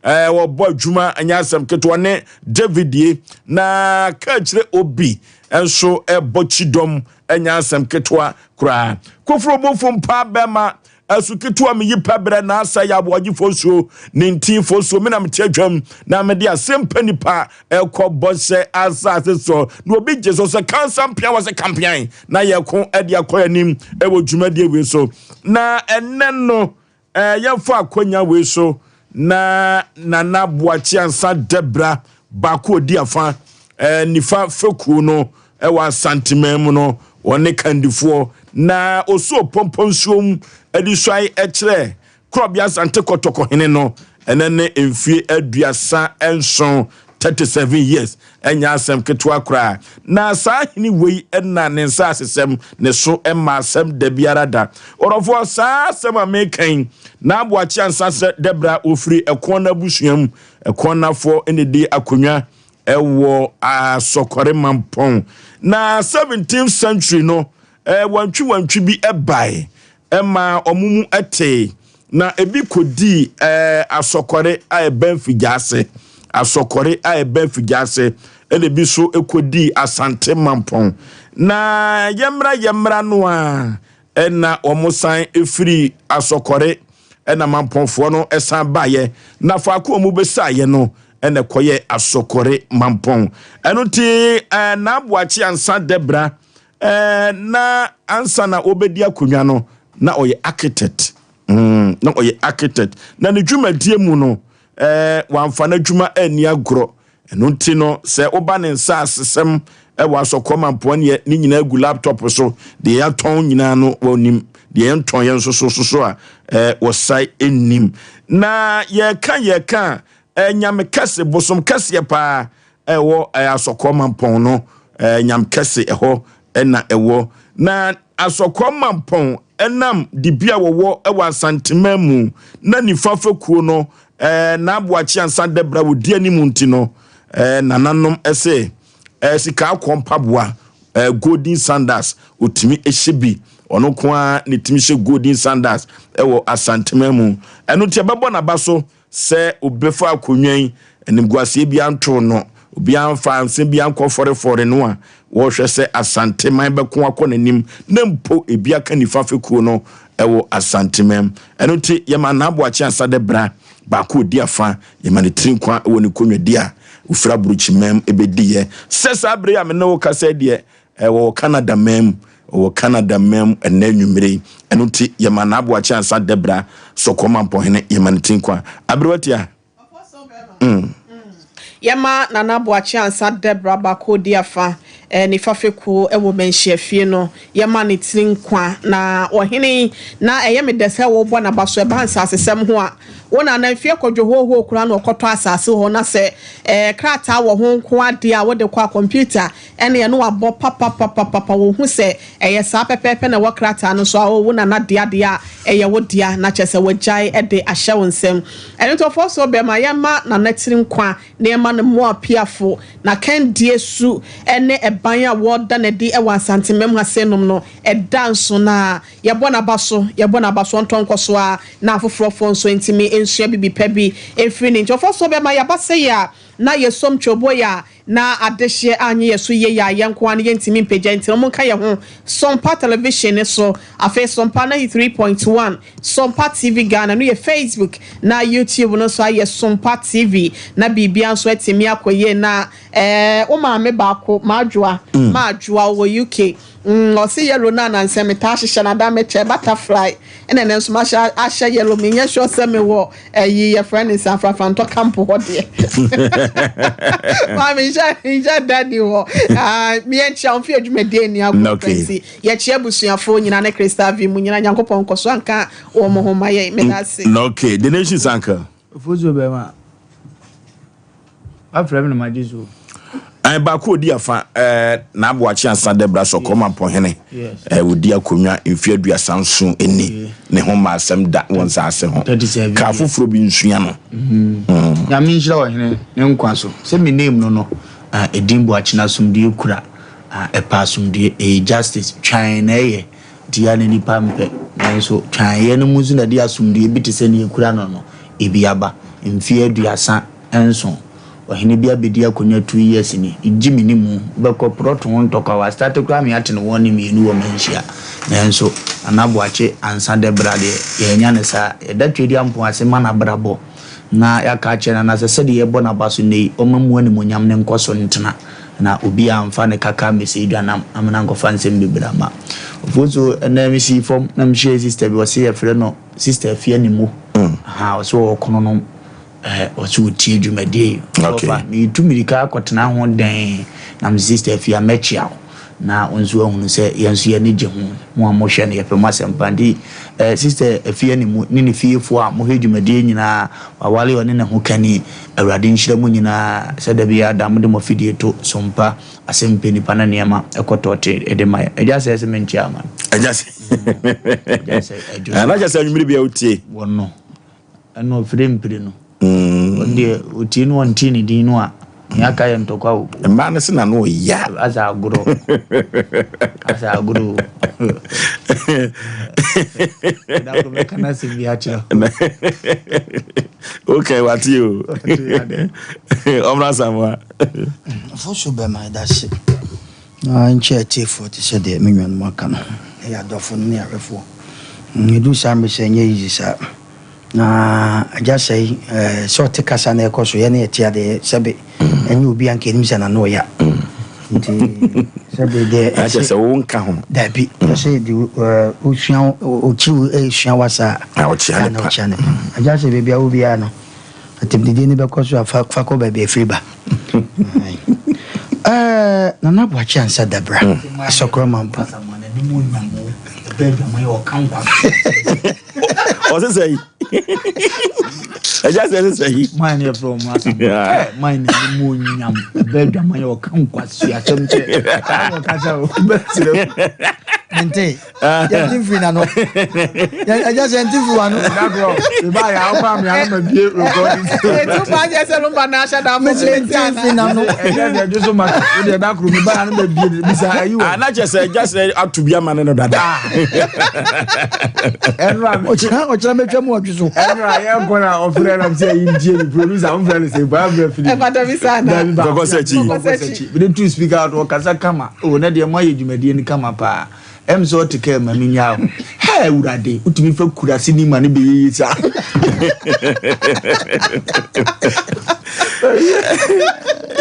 Wɔbɔ adwuma, ɛnyɛ asɛm ketewa ne David ye na ka kyerɛ obi nso ɛbɔ kyidɔm, ɛnyɛ asɛm ketewa koraa. Koforo bofo mpa bɛma ɛso ketewa meyi pɛbrɛ na asa yɛ aboagyefoɔ nsuo ne ntinfoɔ nsuo. Me na mete adwam na mede asɛm pa nipa ɛkɔ bɔhyɛ asase so na obi gye so sɛ kansa mpea wɔ sɛ kampean na yɛko ɛde akɔ anim ɛwɔ dwumadie wei so. Na ɛnɛ no yɛmfa akɔnya wei so na Nana Boakye Ansa Dɛbra baako odi afa nifa fekuo no ɛwɔ Asanteman mu no, wɔne kandifoɔ na osuo pɔmpɔ nsuom ɛde suae ɛkyerɛ Korɔbea Asante Kɔtɔkɔhene no. Ɛnɛ ne mfie 37, 37 years, ɛnyɛ asɛm ketewa koraa. Na saa hene wei ɛna ne nsa asesɛm ne so ɛma asɛm da biara da. Ɔrɔfoɔ, saa asɛm a mekan na Aboakye Ansa sɛ Dɛbra ofiri ɛkɔn no abusua mu, ɛkɔn nafoɔ ɛna di akonnwa ɛwɔ Asɔkɔre Mampɔn. Na 17th century no wantwi wantwi bi ɛbae ɛma ɔmo mu ɛtee na ebi kɔdii Asɔkɔre a ɛbɛn Figya ase, Asɔkɔre a ɛbɛn Figya ase, ɛna ebi nso kɔdii Asante Mampɔn. Na yɛmmra yɛmmra no a, ɛna wɔn san efiri Asɔkɔre ɛna Mampɔnfoɔ no ɛsan baeɛ na faako a wɔn bɛsaeɛ no ɛna ɛkɔyɛ Asɔkɔre Mampɔn. Ɛno ti n'Aboakye Ansa Dɛbra na ansa na wɔbɛdi akonnwa no na ɔyɛ architect, na ɔyɛ architect. Na ne dwumadie mu no wamfa n'adwuma ani agorɔ. Ɛno nti no sɛ woba ne nsa asesɛm ɛwɔ Asɔkɔ Mampoa neɛ ne nyinaa gu laptop so. Deɛ yɛatɔn nyinaa no wɔnim, deɛ yɛntɔn yɛn nso so so so a wɔsae nnim. Na yɛka a nyame kɛse, bosom kɛseɛ paa ɛwɔ Asɔkɔ Mampɔn no, nyame kɛse ɛhɔ ɛna ɛwɔ. Na Asɔkɔ Mampɔn ɛnam dibi a wɔwɔ ɛwɔ Asantema mu na nifa fekuo no n'Aboakye Ansa Dɛbra wɔdi anim nti no nananom ɛsɛ sika akɔ mpaboa golden sandals otumi ɛhyɛ bi. Ɔno nko ara ne tumi hyɛ golden sandals ɛwɔ Asantema mu. Ɛno nti ɛbɛbɔ n'aba so sɛ obɛfa akonnwa yi, animguaseɛ bi anto no, obiara mfa nsɛm bi ankɔ fɔrefɔre no a wɔrehwɛ sɛ Asanteman bɛko akɔ n'anim na mpo ebi aka nifa fekuo no ɛwɔ Asanteman. Ɛno nti yɛma n'Aboakye Ansa de bra baako odi afa, yɛma ne tiri nkwa wɔ ne konnwadi a ofiri aburokyimam ɛbɛdiyɛ sɛ saa bere a me ne wo kasa deɛ ɛwɔ Canada man mu, ɔwɔ Canada man mu ɛnɛ nwummere yi. Ɛno nti yɛma n'Aboakye Ansa Dɛbra Sɔkɔma Mpɔhene, yɛma ne tiri nkwa aberewatia. Yɛma Nana Boakye Ansa Dɛbra baako di afa nifa fekuo ɛwɔ manhyia fie no, yɛma ne tiri nkwa. Na ɔhene na ɛyɛ me dɛ sɛ wɔbɔ n'aba so ɛba nsasesɛm ho a wɔn nana mfie kɔdwo hoho kura na ɔkɔtɔ asase hɔ na sɛ krataa wɔ ho nko adeɛ a wɔde kɔ a kɔmputa ɛne ɛno wabɔ papapapapa, wɔn ho sɛ ɛyɛ saa pɛpɛɛpɛ na ɛwɔ krataa no so a ɔwɔ nana dea deɛ a ɛyɛ wo dea na kyerɛ sɛ wɔgyae ɛde ahyɛ wo nsam. Ɛno nti ɔfɔ so bɛrima, yɛma nana tiri nkwa na yɛma no mmoa piafo na kɛndie su ɛne ɛban a wɔda n'adi ɛwɔ Asantemam ha sɛ no ɛda nso na yɛbɔ n'aba so, yɛbɔ n'aba so ɔntɔn nkɔ so a na afoforɔfoɔ nso ntumi nsua bibi pɛ bi mfiri ne nti. Ɔfɔ so bɛrima, yɛaba sɛ yɛ a na yɛsom twobo yɛ a na adehyeɛ anyɛ yɛ so yie yɛ a yɛn nko ara no yɛntumi mpagya nti no monka yɛn ho Sompa Television ne so, afei Sompa 93.1, Sompa TV Ghana no yɛ Facebook na YouTube no nso ayɛ Sompa TV na biribia nso atumi akɔ yie. Na wo maame baako Maadwoa, Maadwoa wɔ UK, ɔse yellow na anansɛ metaa hyehyɛ na da mekyɛ butterfly ɛna ɛnɛ nso mahyɛ ahyɛ yellow. Menyɛ sure sɛ mewɔ ɛyi yɛfrɛ ne nsa afrafrantɔ camp hɔ deɛ. Maame nhyɛ dadi hɔ meyɛnkyia wo mfe adwumadie ni agorɔ nti yɛkyia abusuafoɔ nyinaa ne Crystal V mu nyinaa. Nyankopɔn nkɔ so anka wɔ mo ho ma yɛn. Meda ase. Okay, the nation's uncle. Ofosuo bɛrima, wafrɛ me na magye so. Baako odi afa n'Aboakye Ansa Dɛbra Sɔkɔma Mpɔhene odi akonnwa mfe 37 ni ne ho ma asɛm da wɔ nsaase ho 37 kaa foforɔ bi nsua no. Nyame nhyira ɔhene ne nkwa so. Sɛ me name no ɛdin Boakye no asomdue kura, ɛpɛ asomdue, ɛyɛ justice twan na ɛyɛ nti ya ne nipa mpɛ, nanso twaneɛ no mu nso na ɛde asomdue bi te sɛ ne ɛkura no ebi aba. Mfeɛ 37. Ɔhene bi abɛdi akonnwa 2 years ni. Gye me ni mu. Wobɛkɔ prɔto ho ntɔkwa. Wastarte koraa me ate no wɔn ne mmienu wɔ Manhyia. Nanso Nana Boakye ansa dɛ bra deɛ yɛanya no saa. Yɛda Tweduampɔn ase ma n'abrabɔ na yɛaka akyerɛ Nana sɛ sɛdeɛ yɛbɔ n'aba so nnɛ yi, ɔmma mu animuonyam no nkɔ so ntena na obiara amfa ne kaka ammɛsɛe dwanam amena ankɔfa nsɛm bebree amma. Ofosuo, ɛnnɛ mesii fam na mehyiaa sister bi, ɔse yɛfrɛ no Sister Afia Nimo. Ahaa, ɔse ɔwɔ Kononom. Eh, ɔse ɔtie dwumadie yi. Ɔfa, meretu mirika akɔtena ho dɛn na me sister Afia mɛkyea wo na wo nso ahunu sɛ yɛn nso yɛn ani gye ho. Mo a mohwɛ no, yɛpɛ mo asɛmpa. Nti eh, sister Afia Nimo ne ne fiefoɔ a mohwɛ dwumadie nyinaa, wawale ɔne ne ho kani. Awurade nhyira mo nyinaa sɛ da biara da mode mo afidie to sompa asɛm pɛ nipa na nneɛma ɛkɔ tɔɔte de ma yɛn. Agya sɛ ɛsɛ menkyea ama no. Agya sɛ. Agya sɛ adwo so. Agya sɛ anwummere bia wotie. Wɔn no. Ɛna ɔfiri mpire no. Ɔno deɛ ɔtie no ɔnte ne din no a, nea aka yɛ ntɔkwa o. Mmaa no se na no ɔya. Asa agorɔ. Asa agorɔ o. Dako bɛka no asɛm bi akyerɛ. Okay, wate o. Ɔmmra Samoa. Mfo bɛma ɛda se. Na nkyɛ atiefoɔ te sɛ deɛ me nuanom aka no, ɛyɛ adɔfo no ne ahwɛfoɔ. Ɛduru saa mmerɛ sɛ ɛnyɛ easy saa. Na agya sɛe eh, sɛ ɔte kasa na ɛkɔ so, yɛne yɛte adeɛ sɛbe ɛnyɛ obi a nka ɛnim sɛ n'ano ɔya. Nti sɛbe deɛ ɛsɛ sɛ wo nka ho. Dabi, ɛsɛ de osua ɔkyiri esua wasa a na ɔkyea ne pa. Ɔkyea ne pa. Agya sɛ baabi a wo biara no, atɛmdidie no bɛkɔ so a fa fa kɔ baabi afiri ba. Ɛɛ Nana Boakye Ansah Dabra, Asɔkorɔ Mampong. Ɔsɛ sɛ yi. Ɛgya sɛ ɛsɛ sɛ yi. Man yɛ fɛ ɔmo asam. Ɛ man na ne mu nyam. Ɛbɛ adwaman yɛ ɔka nkwasi asɛm kyɛ. Ɔkasa o bɛsirɛ. Mente. Yɛnte mfiri n'ano. Ɛgya sɛ yɛnte mfiri w'ano. Dakorɔ, meba yɛ awo maa mi ano ma bie recording. Etu ba yɛ sɛ lumba na ahyɛ da mo. Mesi mente mfiri n'ano. Ɛgya deɛ ɛdwo so ma o deɛ dakoro meba yɛ ano ma bie bisa ayi wɔ. Ana kyɛ sɛ ɛgya sɛ ato bi ama ne no dada. Ɛnura ɔkyerɛ ɔkyerɛ mɛtwa mu ɔdwo so. Ɛnura yɛ nkɔ na ɔfrɛ nam sɛ ɛyi ntie mi producer ɔnfrɛ no sɛ ba abirɛ fili. Ɛfata bi saa na. Kɔkɔ sɛ akyi. Kɔkɔ sɛ akyi. Mede tu speaker ɔkasa kama o ne deɛ mo ayɛ dwumadie no kama paa. Ɛm sɛ ɔte kaa ma menyaa ho. Hɛ Awurade, wotumi fa kurase ni ma ne bɛyɛ yie saa.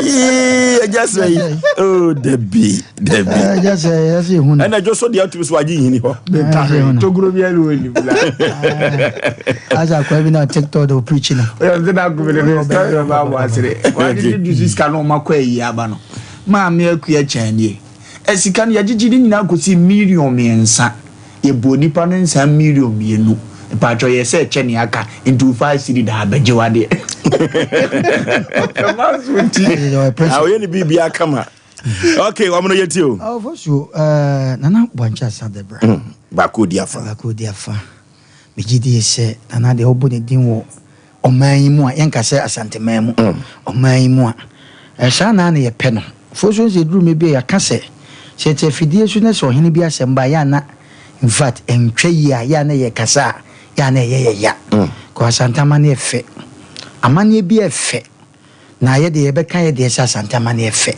Yee, agya sɛ yi. Oh, dabi, dabi. Agya sɛ ɛsɛ ehu no. Ɛna dwo so deɛ atumi so agye nhini hɔ. Bɛtahwe, tokuro bi ɛne wɔnim la. Asa akwa bi na TikTok de o preach no. Oyɛ sɛ na akɔmi de ne story ɔba abɔ asere. Wɔagyegye du sika na ɔma kɔ ayi aba no. Maame akua kyɛn nie. Sika no, yɛgyegye ne nyinaa kɔsi 3 million. Yɛbɔɔ nipa no nsaa 2 million. Mpakyɛw, yɛ sɛ ɛkyɛ nea aka nti wo 5 cedi daa bɛgye w'adeɛ. Ɔma so nti. Ah, ɔyɛ ne biribiara kama. Okay, wɔn no yɛtie o. Awofo so Nana Boakye Asa Debra. Baako odi afa. Baako odi afa. Megye die sɛ Nana deɛ wɔbɔ ne din wɔ ɔman yi mu a, yɛnka sɛ Asanteman mu, ɔman yi mu a, saa na na yɛpɛ no. Fosuo nso ɛduru mmerɛ bi a yɛaka sɛ, sɛ yɛte afidie so na sɛ ɔhene bi asɛm ba a, yɛ a na in fact ɛntwa yie a, yɛ a na yɛkasa a, yɛ a na ɛyɛ yɛ ya. Because Asante amanneɛ fɛ. Amanneɛ bi yɛ fɛ. Na yɛ deɛ yɛbɛka yɛ deɛ sɛ Asante amanneɛ fɛ.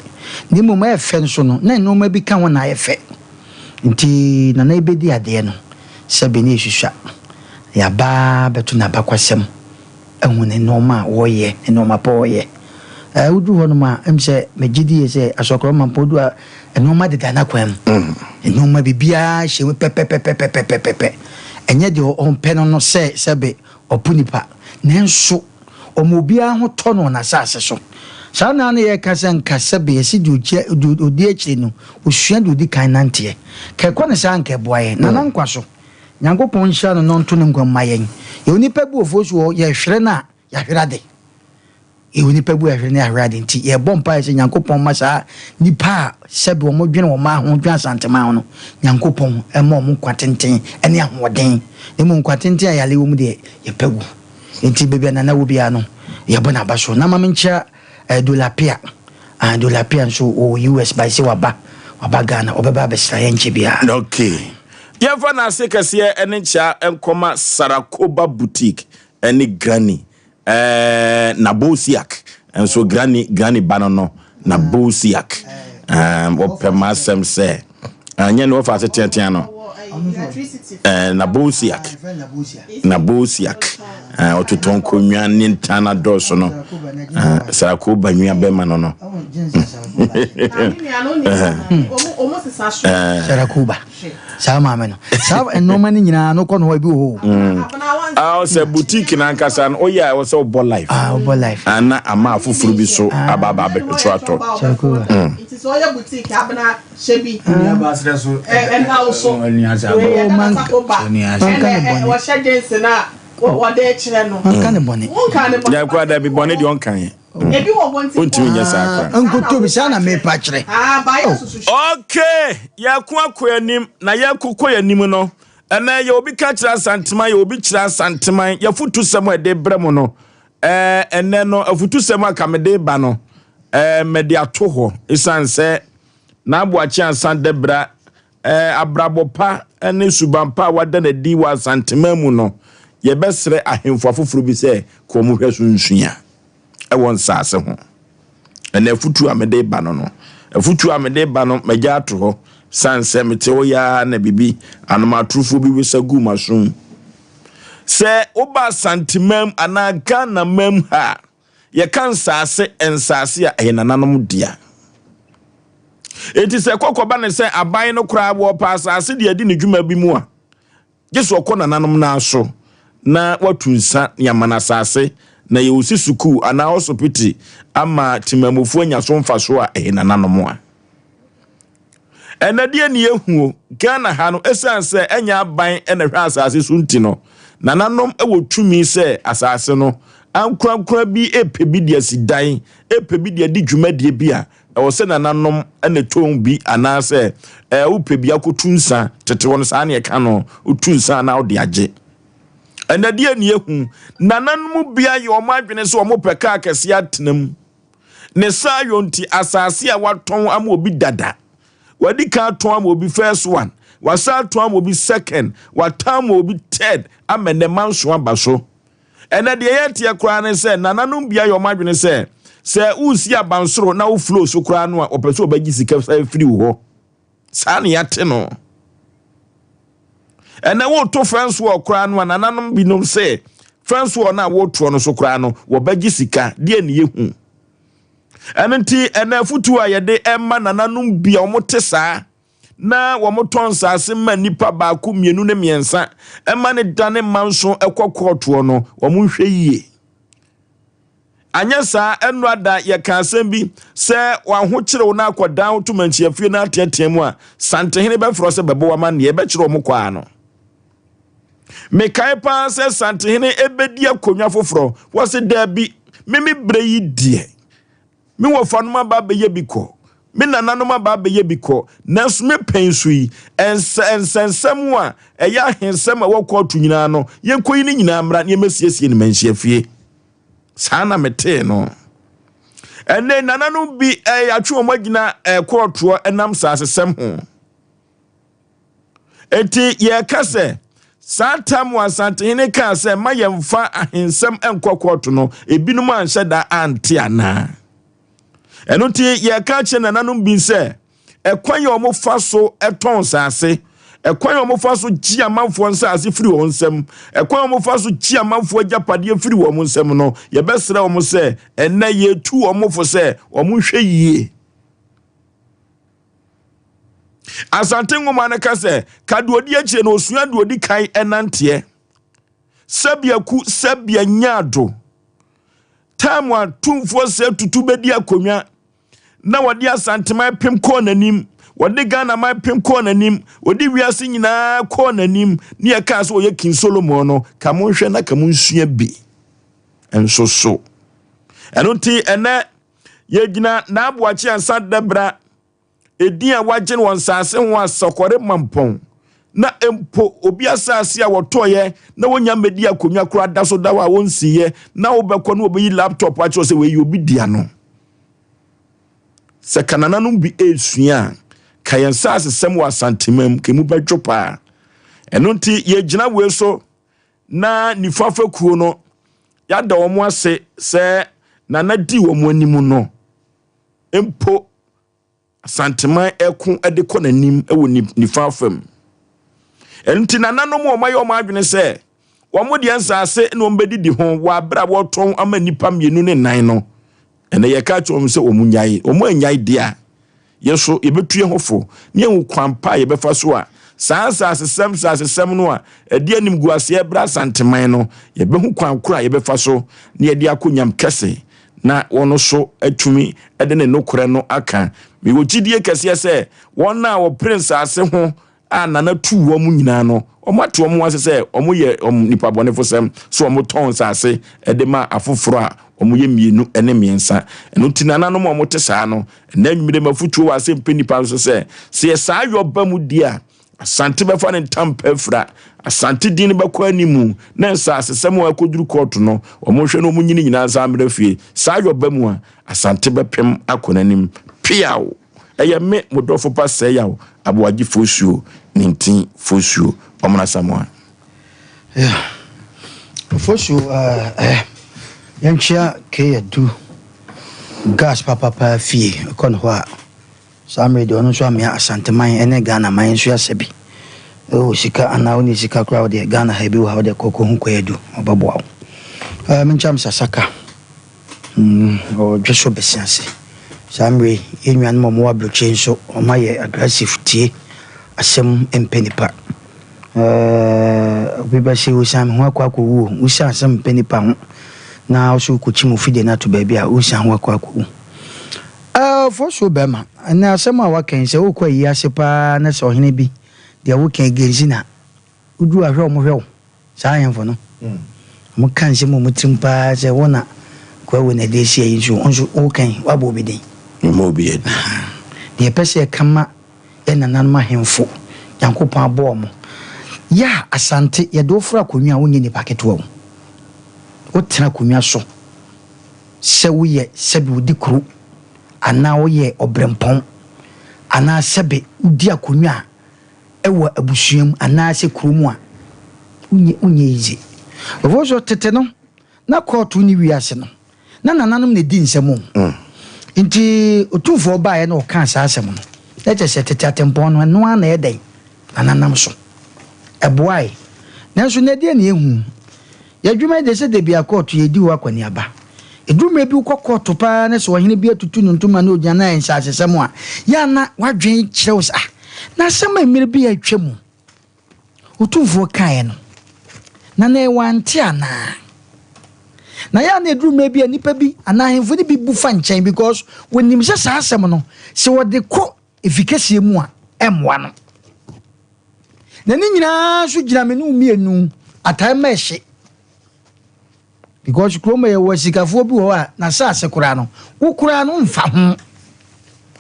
Na mmom ɛyɛ fɛ nso no, na nnoɔma bi ka ho na ayɛ fɛ. Nti Nana yɛbɛdi adeɛ no, sɛbe na yɛsusua. Yɛaba abɛto n'abakwasɛm ahu ne nnoɔma a ɔreyɛ, ne nnoɔma pa a ɔreyɛ. Ɛɛ woduru hɔnom a, ɛm sɛ megye die sɛ Asɔkrɔ ma mpo wodu a, nnoɔma deda n'akwan mu. Nnoɔma biribiara hyɛ mu pɛpɛpɛpɛpɛpɛpɛ. Ɛnyɛ deɛ ɔmpɛ no no sɛ sɛbe ɔpo nipa, nanso ɔma obiara ho tɔ no wɔ n'asase so. Saa na na yɛreka sɛ nka sɛbe yɛse deɛ ɔgya deɛ ɔdi akyire no, ɔsua deɛ ɔdi kan nanteɛ. Ka ɛkɔ no saa a nka ɛboa yɛn. Nana nkwa so. Nyankopɔn nhyira no na ɔnto ne nkwa mma yɛn. Yɛwɔ nipa bi wɔ fo so hɔ, yɛhwere no a, yɛahwere ade. Yɛwɔ nipa bi wɔ yɛhwere no yɛahwere ade nti yɛbɔ mpaeɛ sɛ Nyankopɔn mma saa nipa a sɛbe wɔn dwene wɔn mma ho, dwene Asanteman ho no, Nyankopɔn mma wɔn nkwa tenten ne ahoɔden. Na mmom nkwa tenten a yare wɔ mu deɛ, yɛpɛ wu. Nti baabi a Nana wɔ biara no, yɛbɔ n'aba so. Na ma menkyia eh, Dolapia. Ah, Dolapia nso ɔwɔ US, by sɛ waba, waba Ghana, ɔbɛba abɛsra yɛn nkyɛ biara. Okay. Yɛmfa n'ase kɛseɛ ne nkyea nkɔma Sarakoba Boutique ne Granny. Ɛɛ Nabosiak nso granny granny ba no no Nabosiak ɛɛ wɔpɛ m'asɛm sɛ ɛnyɛ ne wɔfa ase teatea no ɛɛ Nabosiak Nabosiak ɛɛ ɔtotɔ nkonnwa ne ntan adɔɔso no ɛɛ Sarakoba nua bɛma no no. Sarakoba. Saa maame no. Saa nneɛma no nyinaa no kɔ no hɔ ebi wɔ hɔ o. Mm. Ah, sɛ boutique no ankasa no woyɛ a ɛwɔ sɛ wobɔ life. Ah, wobɔ life. Ana ama afoforo bi so ah. aba aba abɛhwɛ so atɔ. Mm. Nti sɛ ɔyɛ boutique abena hyɛ bi. Ɛna wo so. Wɔhyɛ jeans na wɔde kyerɛ no. Ɔnka ne bɔne. Yɛ kura dabi bɔne deɛ ɔnka yɛ. Ebi wɔ hɔ nti. Wontumi nyɛ saa koraa. Nkoto bi saa na mepa kyerɛ. Okay, yɛko akɔ anim na yɛko kɔ anim no. Ɛnɛ yɛ obi ka kyerɛ Asanteman, yɛ obi kyerɛ Asanteman. Yɛfutusɛm a ɛde brɛ mu no. Ɛɛ ɛnɛ no afutusɛm a ka mede ba no. Ɛɛ mede ato hɔ esan sɛ n'aboakye ansa dɛbra ɛɛ abrabɔ pa ne suban pa a wada no adi wɔ Asanteman mu no. Yɛbɛsrɛ ahemfo afoforo bi sɛ kɔ wɔn hwɛ so nsua. wɔ nsase ho. Ɛna afutuo a mede ba no no, afutuo a mede ba no, magya ato hɔ, sane sɛ mete hɔ yi ara na biribi anomatorofoɔ bi wesa guu m'asom. Sɛ woba Asantemam anaa Ghana mam ha a, yɛka nsase nsase a ɛyɛ nananom dea. Enti sɛ kɔkɔba ne sɛ aban no koraa wɔpɛ asase de adi ne dwuma bi mu a, Gye sɛ ɔkɔ nananom nan so na watu nsa ne aman asase na yɛosi sukuu anaa ɔsopiti ama temammufoɔ anya so mfasoɔ a ɛyɛ nananom a. Ɛnɛ deɛ ne yɛhuo, Ghana ha no, ɛsiane sɛ ɛnyɛ aban na ɛhwɛ asase so nti no, nananom wɔ tumi sɛ asase no ankorankora bi repɛ bi de asi dan, repɛ bi de adi dwumadie bi a, Ɛwɔ sɛ nananom na ɛtɔn bi anaasɛ ɛɛ wopɛ bi akɔtu nsa tete hɔ no saa na ɛka no wotu nsa anaa wode agye. Ɛnɛ deɛ ne ehu nananom bi ayɛ wɔn adwene sɛ wɔn pɛ kaa kɛseɛ atena mu. Ne saa yɔ nti asase a watɔn ama obi dada wadi kan atɔn ama obi first one wasan atɔn ama obi second watɔn ama obi third ama ɛnɛ manso aba so. Ɛnnɛ, deɛ yɛteɛ koraa ne sɛ nananom bi ayɛ wɔn adwene sɛ, sɛ woresi abansoro na wo flow so koraa no a, wɔpɛ sɛ wɔbɛgye sika san firi wo hɔ. Saa na yɛate no. Ɛnnɛ, woreto fence wall koraa no a, nananom binom sɛ fence wall no a woretoɔ no so koraa no, wɔbɛgye sika. Deɛ ne yɛhu. Ɛno nti, ɛnnɛ afotuo a yɛde ɛma nananom bi a wɔte saa na wɔtɔn nsase ma nnipa baako, mmienu ne mmiɛnsa ma ne dane manso kɔ kɔɔtoɔ no, wɔnhwɛ yie. Anyɛ saa, ɛno ada yɛka asɛm bi sɛ wahokyere wo na akɔdan wo to manhyiafie no ateatea mu a, Santehene bɛfrɛ sɛ bɛbɔ w'amanneɛ, ɛbɛkyerɛ wɔn kwaa no. Mekae paa sɛ Santehene ɛbɛdi akonnwa foforɔ, wɔse daabi, me me berɛ yi deɛ, Me wɔfanom aba abɛyɛ bi kɔ, me nananom aba abɛyɛ bi kɔ, nanso me pɛn so yi, ɛnsɛ nsɛnsɛm a ɛyɛ ahensɛm a ɛwɔ kɔɔto nyinaa no, yɛnkɔyi ne nyinaa mmra na yɛmmɛsiesie no manhyiafie. Saa na metee no. Ɛnɛ nananom bi yɛatwe wɔn agyina kɔɔtoɔ ɛnam saasesɛm ho. Enti yɛreka sɛ, saa tam wɔ Asantehene kaa sɛ mma yɛmfa ahensɛm nkɔ kɔɔto no, ebinom anhyɛ da ante anaa? Ɛno nti yɛreka akyerɛ nananom bi sɛ, ɛkwan a wɔfa so tɔn nsase, ɛkwan a wɔfa so gye amanfoɔ nsase firi wɔn nsam, ɛkwan a wɔfa so gye amanfoɔ agyapadeɛ firi wɔn nsam no, yɛbɛsrɛ wɔn sɛ ɛnnɛ yɛtu wɔn fo sɛ wɔnhwɛ yie. Asante nwoma no ka sɛ, ka deɛ ɔdi akyire na ɔsua deɛ ɔdi kan nanteɛ. Sɛbea ku sɛbea nyaado. Time a tumfoɔ sɛ tutu bɛdi akonnwa na wɔde Asanteman pem kɔɔ n'anim, wɔde Ghana man pem kɔɔ n'anim, wɔde wiase nyinaa kɔɔ n'anim, ne yɛkaa sɛ ɔyɛ King Solomon no, ka monhwɛ na ka monsua bi nso so. Ɛno nti ɛnɛ Yɛgyina n'aboakye ansa dɛbra edin a wagye no wɔ nsaase ho a sɔkɔre mampɔn na mpo obi asaase a wɔtɔeɛ na wɔnya mmɛdi akonnwa koraa da so da hɔ a wɔnsiiɛ na wobɛkɔ na wɔbɛyi laptop akyerɛ sɛ wei yɛ obi dea no. Sɛ ka nananom bi ɛresua a, ka yɛn nsaasesɛm wɔ Asanteman mu, ka emu bɛdwo paa. Ɛno nti yɛgyina wei so na nifa fakuo no. Yɛada wɔn ase sɛ Nana dii wɔn anim no mpo Asanteman ɛko de kɔ n'anim wɔ nifa fam. Ɛno nti nananom a wɔayɛ wɔn adwene sɛ wɔn deɛ nsaase na wɔbɛdidi ho wɔ abere a wɔtɔn ama nnipa mmienu ne nan no, ɛnɛ yɛka kyerɛ wɔn sɛ wɔn nyae. Wɔn anyae deɛ a, yɛn nso yɛbɛtu yɛn ho fo ne yɛhu kwan pa a yɛbɛfa so a saa nsasesɛm nsasesɛm no a ɛde animguaseɛ brɛ Asanteman no, yɛbɛhu kwan koro a yɛbɛfa so na yɛde akɔ nyam kɛse na wɔn nso atumi de ne nokorɛ no aka. Mewɔ gyidie kɛseɛ sɛ wɔn a wɔpere nsase ho a Nana tuu wɔn nyinaa no, wɔate wɔn ho ase sɛ wɔyɛ wɔn nnipa bɔnefosɛm sɛ wɔtɔn nsase de ma afoforɔ a wɔyɛ mmienu ne mmiɛnsa. Ɛno nti nananom a wɔte saa no, ɛnnɛ anwummere m'afotuo wɔ asɛmpɛ nnipa nso sɛ, sɛ yɛ saa yɔ ba mu di a, Asante bɛfa ne ntampa afira, Asante din no bɛkɔ animu, na nsasesɛm a ɛkɔduru kɔɔto no, wɔnhwɛ na wɔnyi ne nyinaa nsan mmra fie. Saa yɔ ba mu a, Asante bɛpem akɔ n'anim. Peaw! Ɛyɛ me, mo dɔfo pa Sɛyaw Aboagye Fosuo, Nintin Fosuo, Ɔmena Samoa. Yeah. Fosuo, eh, eh, yɛnkyea Keyadu gas papapa fie, ɛkɔ ne hɔ a, saa mmerɛ deɛ ɔno nso amea Asanteman ne Ghana man nso asɛ bi. Wowɔ sika anaa wonni sika koraa wo deɛ Ghana ha ebi wɔ ha wo deɛ kɔ kɔhu Kɔyadu, ɔbɛboa wo. Eh, menkyea Msasaka. Ɔdwe so bɛsi ase. Saa mmerɛ yi, yɛn nuanom a wɔwɔ aburokyire nso, wɔayɛ aggressive tie asɛm mpɛ nipa. Ɛɛ, obi bɛse wosian me ho akɔ akɔwu o, wosian asɛm mpɛ nipa ho na wo so wokɔkyim wo fidie no ato baabi a, wosian ho akɔ akɔwu. Ɛɛ, Ofosuo bɛrima, ɛnɛ asɛm a woaka yi, sɛ wokɔ ayi ase paa na sɛ ɔhene bi deɛ woka yi, Genzina, woduru a hwɛ a wɔhwɛ wo. Saa ahemfo no, wɔka nsɛm wɔ wɔn tirim paa sɛ, Wo na Kwawu na ɛde asi ayi nso, wo nso woka yi, woabɔ obi din. Memmɔ obi din. Deɛ yɛpɛ sɛ yɛka ma yɛn nananom ahemfo, Nyankopɔn abɔ wɔn. Yɛ a Asante, yɛde wo fra akonnwa a, wonyɛ nipa ketewa o. Wotena akonnwa so sɛ woyɛ sɛbe wodi kuro anaa woyɛ ɔberempɔn anaa sɛbe wodi akonnwa a, wɔ abusua mu anaasɛ kuro mu a, wonyɛ wonyɛ easy. Ɔfo so tete no, na kɔɔto nni wiase no, na nananom na ɛdi nsɛm o. Nti Otumfoɔ baeɛ na ɔkaa saa asɛm no, na kyerɛ sɛ tete atempɔn no, ɛno ara na ɛyɛ dɛn? Nananam so. Ɛboae. Nanso nnɛ deɛn na yɛhu? Yɛn adwuma yi deɛ sɛ da biara kɔɔto yɛdi hɔ akɔneaba. Ɛduru mmerɛ bi wokɔ kɔɔto paa na sɛ ɔhene bi atutu ne ntoma na ɔgyina na ayɛ nsasesɛm a, yɛ a na w'adwene kyerɛ wo sɛ ah, na asɛm a mmerɛ bi a atwa mu Otumfoɔ kaeɛ no, na na wante anaa? Na yɛ a na ɛduru mmerɛ bi a nnipa bi anaa ahemfo no bi bu fa nkyɛn because wɔnim sɛ saa asɛm no sɛ wɔde kɔ efi kɛseɛ mu a, ɛmmoa no. Na ne nyinaa nso gyina me ne wo mmienu atae ma ɛhye. Because kurom yɛwɔ asikafoɔ bi wɔ hɔ a n'asaase koraa no, wo koraa no mfa ho.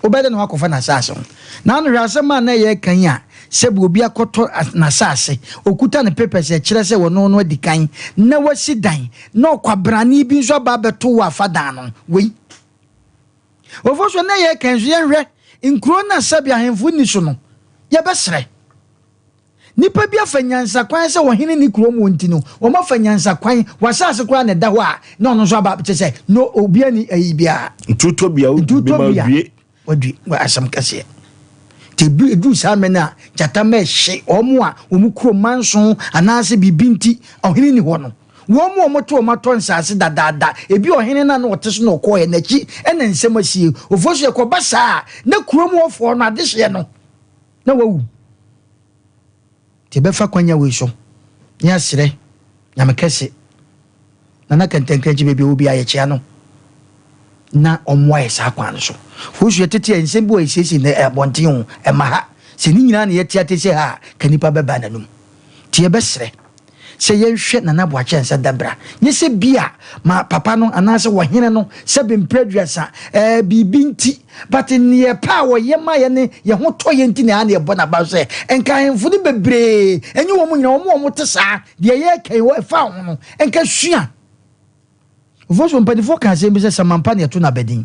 Wobɛde ne ho akɔfa n'asaase ho. Na ano hwɛ asɛm a na ɛyɛ kan yi a sɛbi obi akɔtɔ n'asaase, okuta ne papers ɛkyerɛ sɛ wɔno no adi kan na wasi dan, na ɔkwabrane bi nso aba abɛto wɔ afa dan no. Wei. Ofo so na yɛka nso yɛnhwɛ nkuro no a sɛbi ahemfo nni so no, yɛbɛsrɛ. Nnipa bi afa nyansakwan sɛ ɔhene nni kurom hɔ nti no, wɔafa nyansakwan, w'asase koraa na ɛda hɔ a, na ɔno nso aba kyɛ sɛ no obiara ni ayi biara. Ntuutɔ bia wodi bi ma wadue. Wadue, wɔ asɛm kɛseɛ. Nti ebi eduru saa mmerɛ no a, gyata ma ɛhye wɔn a wɔn kurom manso anaasɛ biribi nti ɔhene nni hɔ no. Wɔn a wɔto wɔn atɔ nsase dadaada, ebi ɔhene no a na ɔte so na ɔkɔeɛ, n'akyi na nsɛm asie. Ofosu ɛkɔba saa a, na kurom hɔfoɔ no adehyeɛ no, na wawu. Nti yɛbɛfa kwanya wei so na yɛasrɛ Nyame kɛse, Nana Kɛntɛnkrɛnkye baabi a ɔwɔ biara yɛkyea no na ɔmmoa yɛ saa kwan no so. Ofosu yɛtete a nsɛm bi wɔ yɛsiesie no abɔnten o, ɛma ha. Sɛ ne nyinaa na yɛte ate sɛ ha a, ka nnipa bɛba n'anom. Nti yɛbɛsrɛ. sɛ yɛnhwɛ Nana Boakye Ansah Dabra, nyɛ sɛ bi a ma papa no anaasɛ ɔhene no sɛbe mprɛ aduasa ɛɛ biribi nti, but nneɛ pa a ɔyɛ ma yɛ ne yɛ ho tɔ yɛ nti na ɛa na yɛbɔ n'aba so sɛ nka ahemfo no bebree, ɛnyɛ wɔn nyinaa, wɔn a wɔte saa, deɛ yɛreka yi ɛfa ho no, nka sua. Of so mpanimfoɔ ka asɛm bi sɛ samampa na ɛto no abadin.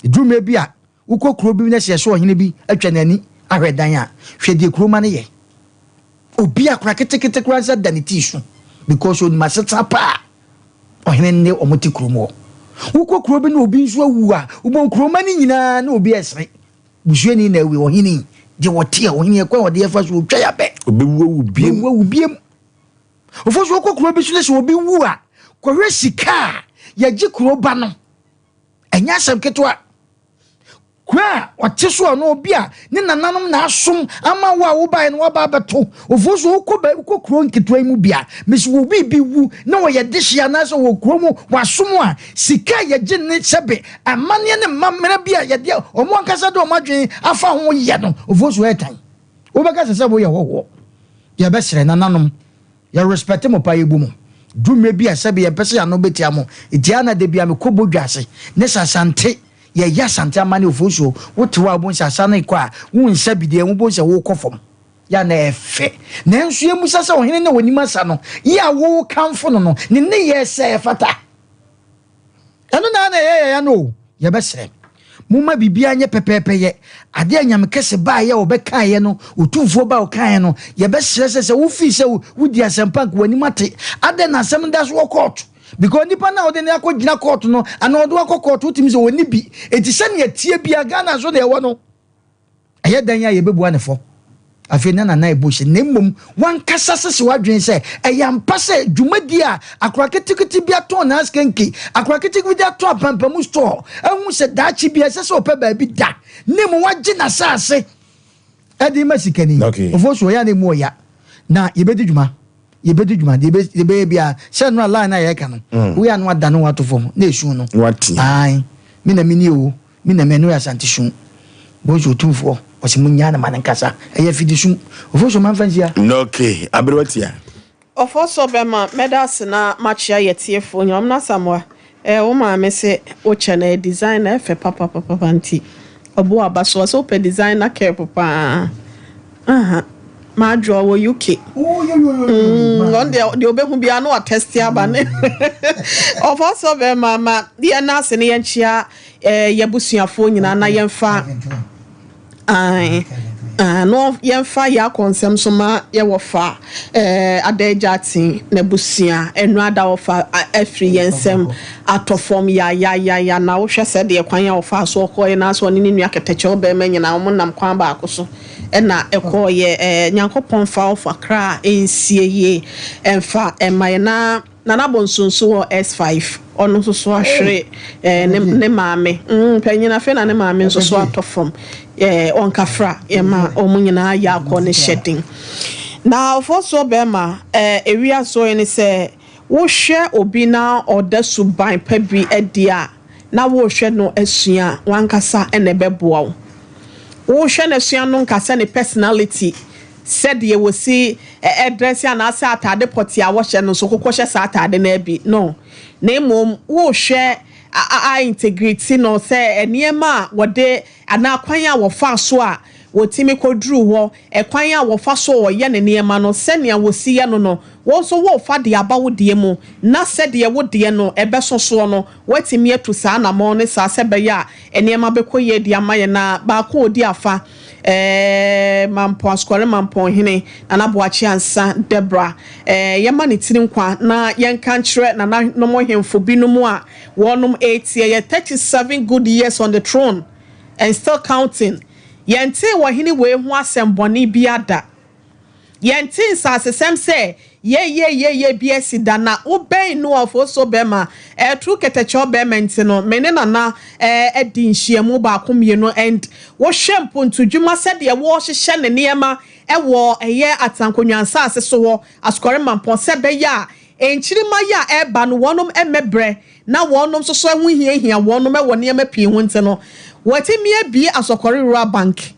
Ɛduru mmerɛ bi a wokɔ kuro bi mu na sɛ yɛsɛ ɔhene bi atwa n'ani ahwɛ dan a, hwɛ deɛ kuroma no yɛ. Obi akora ketekete koraa nsa da ne tii so because onim asetena pa a Ɔhene ne wɔn te kurom hɔ. Wokɔ kuro bi na obi nso awu a, wobɛhu kuroma no nyinaa na obi resere. Busuani na awu, ɔhene deɛ wɔte a, ɔhene ɛkwan a ɔde ɛfa so ɔtwa yɛ abɛ. Ɔbɛwu awu biem. Ɔbɛwu awu biem. Ɔfo so wokɔ kuro bi so na sɛ obi wu a, kɔhwɛ sika a yɛgye kuro ba no. Ɛnyɛ asɛm ketewa. Kuro a ɔte so a ɔno obi a ne nananom na asom ama wo a wobaeɛ no waba abɛto ofuo so wokɔ ba wokɔ kuro nketewa yi mu bi a mesi wɔ obi bi wu na wɔyɛ dehye anaasɛ wɔ kuro mu wasom a sika a yɛgye ne sɛbe amanneɛ ne mmammerɛ bi a yɛde wɔn ankasa de wɔn adwene afa ho yɛ no ofuo so ɛtan wobɛka sɛ sɛ woyɛ hɔhoɔ yɛbɛsrɛ nananom Yɛ respect mo paa yɛbu mo. Duru mmerɛ bi a sɛbe yɛmpɛ sɛ yɛn ano bɛtia mo nti a na da biara mekɔ bodwa ase ne sɛ Asante yɛyɛ Asante amanneɛ Ofosuo wote hɔ a wobɛhu sɛ asa no rekɔ a wonsa bi deɛ wobɛhu sɛ worekɔ fam yɛ a na ɛyɛ fɛ nanso yɛmmisa sɛ ɔhene no a ɔnim asa no yɛ a worekamfo no no ne nneyɛɛ sɛ ɛfata Ɛno na na ɛyɛ yɛn no o. Yɛbɛsrɛ, momma biribiara nyɛ pɛpɛɛpɛ yɛ. Adeɛ a Nyame kɛse baeɛ a ɔbɛkaeɛ no, Otumfoɔ ba a ɔkaeɛ no, yɛbɛsrɛ sɛ sɛ wofii sɛ wodi asɛmpa nka w'anim ate. Adɛn na asɛm no da so wɔ kɔɔto? Because nipa no a wode no akɔgyina kɔɔto no anaa ɔde wo akɔ kɔɔto wotumi sɛ ɔnni bi. Enti sɛnea ɛteɛ biara Ghana nso na ɛwɔ no. Ɛyɛ dɛn a yɛbɛbua no fɔ? Afei na Nana ɛbu se, na mmom w'ankasa sese w'adwene sɛ ɛyɛ ampa sɛ dwumadie a akora ketekete bi atɔn n'askenke, akora ketekete bi atɔn apampamu store, ahu sɛ daakye bi ɛsɛ sɛ ɔpɛ baabi da, na mmom wagye n'asase de rema sikani. Okay. Ofosu, ɔyɛ a na emu ɔya. Na yɛbɛdi dwuma. Yɛbɛdi dwuma. Deɛ yɛbɛyɛ biara, sɛ nnora line a yɛreka no, woyɛ a na wadane wo ato fam, na esu no. Na watea. Ae, me na menie o. Me na mɛnoe Asante sum. Bonsu Otumfoɔ, ɔse monyaa no ma no nkasa. Ɛyɛ afidi sum. Ofosuo mamfa nsia. Ok, aberewa tia. Ɔfɔsɔ bɛma mɛda ase na makyea yɛ tiefoɔ nyinaa Ɔmena Asamoah eh wo maame se wo kyɛ no ɛyɛ designer ɛfɛ papapapa nti ɔbo aba so ɔse wopɛ designer cap paa aha Madwoa wɔ UK mm ɔno deɛ deɛ ɔbɛhu biara na watɛste aba ne Ɔfɔsɔ bɛma ma yɛn ase ne yɛnkyea eh, yɛabusuafoɔ nyinaa na yɛmfa ae, ah, no yɛmfa yɛ akɔnsɛm so ma yɛwɔ fa eh, Adaagya Aten n'abusua ɛno ada wɔfa afiri yɛn nsɛm atɔ fam yayayaya na wohwɛ sɛ deɛ kwan a wɔfaa so ɔkɔɔyɛ na asɛ ɔne ne nua kɛtɛkyɛw bɛrima nyinaa wɔn nam kwan baako so ɛna ɛkɔɔyɛ eh, Nyankopɔn fa ɔfa kra ɛnsie yie ɛmfa ɛma yɛ na Nana Bonsu nso wɔ S5, ɔno nso so ahwere eh, ne, ne maame. Mm, panyin afei na ne maame nso so atɔ fam. Eh, ɔnkafra, yɛma wɔn nyinaa yɛ akɔ ne hyɛ den. Na ɔfɔsoɔ bɛrima, eh, ewia soɔ yi ne sɛ, wohwɛ obi na ɔda suban pa bi adi a, na worehwɛ no asua a, w'ankasa na ɛbɛboa wo. Worehwɛ no asua no nka sɛ ne personality, sɛdeɛ wɔsi dresse anaasɛ ataade pɔtee a wɔhyɛ no nso kokɔhyɛ saa ataade no ara bi. No. Na mmom worehwɛ a integrity no sɛ nneɛma a wɔde anaa kwan a wɔfaa so a wɔtumi kɔduruu hɔ, ɛkwan a wɔfa so wɔyɛ ne nneɛma no, sɛnea wɔsi yɛ no no, wo nso worefa de aba wo deɛ mu, na sɛdeɛ wo deɛ no ɛbɛso soɔ no, woatumi atu saa anammɔn no saa sɛ ɛbɛyɛ a nneɛma bɛkɔ yie de ama yɛn. Na baako a ɔdi afa, eh, Mampɔn Asukɔre Mampɔn Hene, Nana Boakye Ansah Deborah, eh, yɛma ne tiri nkwa na yɛnka nkyerɛ nananom hemfo binom a wɔnom retie yɛn, 37 good years on the throne and still counting. Yɛntee ɔhene wei ho asɛm bɔne biara da. Yɛntee nsasesɛm sɛ yei-yei-yei-yei bi asi da. Na wobɛn Noa Ofosuo bɛrima, ɛtoro kɛtɛkyɛw bɛrima nti no, me ne Nana adi nhyiamu baako mmienu and wohwɛ mpontodwuma sɛdeɛ wɔrehyehyɛ ne nneɛma wɔ ɛyɛ Atenankonnwa nsase so hɔ, Asukɔre Mampɔn, sɛ ɛbɛyɛ a nkyirimma yi a ɛreba no wɔnom mmɛbrɛ na wɔnom nso so ɛho hiahia wɔnom wɔ nneɛma pii ho nti no, wɔatumi abue Asɔkɔre Rural Bank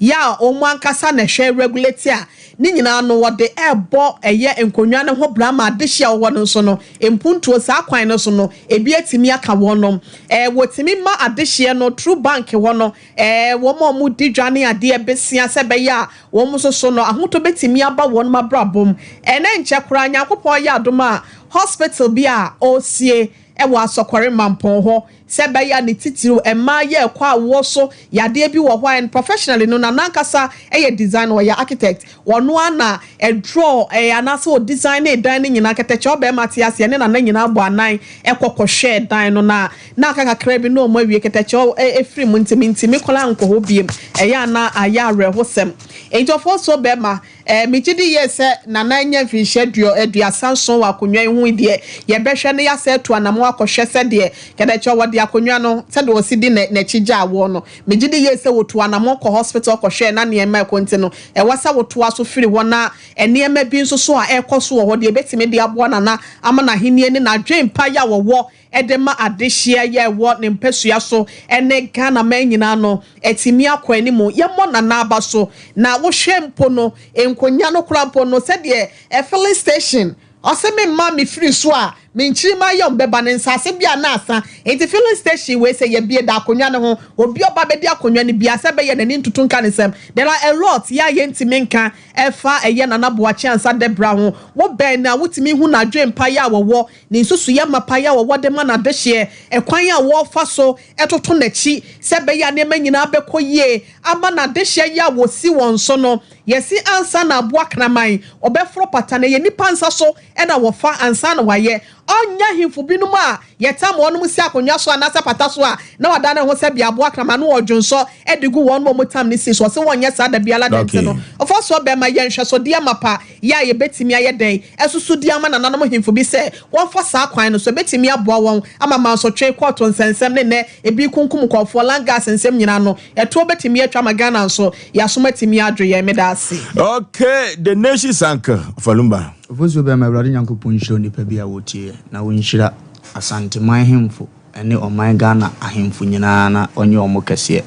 yɛ a wɔn ankasa na ɛhwɛ regulate a ne nyinaa no wɔde ɛrebɔ ɛyɛ nkonnwa no ho bra ma adehye a wɔwɔ no nso no mpuntuo saa kwan no so no ebi atumi aka wɔnom. Ɛɛ wɔtumi ma adehyeɛ no through bank hɔ no ɛɛ wɔn a wɔdi dwa ne adeɛ besia sɛ ɛbɛyɛ a wɔn nso so no ahotɔ bɛtumi aba wɔnom abrabɔ mu. Ɛnɛ nkyɛ koraa Nyankopɔn ayɛ adom a hospital bi a ɔresie. wɔ Asɔkɔre Mampɔn hɔ sɛ ɛbɛyɛ a ne titiriw mmaa yɛ ɛkɔ awoɔ so yadeɛ bi wɔ hɔ a and professionally no Nana ankasa yɛ designer ɔyɛ architect ɔno ara na ɛdraw ɛɛ anaasɛ ɔdesignee dan no nyinaa kɛtɛkyɛ ɔbarima te aseɛ ne Nana nyinaa bɔ anan kɔ kɔhwɛɛ dan no na na aka kakra bi na wɔn awie kɛtɛkyɛ ɛfiri mu nti mentumi koraa nkɔ hɔ biem ɛyɛ a na ayɛ awerɛhosɛm nti ɔfɔɔsoɔ barima Eh, megye di yie sɛ Nana anya mfinhyia 37 wɔ akonnwa yi ho yi deɛ, yɛbɛhwɛ na yɛasan atu anamɔn akɔhwɛ sɛdeɛ kɛdɛkyɛ wɔde akonnwa no, sɛdeɛ wɔsi di n'akyi gyaa woɔ no. Megye di yie sɛ wɔtuu anamɔn kɔ hospital kɔhwɛɛ na nneɛma ɛkɔ nti no, ɛwɔ sɛ wotoa so firi hɔ na nneɛma bi nso so a ɛrekɔ so wɔ hɔ deɛ ɛbɛtumi de aboa Nana ama n'ahennie ne n'adwempa yi a wɔwɔ de ma adehyeɛ yɛ ɛwɔ ne mpasua so ne Ghana man nyinaa no atumi akɔ anim. Yɛmmɔ Nana aba so na wohwɛ mpo no nkonya no koraa mpo no sɛdeɛ filling station ɔse me mma me firi so a me nkyirimma yɔm bɛba no nsaase bi a na asa nti filling station wei sɛ yɛbie da akonwa no ho obi ɔba bɛdi akonwa no biara sɛ ɛbɛyɛ n'ani ntutu nka ne nsam there are a lot yɛ a yɛntumi nka ɛfa ɛyɛ Nana Boakye Ansah Debra ho wo bɛn no a wotumi hu n'adwempa yɛ a wɔwɔ Ne nsusuiɛ mapa yi a wɔwɔ de ma n'adehyeɛ, ɛkwan a wɔfa so toto n'akyi sɛ ɛbɛyɛ a nneɛma nyinaa bɛkɔ yie ama n'adehyeɛ yi a wɔsi wɔn so no, yɛsi ansa na aboa kraman ɔbɛforo pata no, ɛyɛ nnipa nsa so na wɔfa ansa na wɔayɛ. Ɔnyɛ ahemfo binom a yɛtam wɔn si akonnwa so anaasɛ pata so a na wadan ne ho sɛ bea aboa kraman no ɔdwonsɔ de gu wɔn a wɔtam no si so. Ɔse wɔnyɛ saa da biara da nti no, ɔfa so bɛma yɛn nhwɛsodeɛ mapa yɛ a yɛbɛtumi ayɛ dɛn asusu de ama nananom hemfo bi sɛ wɔmfa saa kwan no so? Ɛbɛtumi aboa wɔn ama mansotwe, kɔɔto nsɛnsɛm ne nnɛ ebi rekunkum nkurɔfoɔ, land gas nsɛm nyinaa no, ɛtoɔ bɛtumi atwa ama Ghana nso yɛasom atumi adwo yɛn. Meda ase. Okay, the nation's uncle, Falumba. Ofosuo bɛma Awurade Nyankopɔn nhyira onipa bi a ɔtie na ɔnhyira Asanteman hemfo ne ɔman Ghana ahemfo nyinaa na ɔnyɛ wɔn kɛseɛ.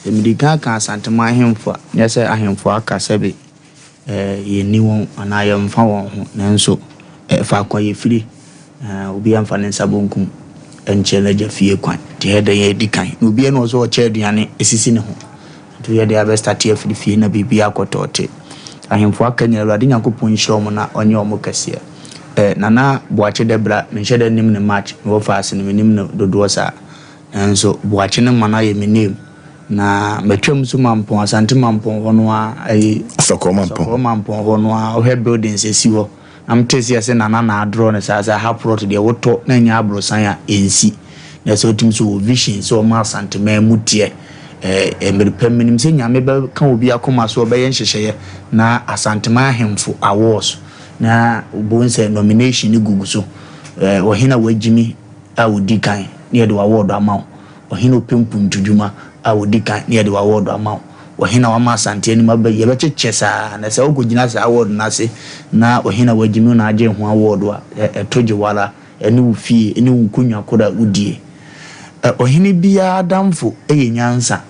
Sɛ medi kan ka Asanteman ahemfo a, nyɛ sɛ ahemfo aka sɛbe Yɛnni wɔn anaa yɛmfa wɔn ho, nanso faako a yɛfiri, obiara mfa ne nsa bonkum nkyerɛ n'agya fie kwan. Nti ɛyɛ dɛn a ɛdi kan? Na obiara nni hɔ sɛ ɔkyɛ aduane sisi ne ho. Nti woyɛ dɛn a bɛstate afiri fie na biribiara akɔ tɔɔte. Ahemfo aka nyinaa, Awurade Nyankopɔn nhyira wɔn na ɔnyɛ wɔn kɛseɛ. Nana Boakye Dɛbra, menhyɛ da nnim no much, mewɔ faase no mennim no dodoɔ saa. Nanso Boakye no ma no ayɛ me name. Na matwam nso Mampɔn, Asante Mampɔn hɔ no ara, ayi, Asɔkɔɔ Mampɔn. Asɔkɔɔ Mampɔn hɔ no ara, wohwɛ buildings esi hɔ, na metee sɛ yɛse Nana na adrɔ no saa, sɛ ha plot deɛ wotɔ na ɛnyɛ aborosan a, ɛnsi. Na sɛ wotumi sɛ ɔwɔ vision sɛ ɔma Asanteman mu teɛ. Ɛɛ, mmere pa mu, menim sɛ Nyame bɛka obi akoma so, ɔbɛyɛ nhyehyɛeɛ na Asanteman ahemfo awards, na wobɛhu sɛ nomination no gugu so. Ɛɛ, ɔhene a wagyimi a ɔdi kan, na yɛde w'award ama wo. Ɔhene ɔpɛ mpuntudwuma a ɔdi kan na yɛde w'awɔɔdo ama wo. Ɔhene a wama Asante anim aba yi, yɛbɛkyekyɛ saa ara. Na sɛ wokɔgyina saa awɔɔdo no ase na ɔhene a wagyimi wo na agye ho awɔɔdo a, ɛto gye wo ara, ɛne wo fie ne wo nkonnwa koro a wodie. Ɔhene biara adamfo yɛ nyansa.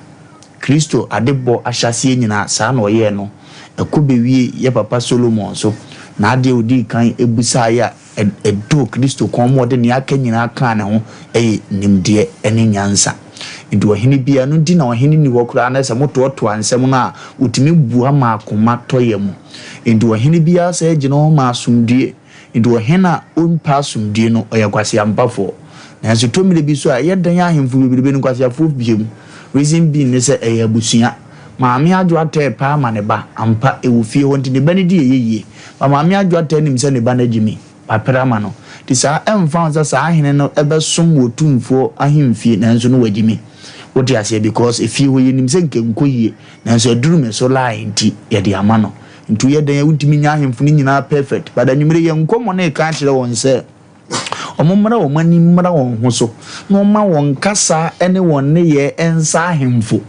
Kristo adebɔ ahyɛaseɛ nyinaa, saa na ɔyɛɛ no. Ɛkɔ bɛwie yɛ papa Solomon so. N'adeɛ a ɔdii kan bisaeɛ a Ɛdɔɔ Kristo kɔn ma ɔde nea aka nyinaa kaa ne ho yɛ nimdeɛ ne nyansa. Enti ɔhene biara, ɛno nti na ɔhene nni hɔ koraa na sɛ motoatoa nsɛm no a, ɔtumi bua ma akoma tɔ yam. Enti ɔhene biara sɛɛ gyina hɔ ma asomdwoeɛ. Enti ɔhene a ɔmpɛ asomdwoeɛ no, ɔyɛ kwaseampafoɔ. Nanso tɔ mmerɛ bi so a, ɛyɛ dɛn a ahemfo bebrebe no nkwaseafoɔ pue mu? Reason being ne sɛ ɛyɛ abusua. Maame Adwo atɛɛ paa ma ne ba. Ampa, ɛwɔ fie hɔ nti ne ba no di ɛyɛ yie. But Maame Adwo ataa nim sɛ ne ba no agye me. Wapere ama no. Nti saa, ɛmfa ho sɛ saa hene no bɛsom wɔ Otumfoɔ ahemfie nanso no wagye me. Wote aseɛ? Because efie hɔ yɛnim sɛ nka ɛnkɔ yie nanso aduru me so line nti yɛde ama no. Nti woyɛ dɛn a wontumi nyɛ ahemfo no nyinaa perfect. But anwummere yɛn nkɔmmɔ no reka akyerɛ wɔn sɛ, Wɔmmra wɔn ani mmra wɔn ho so na wɔmma wɔn kasa ne wɔn nneyɛɛ nsa ahemfo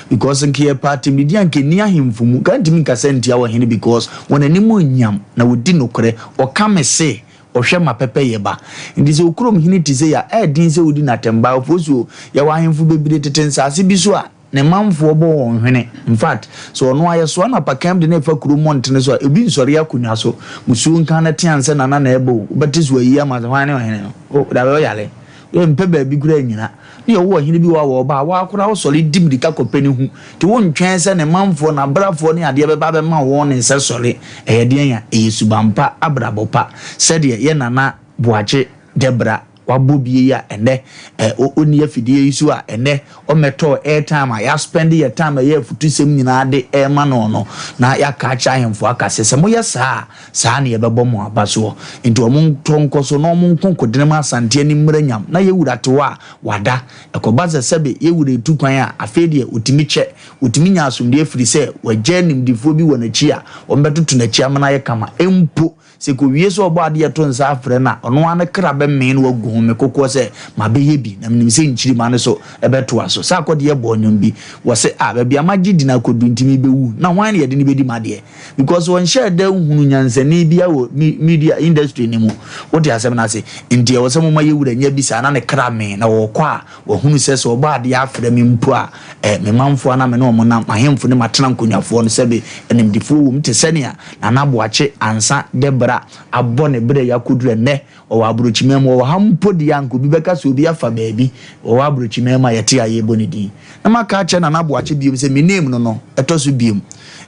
because nka yɛpɛ atɛmdidi a nka ɛnni ahemfo mu nka ntumi nkasa ntia ɔhene because wɔn anim nyam na wɔdi nokorɛ ɔka me se ɔhwɛ ma pɛpɛyɛ ba nti sɛ okurom hene te sei a ɛyɛ den sɛ wodi no atɛm ba ofosuo yɛwɔ ahemfo bebree tete nsaase bi so a Ne manfoɔ bɔ wɔn hwene. Infact, sɛ ɔno ara yɛsoa no apakam de no refa kuro mmɔntene so a, ebi nsɔre akonnwa so. Musuo nka no tea nsɛ Nana na ɛbɔ o, wobɛte so ayi ama sɛ hwan ne ɔhene no? O, dabi ɔyare. Wompɛ baabi koraa nnyina. Ne yɛwɔ ɔhene bi wɔ hɔ a wɔba a, woara koraa wosɔre di mmirika kɔpɛ ne hu. Nti wontwɛn sɛ ne manfoɔ, n'abrafoɔ ne adeɛ bɛba abɛma wɔn ne nsa sɔre. Ɛyɛ deɛn a? Ɛyɛ suban pa, abrabɔ pa. Sɛdeɛ yɛ Nana Boakye Dɛbra. Wabɔ bie yi a ɛnɛ ɛ ɔnni afidie yi so a ɛnɛ ɔmmɛtɔɔ airtime a yɛaspɛnde yɛ time a ɛyɛ afutusɛm nyinaa de rema no no, na yɛaka akyerɛ ahemfo aka sɛ, sɛ moyɛ saa a, saa na yɛbɛbɔ mo aba soɔ. Nti wɔn ntɔ nkɔ so na wɔn nko nkodene ma Asante anim mmra nyam, na yɛ wura te hɔ a, wada. Ɛkɔba sɛ sɛbe yɛ wura retu kwan a, afei deɛ ɔtumi kyɛ, ɔtumi nya asomdwoeɛ firi sɛ wagya animdefoɔ bi wɔ n'akyi a wɔbɛtoto n'akyi ama no ayɛ kama mpo. Sɛ ɛkɔwie sɛ Ɔbɔadeɛ to nsa afrɛ no a, ɔno ara ne kra bɛmee na wagu home kokoɔ sɛ, Mabɛyɛ bi, na menim sɛ nkyirimma no nso bɛtoa so. Sɛ akɔdeɛ bɔɔ nnwom bi, wɔse, Ah, baabi a magye din akɔdu nti mebɛwu, na hwan na yɛde no bɛdi m'adeɛ? Because wɔnhyɛɛ da nhunu nyansani biara wɔ media industry no mu. Wote asɛm no ase? Nti ɛwɔ sɛ moma yɛn wura nya bi saa na ne kra mee, na ɔkɔ a, Wahunu sɛ, sɛ Ɔbɔadeɛ afrɛ me mpo a, ɛ, me manfoɔ a na me ne wɔn nam, m'ahemfo ne m'atenankonnwafoɔ no, sɛbe animdefoɔ wɔ mu te sɛnea Nana Boakye Ansah Debrah abɔ ne berɛ yi akɔduru ɛnnɛ, ɔwɔ aburokyiman mu, ɔwɔ ha mpo deɛ a anka obi bɛka sɛ obi afa baabi, ɔwɔ aburokyiman mu a yɛte a yɛrebɔ ne din. Na maka akyerɛ Nana Boakye biom sɛ me name no no, ɛtɔ so biom,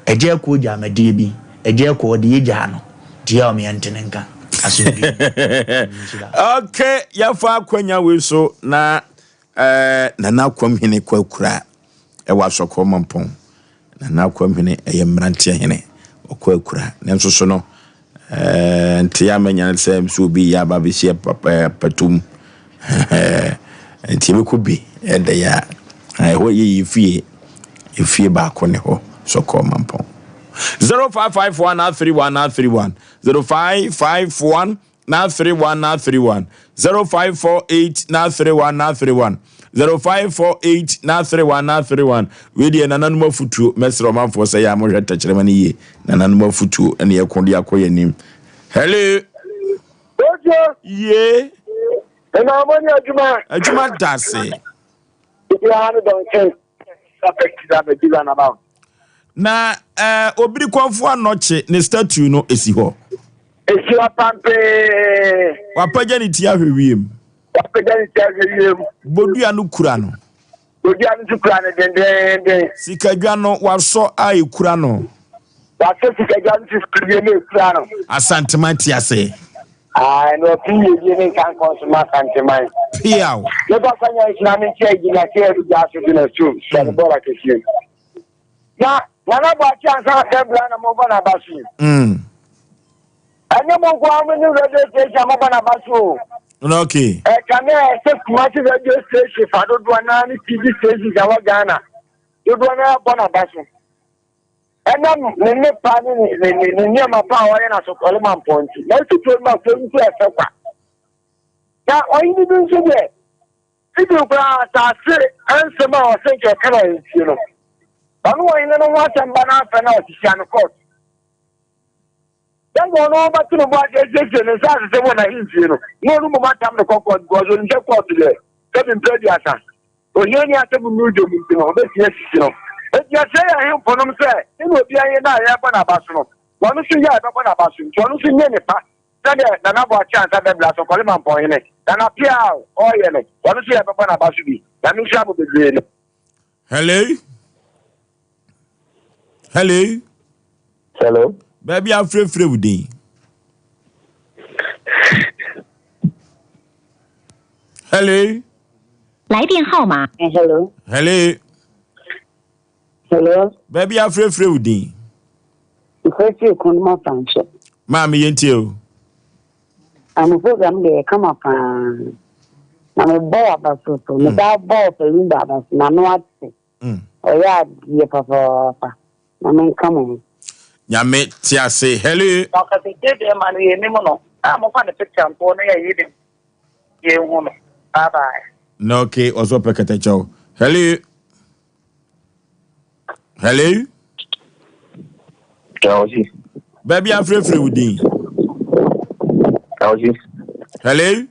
Agya Akuo gyaa me adeɛ bi, Agya Akuo, ɔde yɛ gyaa no. Deɛ ɔmo yɛ ntene nka asomdwie nhyira. Okay, yɛfa akwanya wei so na eh, Nana Akwamhene Kwakura ɛwɔ Asɔkɔɔ Mampɔn. Nana Akwamhene ɛyɛ mmeranteɛ hene ɔkɔ akura. Nanso so no eh, nte a manya no sɛ sɛ obi yɛ aba bɛsi eh, patom. Nti yɛbɛkɔ bi ɛdɛ yɛ a ɛhɔ yɛ yɛ fie efie baako ne hɔ Sɔkɔɔ Mampɔn. 0551 931 931 0551 931 931 0548 931 931 0548 931 931 Wei deɛ nananom afutuo mɛsrɛ ɔmanfoɔ sɛ yɛ a mohwɛ tɛkyerɛma no yie nananom afutuo ɛne ɛko de akɔ yɛn anim. Hello. Ojo. Ye. Ɛna ɔmo ni adwuma. Adwuma da ase. Biara ne dɔnkyɛn. Na eh, obiri kɔnfo anɔkye ne statue no esi hɔ. Esi hɔ pampee. Wapagya ne ti ahwɛ wiem. Wapagya ne ti ahwɛ wiem. Bodua no kura no. Bodua no nso kura no dendeenden. Sikadwa no wasɔ a ekura no. Wasɔ sikadwa no so sikadwa no ekura no. Asanteman te ase. Ae, na ɔte yiedie ne nkankɔ nso ma Asanteman. Piaw. Me papa nya nhyira me nkyɛ gyina sɛ ɛde gya so gyina so sɛ ne bɔɔla kɛseɛ. Na Nana Boakye ansa sɛ bra na mobɔ n'aba so yi. Ɛnyɛ mo nko ara mo ne radio station a mobɔ n'aba so o. Okay. Ɛkame a ɛsɛ Kumasi radio station fa dodoɔ naa ne TV stations a ɛwɔ Ghana dodoɔ naa bɔ n'aba so. Ɛnam ne nnepa ne ne ne ne nneɛma pa a ɔyɛ no asɔkɔre ma mpɔn nti, n'afotuo no ma kuro no so yɛ fɛ kwa. Na ɔhene bi nso deɛ, Sibiu koraa asase nsɛm a ɔsɛ nka ɛka no ahemfie no, ɔno ɔhene no ho asɛm ba n'afɛ na ɔhyehyɛ no kɔɔto. Sɛdeɛ ɔno ɔbɛto ne bo ase asiesie ne nsa asesɛ wɔ n'ahemfie no, na ɔno mmom atam no kɔ kɔɔto because onim sɛ kɔɔto deɛ, sɛbi mprɛ aduasa, ohiani asɛm nnuru dwom nti no, ɔbɛtumi asisi no. Enti ɛsrɛ yɛn ahemfo nom sɛ, sɛdeɛ obiara yɛ no a yɛrebɔ n'aba so no, wɔn nso yɛ a yɛbɛbɔ n'aba so. Nti ɔno nso nyɛ ne pa sɛdeɛ Nana Boakye Ansah Bɛbla so Kɔle Mampɔnhene, Nana Appiah a ɔreyɛ no, ɔno nso yɛbɛbɔ n'aba so bi. Nyame nhyira mo bebree. Hello. Hello. Hello. Baabi afrɛfrɛ wo din. Hello. 来电号码。Hello. Hello. Hello. Baabi afrɛfrɛ wo din. Mfrɛfrɛ kɔn ma fankyɛ. Maame yɛn tie o. Amo program deɛ yɛ kama paa. Na mebɔ waba so so. Mesan bɔ Ɔpanyin aba so. N'ano ate. Ɔyɛ adeɛ papaapa. Na menka mo ho. Nyame te ase. Hello. Na ɔkasɛtie bɛɛma no yɛ nim no a mofa ne picture ntoɔ na yɛyi ne yɛnhu no bye bye. Na okay ɔsɛ ɔpɛ kɛtɛkyɛw. Hello. Hello. Awusi. Baabi afrɛfrɛ wo din. Awusi. Hello.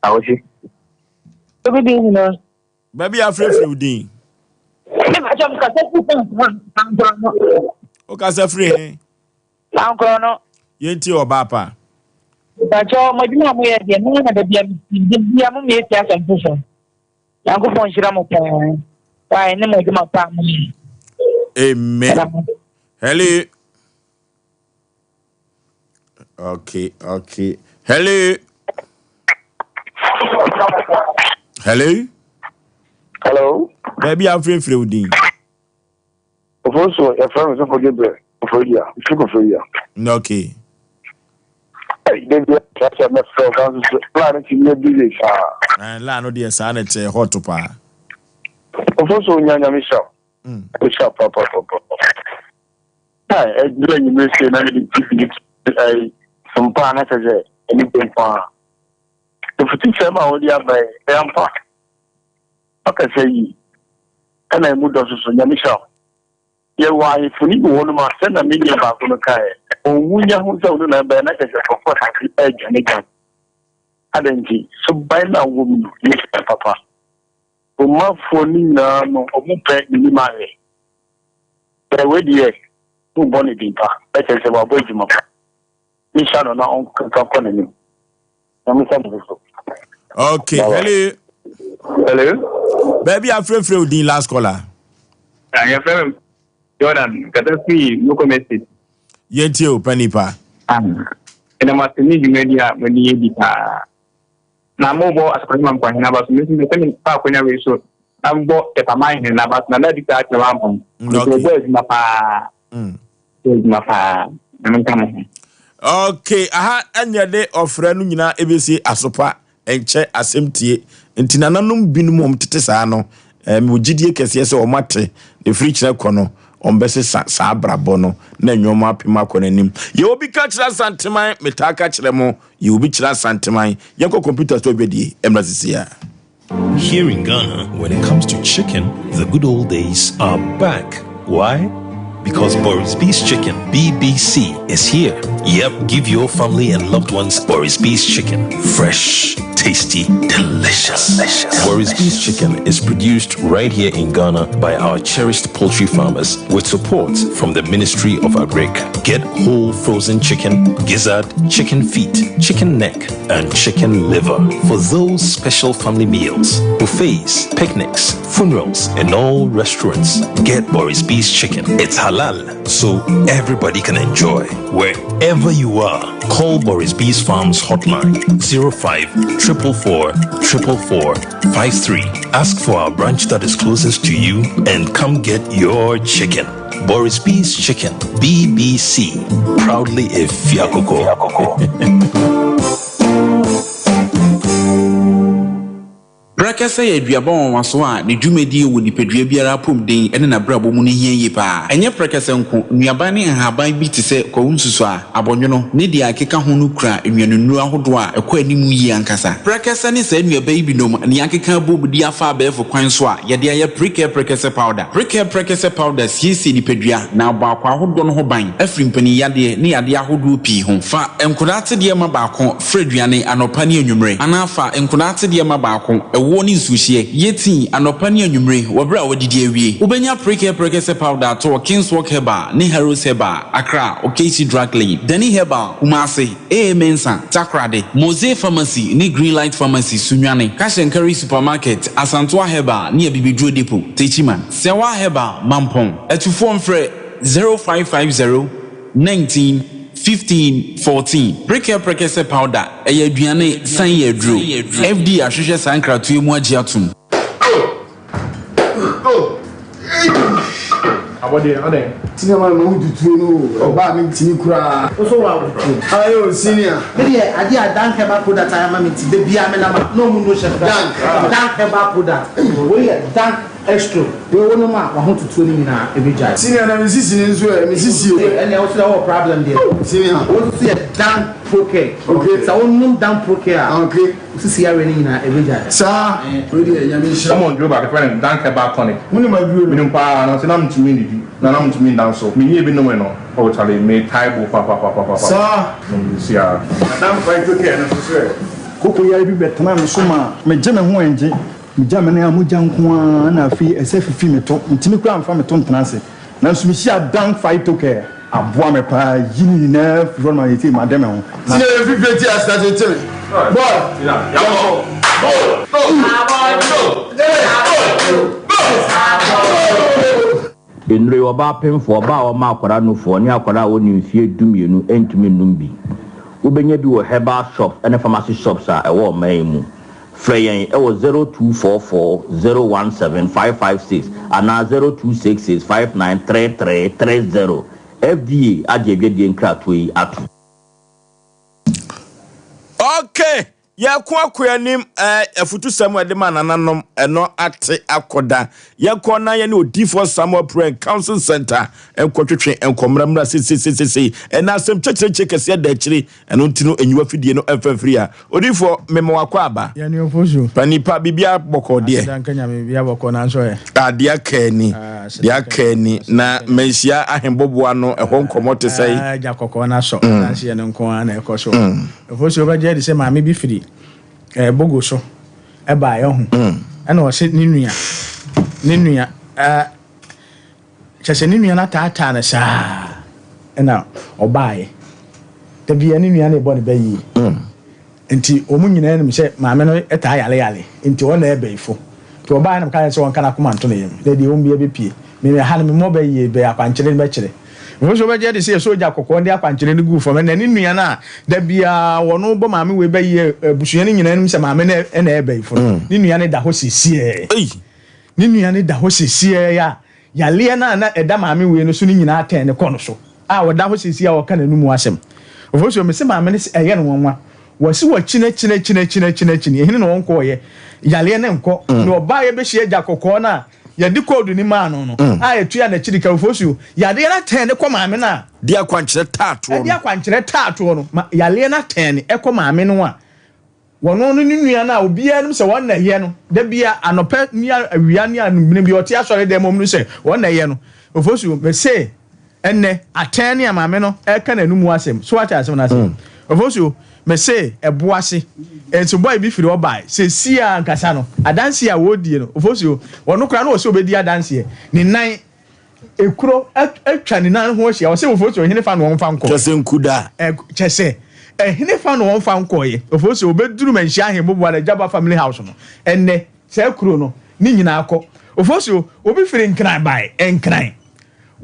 Awusi. Obi din nyinaa. Baabi afrɛfrɛ wo din. Wokasa firi he? Ankorɔ no. Yɛntie ɔbaa pa. Mpakyɛ mo adwuma a moyɛ deɛ mo na da bia bia mo mmie si asɛm foforɔ. Nyankopɔn nhyira mo paa. Why ne mo adwuma pa a moyɛ. Amen. Hello. Okay, okay. Hello. Hello. Hello. Baabi a wofirefire wo din. Ofosu yɛfrɛ me Sɔfo Gabriel Koforidua, mfiri Koforidua. Okay. Hey, David, kyerɛ mɛfrɛ wo kan so laa no tumi yɛ busy saa. Eh, laa no deɛ saa na ɛte hot paa. Ofosu nya nyame hyira wo. Hyira papapapa. Ai, ɛduru anwummerɛ sei na mede TV ɛyi mpa na kyerɛ sɛ ɛne bɛ mpa. Afutusɛm a wode aba yi, ɛyɛ ampa. Ɔkasa yi, ɛna emu dɔ soso. Nyame hyira wo. Yɛwɔ ahemfo no bi wɔ hɔnom a, sɛnea me nua baako no kaeɛ, ɔnwu nya ho sɛ ɔno na ɛbɛyɛ na kyerɛ sɛ nkurɔfoɔ asase redwanedwane. Adɛn nti? Suban no a wowɔ mu no nyɛ suban papa. Romafoɔ no nyinaa no, wɔpɛ n'anim ahwɛ. Bɛɛ wei deɛ, morebɔ no din pa, na kyerɛ sɛ wabɔ adwuma pa. Menhyira no na ɔnka nkɔ n'anim. Nyame nhyira mo nso. Okay, hello. Hello. Baabi afrɛfrɛ wo din last caller. Ah, yɛfrɛ me Jordan, kasa firi Mokom Estate. Yɛntie o, pɛ nipa. Ah, ɛna mo ase ne dwumadi a mo de yɛ di paa. Na mobɔ asɔkɔrɔ ma mkɔhene aba so, me nso mepɛ sɛ mefa akonya wei so na mobɔ Tɛpaman hene n'aba so, na na adi saa kyerɛ wampɔn. Okay. Nti ɔbɔ adwuma paa. Bɔ adwuma paa. Nyame nka mo ho. Okay, aha ɛnyɛ de ɔfrɛ no nyinaa ɛbɛsi asopa nkyɛ asɛm tie nti nananom binom wɔn tete saa no eh, mewɔ gyidie kɛseɛ sɛ wɔn ate na ɛfiri kyerɛ kɔ no wɔn bɛsesa saa abrabɔ no na nneɛma apem akɔ n'anim. Yɛ obi ka kyerɛ Asanteman, metaa ka kyerɛ mo, yɛ obi kyerɛ Asanteman, yɛnkɔ computer so adwadie mmra sisi a. Here in Ghana, when it comes to chicken, the good old days are back. Why? Because Boris B's Chicken, BBC, is here. Yep, give your family and loved ones Boris B's Chicken. Fresh, tasty, delicious. delicious. Boris B's Chicken is produced right here in Ghana by our cherished poultry farmers with support from the Ministry of Agric. Get whole frozen chicken, gizzard, chicken feet, chicken neck, and chicken liver for those special family meals, buffets, picnics, funerals, and all restaurants. Get Boris B's Chicken. It's halal, so everybody can enjoy. Wherever you are, call Boris B's Farms hotline 05 444 444 53. Ask for our branch that is closest to you and come get your chicken. Boris B's Chicken, BBC. Proudly a Fiakoko. Prɛkɛsɛ yɛ aduaba nwanwaso a ne dwumadie wɔ nipadua biara apɔmuden ne n'abrabɔ mu no hia yie pa ara. Ɛnyɛ prɛkɛsɛ nko, nnuaban ne nhaban bi te sɛ kwawu nsusuaa, abɔnwono, ne deɛ ɛkeka ho no kura nnuanennuro ahodoɔ a ɛkɔ anim yie ankasa. Prɛkɛsɛ ne saa nnuaba yi binom na yɛakeka abom de afa abɛɛfo kwan so a yɛde ayɛ Prekɛ Prɛkɛsɛ Powder. Prekɛ Prɛkɛsɛ Powder siesie nipadua na abɔ akwaa ahodoɔ no ho ban afiri mpaninyadeɛ ne yadeɛ ahodoɔ pii ho. Fa nkodaa atedeɛ ma baako Fra aduane anɔpa ne anwummere, anaa fa nkwadaa atedeɛ ma baako, ɛwoɔ ne nsuohyeɛ. Yɛ tii anɔpa ne anwummere wɔ berɛ a woadidi awie. Wobɛnya Prekɛ Prɛkɛsɛ Powder atɔ wɔ Kingswalk Herbal ne Harrods Herbal, Accra, Okaishie Drug Lane, Dani Herbal, Kumasi, AA Mensah, Takoradi, Mosey Pharmacy ne Greenlight Pharmacy, Sunyani, Cash and Carry Supermarket, Asantoa Herbal ne Abibiduro Depot, Techiman, Sɛwa Herbal, Mampong. Atufoɔ mfrɛ 0550 19 15 14 Prekɛ Prɛkɛsɛ powder ɛyɛ aduane san yɛ aduro. FDA ahwehwɛ saa nkratoɔ yi mu agye atom. Abɔdeɛ adɛn? Senior man ma wo tutuo no o ɔbaa me ntimi koraa. Wo so wa tutuo. Aye o senior. Me deɛ adeɛ a Dank herbal product ayɛ ama me nti da biara me nam a na ɔmo nnuro hyɛ me Dank. Dank herbal product wei yɛ Dank Estro wei wo nom a wahotutuo no nyinaa ɛbɛgyae. Senior na me sisi no nso ɛ me sisi o. Ɛnneɛ wo so deɛ wowɔ problem deɛ. Oh senior. Wo nso yɛ Dan Procare. Okay. Sɛ wo nom Dan Procare a. Okay. Wo sisi yareɛ no nyinaa ɛbɛgyae. Saa. Wei deɛ Nyame nhyira. Wɔn duro baako yɛfrɛ no Dan Herbal Tonic. Wo nim aduro no? Menim paa nanso na mentumi nnidi na na mentumi nda nso. Menyɛɛ bi nomee no oh chale metae bo papapapapa. Saa. Nom siaa. Na Dan Phytocare no nso so ɛ? Koko yare bi bɛtenaa me so maa megye me ho ɛngye. Megya me nan a mogya nko ara na afei ɛsɛ fifi me to. Mentumi koraa mfa me to ntena ase. Nanso mehyiaa Dan Phytocare. Aboa me paa yi ne nyinaa firi hɔ no ma seesei made me ho. Na. Senior yɛ fifire ti ase na tete me. Boy. Yɛnkɔ. Go. Go. Go. Go. Go. Nnuro yi, ɔbaa pemfoɔ, ɔbaa a ɔma akwadaa nufoɔ, ne akwadaa a ɔnni mfeɛ dumienu ntumi nnom bi. Wobɛnya bi wɔ herbal shops ne pharmacy shops a ɛwɔ ɔman yi mu. Frɛ yɛn wɔ 0244 017 556 anaa 0266 5933 30. FDA agye adwadie nkratoɔ yi atom. Okay, yɛko akɔ anim eh, afutusɛm a ɛde ma nananom ɛno ate akɔda. Yɛkɔ na yɛne odiifoɔ Samuel Prɛn Council Center nkɔtwetwe nkɔmmra mmra seseesesei. Ɛna asɛm kyɛkyerɛkyerɛ kɛseɛ da akyire, ɛno nti no enyiwa fidie no ɛmfa mfiri ha. Odiifoɔ, mema wakɔ aba. Yɛne ofosu. Panipa, biribiara bɔkɔɔ deɛ. Aseda nka Nyame, biribiara bɔkɔɔ nanso ɛ. Ah, deɛ aka ani, Ah, aseda deɛ nka aka Nyame, ani. aseda Na nka Nyame. manhyia ahemboboa no, ɛhɔ nkɔmmɔ te sɛn? Ah, gya kɔkɔɔ no asɔ, adanseɛ no nko ara na ɛkɔ so. Ofosu, wobɛgye adi sɛ maame bi firi eh, Bogo so ɛbaeɛ ɔho. Ɛna ɔse ne nua, ne nua, eh, Kyerɛ sɛ ne nua no ataataa no saa ɛna ɔbaeɛ. Da biara ne nua no rebɔ ne ba yie. Nti wɔn nyinaa nim sɛ maame no taa yare yare nti wɔn na ɛyɛ bayifo. Nti ɔbaeɛ na meka kyerɛ no sɛ ɔnka n'akoma nto ne yam na deɛ ɛwɔ mu biara bɛpue. Me ɛha no memmɔ ba yie bɛ akwankyerɛ no bɛkyerɛ. Mefo sɛ wobɛgye adi sɛ yɛsɔɔ gya kɔkɔɔ de akwankyerɛ no guu fam ɛna ne nua no a da biara wɔn bɔ maame wei ba yie abusua no nyinaa nim sɛ maame no na ɛyɛ bayifo no ne nua no da hɔ seesei. Ne nua no da hɔ sesiei a yareɛ no a na ɛda maame wei no so no nyinaa atɛn no kɔ no so a ɔda hɔ sesiei a ɔka n'anomu asɛm. Ofosuo, mese maame no se ɛyɛ no nwanwa. Wɔse wɔkyinakyinakyinakyinakyinakyini, ɛhene na wɔnkɔɔyɛ, yareɛ no nkɔ. Na ɔbaeɛ bɛhyia agya kɔkɔɔ no a yɛde koodu no maa no no a ɛtua n'akyiri ka. Ofosuo, yareɛ no atɛn no kɔ maame no a. De akwankyerɛ taatoɔ no. De akwankyerɛ taatoɔ no, ma yareɛ no atɛn no kɔ maame no a Wɔno no ne nua no a obiara nim sɛ wɔn na ɛyɛ no, da biara anɔpa ne awia ne anwummere bi ɔte asɔredan mu ɔmo nim sɛ wɔn na ɛyɛ no. Ofosu, mese ɛnnɛ atɛn ne a maame no ɛreka n'anum asɛm, so wate asɛm no ase? Ofosu, mese ɛbo ase nso boy bi firi hɔ bae, seesei ara ankasa no adanseɛ a wɔredie no, Ofosu, ɔno koraa na ɔsɛ ɔbɛdi adanseɛ, ne nan Ekuro atwa ne nan ho ahyia. Ɔsɛ Ofosu ɛhene fa na wɔn fa nkɔ. Kyɛ sɛ nkuda. Kyɛ sɛ ɛhene fa na wɔn fa nkɔɛ. Ofosu obeduru Manhyia Ahemboboa na Gyaba family house no. Ɛnɛ saa kuro no ne nyinaa kɔ. Ofosu obi firi Nkran bae. Nkran.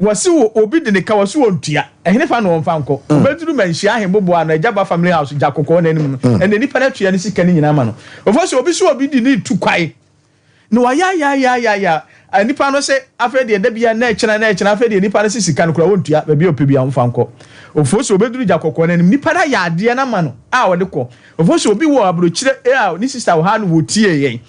Wɔse wɔ obi de ne ka wɔse wɔn tua. Ɛhene fa na wɔn fa nkɔ. Obeduru Manhyia Ahemboboa na Gyaba family house gya kɔkɔɔ n'anim no. Ɛnɛ nipa no atua ne sika ne nyinaa ma no. Ofosu obi so obi de ne tu kwae. Na wayaayaayaayaa nipa no se afei deɛ da biara na ɛkyena na ɛkyena afei deɛ nipa no se sika no koraa wɔntua baabi a ɔpɛ biara ɔmfa nkɔ. Ofosu sɛ ɔbɛduru gya kɔkɔɔ no anim nipa no ayɛ adeɛ no ama no a ɔde kɔ. Ofosu sɛ obi wɔ aburokyire a ne sista wɔ ha no wɔtie yɛn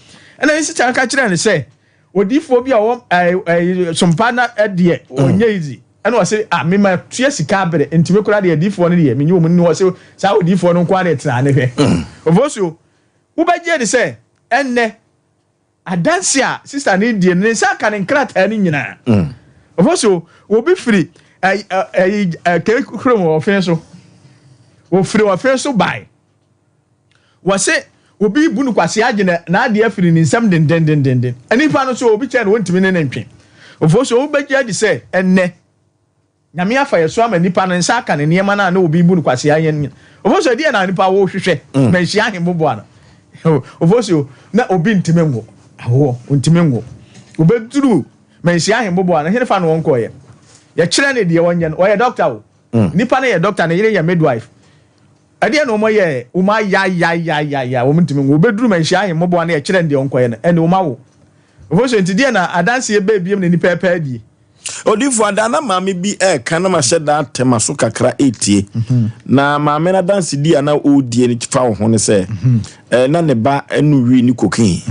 ɛna ne sista no ka kyerɛɛ no sɛ odiifoɔ bi a ɔwɔ ɛɛ ɛɛ sompa na ɛdeɛ ɔnyɛ easy ɛna ɔse ah me ma tua sika abere nti me koraa deɛ adiifoɔ no deɛ menye wɔn ni ɔse saa odiifoɔ no nko ara na ɛtena ne hwɛ. Ofosu wobɛgye adi sɛ Ɛnnɛ, adanse a sista no redie no, ne nsa aka ne nkrataa no nyinaa. Ɔfɔ so, obi firi ɛyi kee kurom wɔ ɔfe so. Ofiri ɔfe so bae. Wɔse obi bu no kwasea agye n'adeɛ afiri ne nsam dendendendenden. Nipa no so obi kyɛn no, wɔntumi ne no ntwe. Ɔfɔ so, wobɛgye adi sɛ ɛnnɛ, Nyame afa yɛ so ama nipa no nsa aka ne nneɛma no a na obi bu no kwasea yɛn nyina. Ofosu ɛdeɛ na nipa wo hwehwɛ mm. manhyia ahemboboa no. Ofosu na obi ntumi nwo awoɔ ntumi nwo. Obeduru manhyia ahemboboa no hene fa no wɔn kɔɔyɛ. Yɛkyerɛ ne deɛ wɔnyɛ no ɔyɛ dɔkta o. Mm. Nipa no yɛ dɔkta ne yere yɛ midwife. Ɛdeɛ na wɔn yɛ wɔn ayayayayaya wɔn ntumi nwo. Obeduru manhyia ahemboboa no yɛkyerɛ ne deɛ wɔn kɔyɛ no ɛne wɔn awo. Ofosu nti deɛ na adanseɛ bɛɛ biem na nipa ɛpɛ adie. Odifo ada na maame bi reka na mahyɛ da atɛ m'aso kakra retie. Na maame no adansedi a na ɔredie no fa wo ho ne sɛ eh, na ne ba no wii ne cocaine.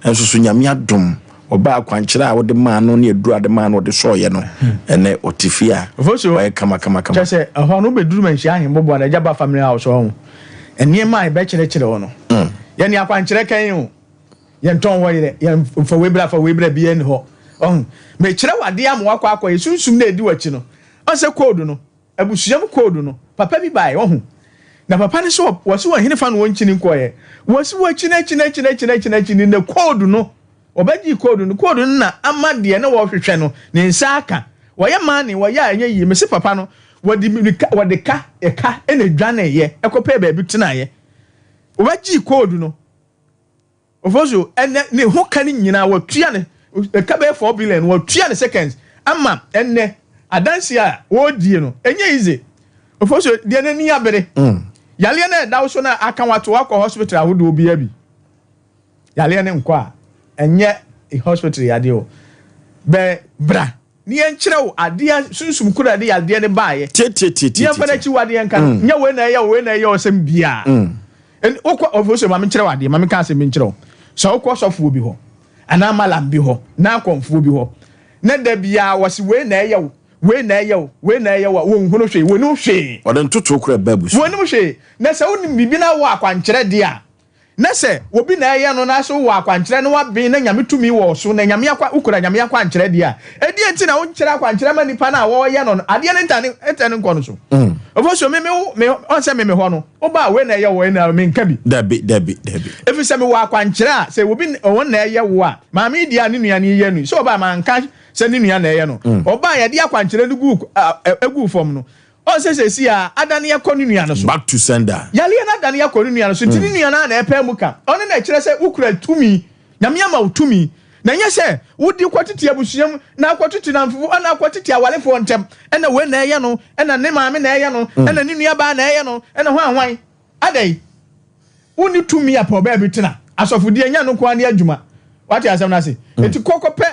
Nso so Nyame adom ɔbaa akwankyerɛ a wode maa no ne aduru a wode maa no ɔde sɔɔyɛ no ɛnɛ ɔte fie a ɔyɛ kama kama kama. Kyerɛ sɛ ɛhɔ no wobɛduru manhyia ahemboboa no agya ba family house hɔ ho nneɛma a yɛbɛkyerɛkyerɛ wo no yɛne akwankyerɛ kan o. Yɛntɔn hɔ yerɛ, yɛn fa wei bra fa wei bra biara nni hɔ. Ɔho, mekyerɛ wo adeɛ ama wakɔ akɔyɛ, sunsum no a ɛdi w'akyi no, ɔn sɛ code no, abusua mu code no, papa bi baeɛ, ɔho, na papa no sɛ wɔse wɔn henefa na wɔnkyini nkɔeɛ, wɔse wɔakyini akyini akyini akyini akyini akyini, na code no, wɔbɛgyee code no, code no na ama deɛ na wɔhwehwɛ no, ne nsa aka, wɔyɛ mane, wɔyɛ a ɛnyɛ yie, mese papa no, wɔde mirika, wɔde ka, ɛka ɛna ɛdwaneeɛ, ɛkɔpɛɛ baabi tenaeɛ, wɔbɛgyee code no. Ofosu, ɛnɛ ne ho ka no nyinaa wɔtua no ɛka bɛyɛ 4 billion wɔtua no seconds ama ɛnɛ adanse a wɔredie no ɛnyɛ easy. Ofosu deɛ n'ani abere. Yareɛ no a ɛda wo so no a aka wato wakɔ hospital ahodoɔ biara bi. Yareɛ no nkɔ a, ɛnyɛ hospital yadeɛ o. Bɛ bra ne yɛnkyerɛ wo adeɛ sunsum koro a ɛde yadeɛ no baeɛ. Tietietie. Ne yɛmfa no akyiwadeɛ nka no. Mm. Nyɛ wei na ɛyɛ wo, wei na ɛyɛ wo sɛm biara. Mm. Ɛn wokɔ ɔfo so ma menkyerɛ wo adeɛ, ma menka asɛm bi nkyerɛ wo. Sɛ wokɔ sɔfoɔ bi hɔ anaa malam bi hɔ na akɔmfoɔ bi hɔ na da biara wɔse wei na ɛyɛ wo, wei na ɛyɛ wo, wei na ɛyɛ wo a, wɔnhunu hwee, wɔnnim hwee. Wɔde ntotoɔ kora ɛba abusua. Wɔnnim hwee. Na sɛ wonim biribi na wowɔ akwankyerɛ deɛ a, Na sɛ obi na ɛyɛ no na sɛ wowɔ akwankyerɛ na woaben na Nyame tumi wɔ wo so na Nyame akwa wokura Nyame akwankyerɛ deɛ a, ɛdeɛn nti na wonkyerɛ akwankyerɛ ma nipa no a wɔreyɛ no no adeɛ no ntane ntane nkɔ no so? Ofosuo, me me wo me ɔn sɛ me me hɔ no, woba a wei na ɛyɛ wo wei na menka bi. Dabi dabi dabi. Ɛfiri sɛ mewɔ akwankyerɛ a sɛ obi wɔn na ɛyɛ wo a, maame yi deɛ a ne nua no yɛ no yi, sɛ ɔba a manka sɛ ne nua na ɛyɛ no, ɔba a yɛde akwankyerɛ no guu guu fam no, Ɔn sɛ seesei a adane akɔ ne nua no so. Back to sender. Yareɛ no adane akɔ ne nua no so nti ne nua no ara na ɛpaa mu ka. Ɔno na ɛkyerɛ sɛ wokura tumi. Nyame ama wo tumi. Na ɛnyɛ sɛ wode kɔtete abusua mu na akɔtete nnamfofoɔ ɛna akɔtete awarefoɔ ntɛm. Ɛna wei na ɛyɛ no, ɛna ne maame na ɛyɛ no, ɛna ne nua baa na ɛyɛ no, ɛna hwan hwan. Adɛn? Wonni tumi a pɛ ɔbaa bi tena. Asɔfodie ɛnyɛ ɛno nko ara ne adwuma. Wate asɛm no ase? Nti kɔ kɔpɛ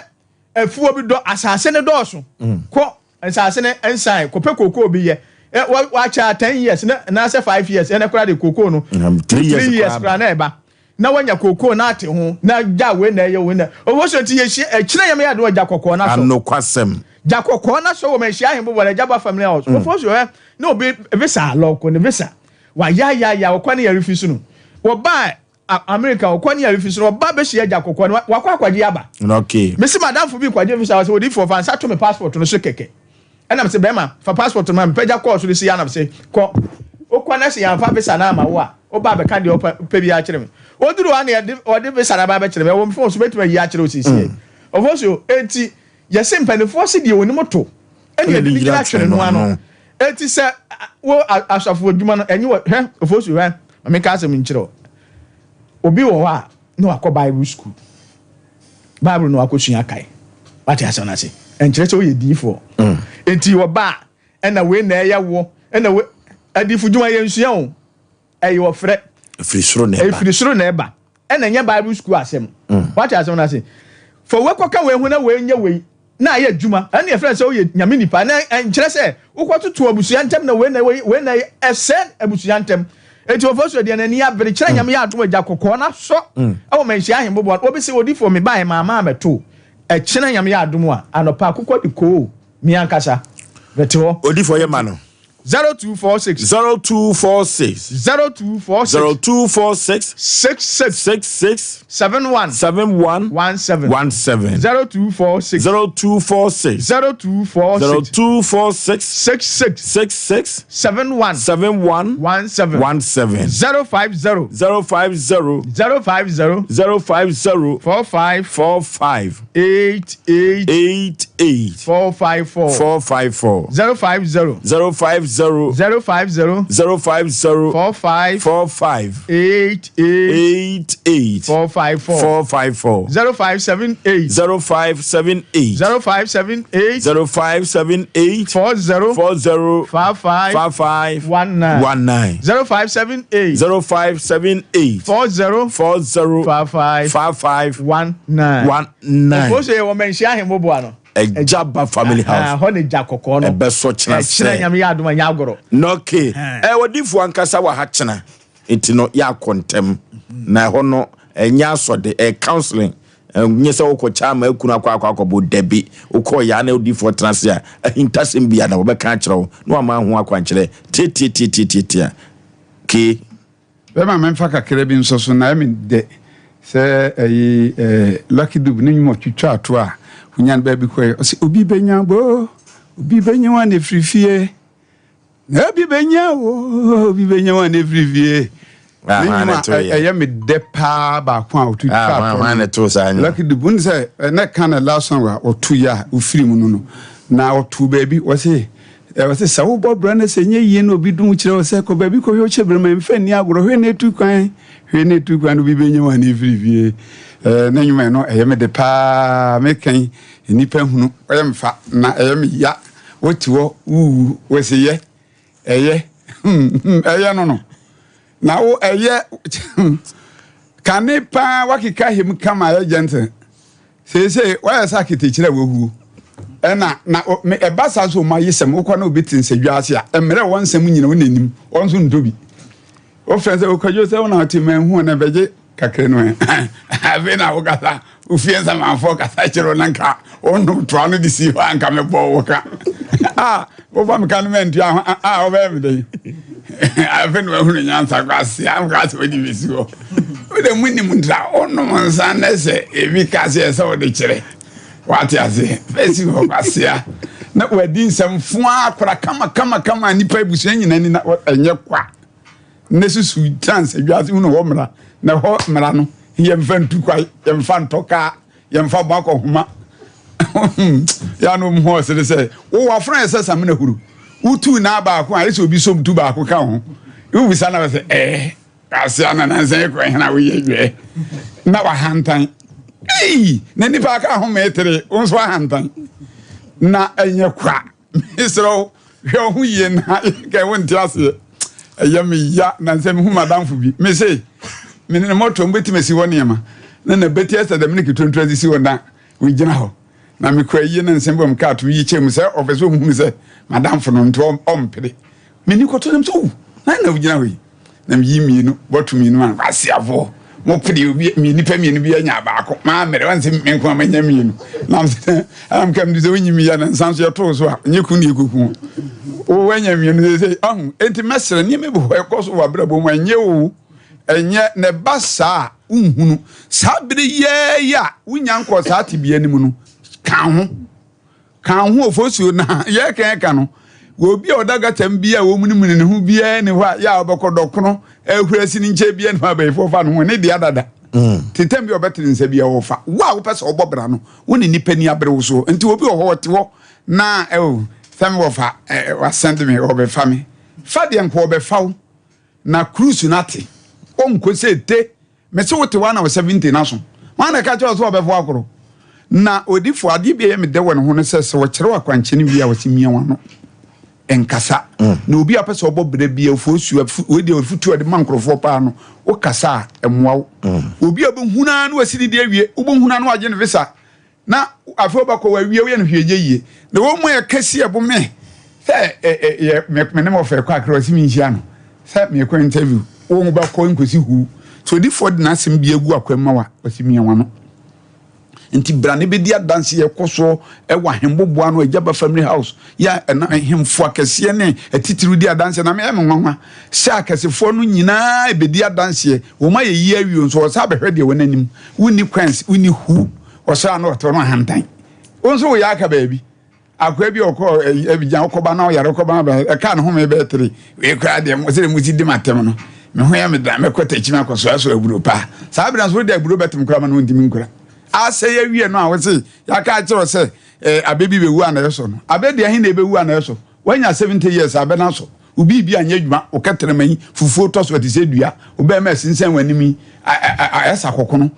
afuo bi dɔ, asase no dɔɔso. Kɔ Nsaase no nsae, kɔpɛ kookoo bi yɛ. Ɛ wɔ wakyɛ a ten years na anaasɛ five years ɛnɛ koraa de kookoo no. Two, three years koraa na ɛba. Na wanya kookoo na ate ho na gya wei na ɛyɛ wei na ɔwɔ so nti yɛhyia ɛkyerɛ yɛn yɛ adeɛ gya kɔkɔɔ na sɔ. Anokwasɛm. Gya kɔkɔɔ na sɔ wɔ manhyia ahembo wɔ Agyaba family house. Ɔfɔ so ɛ na obi visa lɔko ne visa wayayaya ɔkɔ ne yɛrefi so no wɔbaa A America ɔkɔ ne yare fi so no ɔba bɛhyia agya kɔkɔɔ no wakɔ akɔgye aba. Okay. Mesi madamfo bi kɔgye visa ɔsɛ odiifoɔ fa nsa to me passport no so kɛkɛ. Ɛna mese bɛrima fa passport no ma me pagya kɔɔ so no si anam se kɔ. Wokɔ na sɛ yɛamfa visa no ama wo a woba abɛka deɛ ɔpɛ biara kyerɛ me. Ɔduru hɔ a na yɛde ɔde visa no aba abɛkyerɛ me ɛwɔ me phone so mɛtumi ayi akyerɛ wo seesei. Ɔfo so enti yɛse mpanimfoɔ se deɛ onim to ɛne yɛde ne gyina twene no ano. Enti sɛ wo asafo adwuma no ɛnye wɔ hwɛ ofosu hwɛ ma menka asɛm nkyerɛ wo. Obi wɔ hɔ a na wakɔ Bible school. Bible na wakɔsua kae. Wate asɛm no ase? Ɛnkyerɛ sɛ woyɛ diifoɔ. Enti wɔba a ɛna wei na ɛyɛ wo ɛna wei adiifo dwuma yɛnsua o. Ɛyɛ ɔfrɛ. Ɛfiri soro na ɛba. Ɛfiri soro na ɛba. Ɛna ɛnyɛ Bible school asɛm. Wate asɛm no ase? Fa wei kɔka wei ho na wei nyɛ wei na ayɛ adwuma. Ɛno na yɛfrɛ no sɛ woyɛ Nyame nipa. Na ɛnkyerɛ sɛ wokɔtoto abusua ntam na wei na wei, wei na ɛsɛe abusua ntam. Enti wɔfa so deɛ n'ani abere kyerɛ Nyame yɛ adom agya kɔkɔɔ na sɔ ɛwɔ manhyia ahemboboa no. Obi se odifoɔ mebaeɛ maa maa mɛto. Ɛkyena Nyame yɛ adom a anɔpa akokɔ de koo me ankasa mete hɔ. Odifoɔ yɛ ma no. 0246. 0246. 0246. 0246. 66. 66. 71. 71. 17. 17. 0246. 0246. 0246. 0246. 66. 66. 71. 71. 17. 17. 050. 050. 050. 050. 45. 45. 88. 88. 454. 454. 050. 050. 050. 050. 45. 45. 88. 88. 454. 454. 0578. 0578. 0578. 0578. 40. 40. 55. 55. 19. 19. 0578. 0578. 40. 40. 55. 55. 19. 19. Ofosu yɛ wɔ manhyia ahemmoboa no. Ɛgya ba family house. Hɔ ne gya kɔkɔɔ no. Ɛbɛsɔ kyena sɛ. Ɛkyena nyame yɛ adom ɛnyɛ agorɔ. Nɔke. Ɛ odiifoɔ ankasa wɔ ha kyena. Nti no yɛ akɔ ntɛm. Na ɛhɔ no ɛnyɛ asɔde ɛyɛ counseling. Ɛnyɛ sɛ wokɔ kyɛ ama akunu akɔ akɔ akɔbɔ dabi. Wokɔ yɛ na odiifoɔ tena ase a ahintasɛm bi a na wɔbɛka akyerɛ wo na wama ho akwankyerɛ tiatiatiatiatia. Kee. Bɛma memfa kakra bi nso so na ɛyɛ me dɛ sɛ ɛyi eh, Lucky Dube ne nnwom a ɔtwitwaa to a onya no baabi kɔɛ. Ɔse obi bɛnya bo, obi bɛnya wo a na ɛfiri fie. Na obi bɛnya wo, obi bɛnya wo a na ɛfiri fie. Ah, Ne hwan nnwom na a ɛtoo yɛ? ɛyɛ me dɛ paa baako a ɔtwitwaa Ah, hwan to hwan na no. ɛtoo saa nnwom? Lucky Dube, wonim sɛ na ɛka ne last song a ɔto yɛ a ɔfiri mu no no. Na ɔtoo baabi, ɔse Ɛwɔ sɛ sɛ wobɔ bra na sɛ ɛnyɛ yie na obi dom kyerɛ wo sɛ kɔ baabi kɔhwɛ wo hyɛbrɛ ma mfa nni agorɔ hwɛ na ɛtu kwan hwɛ na ɛtu kwan no obi bɛnya wo ane firi fie ɛɛ ne nnwuma no ɛyɛ me de paa meka yi nnipa hunu ɔyɛ me fa na ɛyɛ me ya wote hɔ wuwu wɔsi yɛ ɛyɛ ɛyɛ no no na wo ɛyɛ. Kane paa wakeka hem kama ayɛ gentle. Seesei wayɛ sɛ aketekyire a wahuo. Ɛna na me ɛba saa nso ɔmo ayesɛm wokɔ na obi te nsadwa ase a mmerɛ wɔ nsɛm nyina wo n'anim wɔn nso ntɔ bi. Wofrɛ sɛ okwadwo sɛ wo na ɔte manhu na bɛgye kakra no ɛ. Afei na wokasa ofie nsamanfoɔ kasa kyerɛ wo na nka wonom toa no de si hɔ a nka mebɔ wo ka. A wofa me ka no mantua ho a wobɛyɛ me dɛn? Afei na wahunu nyansa kwasea nka sɛ wode bɛsi hɔ. Wode mu nim ntra wonom nsa nɛ sɛ ebi ka sɛ ɛsɛ wode kyerɛ. Wate aseɛ? Fɛsi hɔ kwasea na wadi nsɛm foa akora kama kama kama nipa abusua nyina ni na ɛnyɛ kwa. Ne susu chance adwase hunu hɔ mmara na hɔ mmara no yɛmfa ntu kwae yɛmfa ntɔ kaa yɛmfa bɔ akɔhoma yɛ no mu ɔsere sɛ wowɔ afona yɛ sɛ samina huru wotu na baako a ɛsɛ obi som tu baako ka ho wobisa na sɛ ɛɛ ase ana nansa yɛ kɔ hena woyɛ dwɛ na wahantan ei na nipa aka ho metere wo nso ahantan na ɛnyɛ kwa mesrɛ wo hwɛ wo ho yie na kɛ wo nte aseɛ ɛyɛ me ya na nsɛ mehu madamfo bi me se me ne mɔtɔ mbɛtumi asi hɔ nneɛma na na bɛti ɛsɛ dɛm ne ketontura sisi hɔ na wogyina hɔ na mekɔ ayie na nsɛm bɔ m kaa to yi kyɛ mu sɛ ɔpɛ sɛ ɔmuhunu sɛ madamfo no nti ɔmpere M'ani kɔtɔ nam sɛ oh na na wogyina hɔ yi na meyi mmienu bɔto mmienu a kwaseafoɔ mo pere obi mi nipa mmienu bi anya baako maa mmerɛ wɔn sɛ me nko ama nya mmienu na sɛ ɛna mka mi sɛ wonyi mi yɛ na nsan so yɛtoo so a nye kun ne ekoku wo wanya mmienu sɛ sɛ ahu enti mɛsrɛ nneɛma bi hɔ ɛkɔ so wɔ abrabɔ mu ɛnyɛ o ɛnyɛ na ɛba saa a wonhunu saa bere yɛɛyɛ a wonya nkɔ saa tebea no mu no ka ho Ka ho ofosuo na yɛka ɛka no wɔ obi a ɔda gata mu bi a wɔmunimuni ne ho biara ni hɔ a yɛ a ɔbɛkɔ dɔkono ahura si ne nkyɛn biara ni hɔ a abayifoɔ fa ne ho ne dea dada. Mm. Tetam bi a ɔbɛtene nsa bi a ɔfa wo a wopɛ sɛ ɔbɔ bra no wo ne nipa ni abere wo so nti obi wɔ hɔ ɔte hɔ na ɛo sɛ me wɔfa wasɛnde me ɔbɛfa me fa deɛ nka ɔbɛfa wo na cruise no ate ɔnkɔ sɛ te Mese wote hɔ a na wo 70 no aso. Hwan na ɛka kyerɛ wo sɛ ɔbɛfo akoro? Na odifo, adeɛ bi a ɛyɛ me dɛ wɔ ne ho ne sɛ, sɛ ɔkyerɛ wo akwankyɛne wie a, ɔse mia w'ano nkasa. Mm. Na obi a ɔpɛ sɛ ɔbɔ brɛ bi a, ofosuo, wei deɛ ofutuo a ɔde ma nkurɔfoɔ paa no, wokasa a, ɛmmoa wo. Mm. Obi a ɔbɛhunu ara na wasi ne deɛ awie, wobɛhunu ara na wagye ne visa. Na afei wobɛkɔ wawie woyɛ no hwee nyɛ yie. Na wɔn mu a ɛka si ɛbo me sɛ yɛ me ne wɔfɛ kɔ akra ɔsi me nhyia no sɛ mekɔ interview wɔn bɛkɔ nkosi huu so odifoɔ de n'asɛm bi agu akwan ma wa ɔsi mia wano nti bra ne bɛdi adanse yɛ kɔ soɔ ɛwɔ ahemboboa no agya ba family house yɛ ɛna ahemfo akɛseɛ ne atitiriw di adanseɛ na meyɛ me nwanwa sɛ akɛsefoɔ no nyinaa ɛbɛdi adanseɛ wɔn ayɛ yie awie nso wɔsa abɛhwɛ deɛ wɔn anim wonni kwans wonni hu Ɔsra no ɔtɔ no ahantan. Wo nso woyɛ aka baabi. Akoa bi ɔkɔ Abidjan ɔkɔba na ɔyare ɔkɔba na ɛka ne home bɛyɛ tere. Wei koraa deɛ mo sɛ mo si di m'atɛm no. Me ho yɛ me dan mɛkɔ takyi me akɔsoasoa aburo paa. Saa bere nso wode aburo bɛtem koraa ma no ntumi nkura. Asɛe awie no a wose yɛaka akyerɛ wo sɛ eh, abɛ bi bɛwu a na ɛsɔ no. Abɛ deɛ he na ɛbɛwu a na ɛsɔ. Woanya 70 years abɛ no asɔ. Wo biribi anyɛ adwuma, wo kɛtrɛma yi fufuo tɔ so ɛte sɛ dua, wo bɛrima ɛsensɛn w'anim yi ayɛ sɛ akɔkono.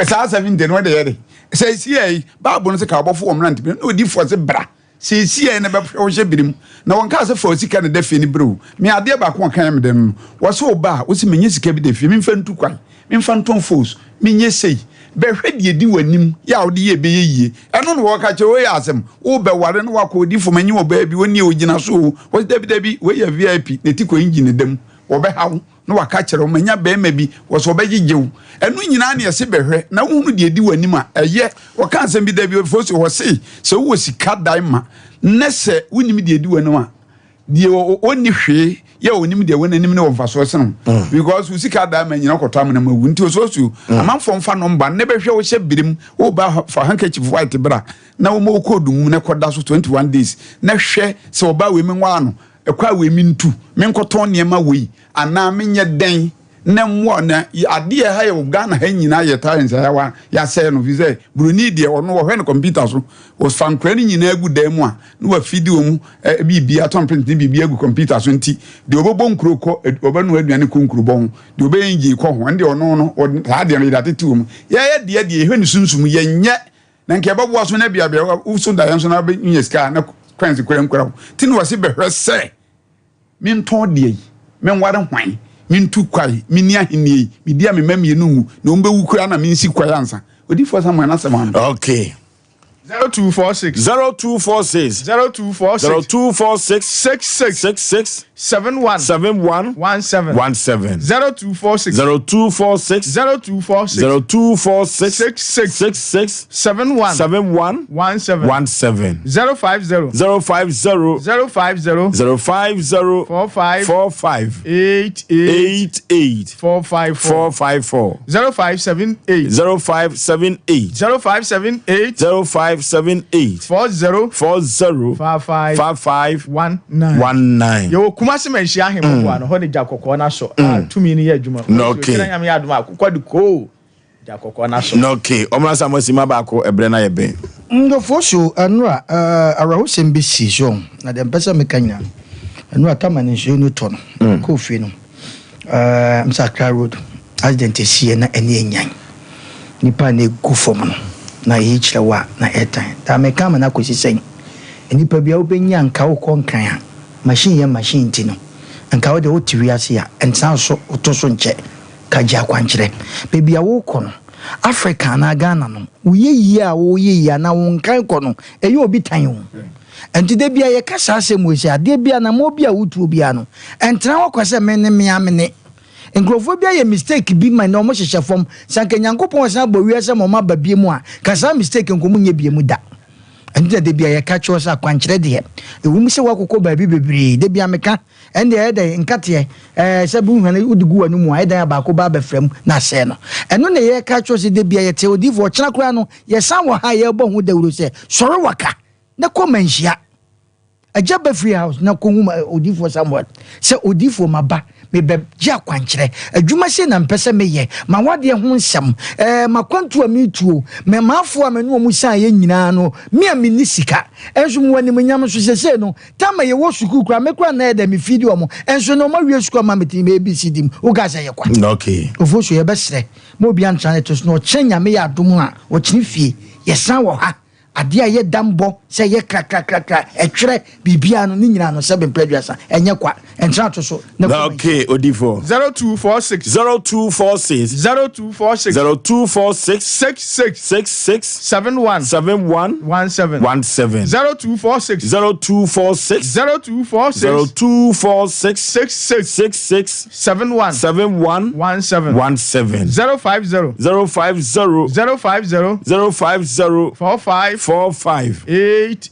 Saa 70 no wode yɛ de. Seesei yi, Bible no sɛ ka ɔbɔfo wɔ mmerante bi na odifoɔ se bra. Seesei yi na bɛhwɛ wo hyɛ birim. Na wɔn kaa sɛ fa sika na da fie no brɛ o. Me adeɛ baako a ɔka yɛ me dɛ no no, wɔse wo ba a, wose menyɛ sika bi da fie, memfa ntu kwan, memfa ntɔn fos, menyɛ sei. Bɛhwɛ deɛ di w'anim yɛ a wode yɛ ɛbɛyɛ yie. Ɛno na wɔka kyerɛ wei yɛ asɛm. Wobɛware na wakɔ odifo manyi ɔbaa bi, ɔnni ɔgyina so o. Wɔse dabi dabi, wei yɛ VIP, ne ti kɔ engine da mu. Wɔbɛha wo. na waka akyerɛ wo, manya barima bi, wɔ sɛ ɔbɛgyegye wo. Ɛno nyinaa ne ɛse bɛhwɛ, na wohunu deɛ ɛdi w'anim a, ɛyɛ. Wɔka asɛm bi da bi, ɔfoɔ si hɔ se, sɛ wowɔ sika dan ma, ne sɛ wonim deɛ ɛdi w'anim a, deɛ ɔnni hwee yɛ ɔnim deɛ wɔ n'anim ne wɔ mfasoɔ sene wo. Mm. Because wo sika dan ma nyina kɔtɔ amena ma wu. Nti ɔsuosuo, mm. amanfoɔ mfa nɔmba ne bɛhwɛ wo hyɛ birim, woba fa handkerchief white bra, na wɔma wo kɔɔdu mu na kɔda so 21 days, na hwɛ sɛ ɔbaa wei menwaa no, Ɛkɔ a wei mentu, menkɔtɔn nneɛma wei anaa menyɛ dɛn na mmoa na adeɛ ɛha yɛ wɔ Ghana ha nyinaa yɛ talents a yɛawa yɛasɛe no fi sɛ buroni deɛ ɔno ɔhwɛ no kɔmputa so wɔfa nkora no nyinaa gu dan mu a na wafidi wɔn mu biribi atɔn print ne biribi agu kɔmputa so nti deɛ ɔbɛbɔ nkuro kɔ ɔbɛnoa aduane kɔ nkurobɔ ho deɛ ɔbɛyɛ engine kɔ ho ɛne deɛ ɔno no saa deɛ no yɛde atete wɔn mu yɛyɛ deɛ deɛ yɛhwɛ ne sunsum yɛnyɛ Na nka ɛbɛboa so na bia bia woso daeɛ nso na wobɛnya sika na kwansi kora nkura wo nti na wɔse bɛhwɛ sɛ mentɔn deɛ yi menware hwan Mentu kwae, menni ahennie yi, medi a me mma mmienu nwu, na wɔbɛwu koraa na mensi kwae ansa. Odiyifoɔ Samuel n'asɛm ano. Okay. 0246. 0246. 0246. 0246. 66. 66. 71. 71. 17. 17. 0246. 0246. 0246. 0246. 66. 66. 71. 71. 17. 17. 050. 050. 050. 050. 45. 45. 88. 88. 454. 454. 0578. 0578. 0578. 0578. 40. 40. 55. 55. 19. 19. Yɛwɔ Kumasi Manhyia Ahemmoboa no hɔ ne gya kɔkɔɔ no asɔ a tumi no yɛ adwuma. Na okay. Kyerɛ Nyame yɛ adom a akokɔ de koo gya kɔkɔɔ no asɔ. Na okay. Ɔmmra sɛ mo ma baako ɛbrɛ no ayɛ bɛn. Ndɔfoɔ so ɛnora awerɛhosɛm bi sii so na deɛ mpɛ sɛ meka nyinaa no ɛnora tama ne nsuo no tɔ no kɔɔ fie no msa Accra road accident ɛsiiɛ na ɛne ɛnyan nipa na ɛgu fam no na ɛyi kyerɛ wo a na ɛtan taa meka ama no akɔsi sɛn nipa bi a wobɛnya nka wokɔ nkran a machine yɛ machine nti no nka wode wote wiase a ɛntena so woto so nkyɛ ka gye akwankyerɛ. Baabi a worekɔ no, Africa anaa Ghana no, wo yɛyie a woreyɛ yie anaa wo nkan kɔ no, ɛyɛ obi tan o. Ɛnti da biara yɛka saa asɛm wei sɛ, adeɛ biara, anammɔn bi a wotuo biara no, ɛntena hɔ kwa sɛ me ne me ara me ne. Nkurɔfoɔ bi ayɛ mistake bi ma nnɛ wɔhyehyɛ fam. Sɛ anka Nyankopɔn resan abɔ wiase ma wɔaba biom a, nka saa mistake nka wɔnyɛ biom da. Ɛnti na da biara yɛka kyerɛ wo sɛ akwankyerɛ deɛ, ɛwom sɛ woakokɔ baabi bebree, da biara meka, Ɛnde ɛyɛ dɛn? Nkateɛ, ɛɛ, sɛ bi wohwane wode gu w'anomu a, ɛyɛ dɛn a baako ba abɛfra mu na asɛe no? Ɛno na yɛreka akyerɛ wo sɛ da biara yɛte odiyifoɔ, ɔkyena koraa no, yɛsan wɔ ha a yɛrebɔ ho dawuro sɛ, Sɔre waka na kɔ manhyia Agya ba free house na kɔhu ma odiyifoɔ Samuel sɛ, Odiyifoɔ, maba, mebɛgye akwankyerɛ. Adwuma sei na mepɛ sɛ meyɛ, m'awadeɛ ho nsɛm, ɛɛ, m'akwantuo a meretuo, me m'afoɔ a me ne wɔn sianeɛ nyinaa no, me a menni sika, nso mewɔ animuonyam nso seesei no, Time a yɛwɔ sukuu koraa me koraa na ɛyɛ dɛ me feedi wɔn nso na wɔn awie sukuu ama me te ABCD mu wokaa sɛ ɛyɛ kwa. Okay. Ofosu yɛbɛsrɛ ma obi antra ne to so na ɔkyena Nyame yɛ adom a ɔkyene fie yɛsan wɔ ha adeɛ a ɛyɛ dambɔ sɛ ɛyɛ krakrakrakra ɛtwerɛ biribiara no ne nyinaa no sɛbe mprɛ aduasa ɛnyɛ kwa ɛntra to so na kɔ Okay, odifo. 0246. 0246. 0246. 0246. 66. 66. 71. 71. 17. 17. 0246. 0246. 0246. 0246. 66. 66. 71. 71. 17. 17. 050. 050. 050. 050. 45. 45. 88.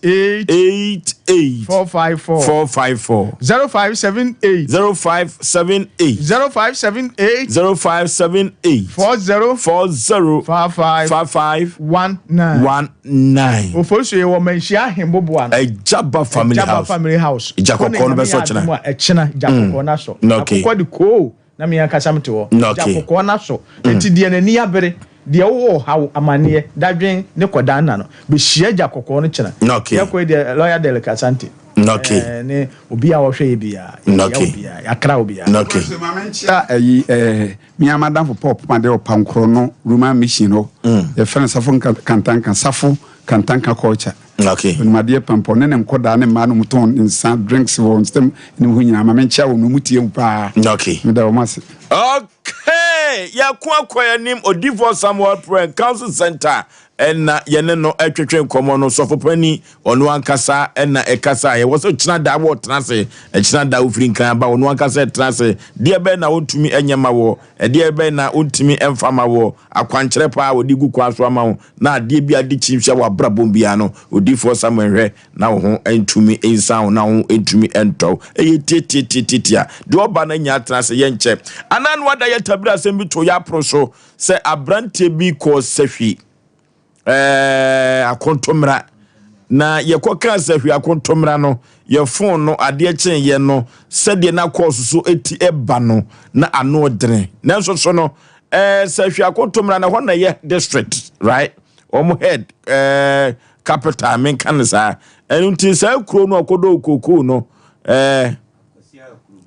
88. 454. 454. 0578. 0578. 0578. 0578. 40. 40. 55. 55. 19. 19. Ofosu yɛ wɔ Manhyia Ahemboboa no. Ɛgyaba family Ɛgyaba house. family house. Gya kɔkɔɔ no bɛsɔ kyena. Ɛhɔ na Nyame yɛ adom a ɛkyena gya kɔkɔɔ no asɔ. Mm. Okay. Akokɔ de koo na me ankasa mete hɔ. Okay. Gya kɔkɔɔ no asɔ. Enti deɛ n'ani abere, deɛ wowɔ ɔhaw, amaneɛ, dadwen ne kɔdaa nna no, bɛhyia gya kɔkɔɔ no kyena. Okay. Yɛkɔ yi deɛ Lawyer Derek Asante. Okay. Ɛɛ, ne obi a ɔhwɛ yɛ biara. Yɛkyia Okay. obiara, yɛakra obiara. Okay. Maame nkyia ayi ɛɛ me ara m'adamfo Paul Pomade wɔ Pankorɔ no Roman Mission hɔ. Yɛfrɛ no Safo Kantanka, Safo Kantanka Culture. Okay. Onim adeɛ pampɔ ne ne nkɔdaa ne mmaa no mu tɔn nsa drinks wɔ nsɛm ne ho nyinaa. Maame nkyia wɔn no mu tie mu paa. Okay. Meda wɔn ase. Okay, yɛko akɔ yɛn anim Odiyifoɔ Samuel Prɛn Council Center ɛna yɛne no ɛtwetwe nkɔmmɔ no. Sɔfo panyin ɔno ankasa ɛna ɛkasa. Yɛwɔ sɛ kyena da wɔ tena ase, ɛkyena da wofiri nkran aba ɔno ankasa ɛtena ase. Deɛ bɛn na wontumi ɛnyɛ ma wɔ, ɛdeɛ bɛn na wontumi ɛmfa ma wɔ, akwankyerɛ paa wɔde gu kwan so ama wo na adeɛ bi ade kyinhyia wɔ abrabɔ biara no, Odiyifoɔ Samuel hwɛ na wo ho ntumi nsan wo na wo ho ntumi ntɔ wo. Ɛyɛ tiatiatiatia. Deɛ ɔba no anya atena ase yɛnkyɛ. Anaa no ada yɛ tabiri asɛm bi to yɛ apono so sɛ aberanteɛ bi kɔɔ sahwi ɛɛ akontommra na yɛkɔkaa sahwi akontommra no yɛ fon no adeɛ kyee yɛ no sɛdeɛ na kɔɔso so ti ɛba no na ano dene nanso so no ɛɛ sahwi akontommra no ɛhɔ na ɛyɛ district right wɔn head ɛɛ capital menka no saa ɛno nti saa kuro no ɔkɔdɔ okokoo no ɛɛ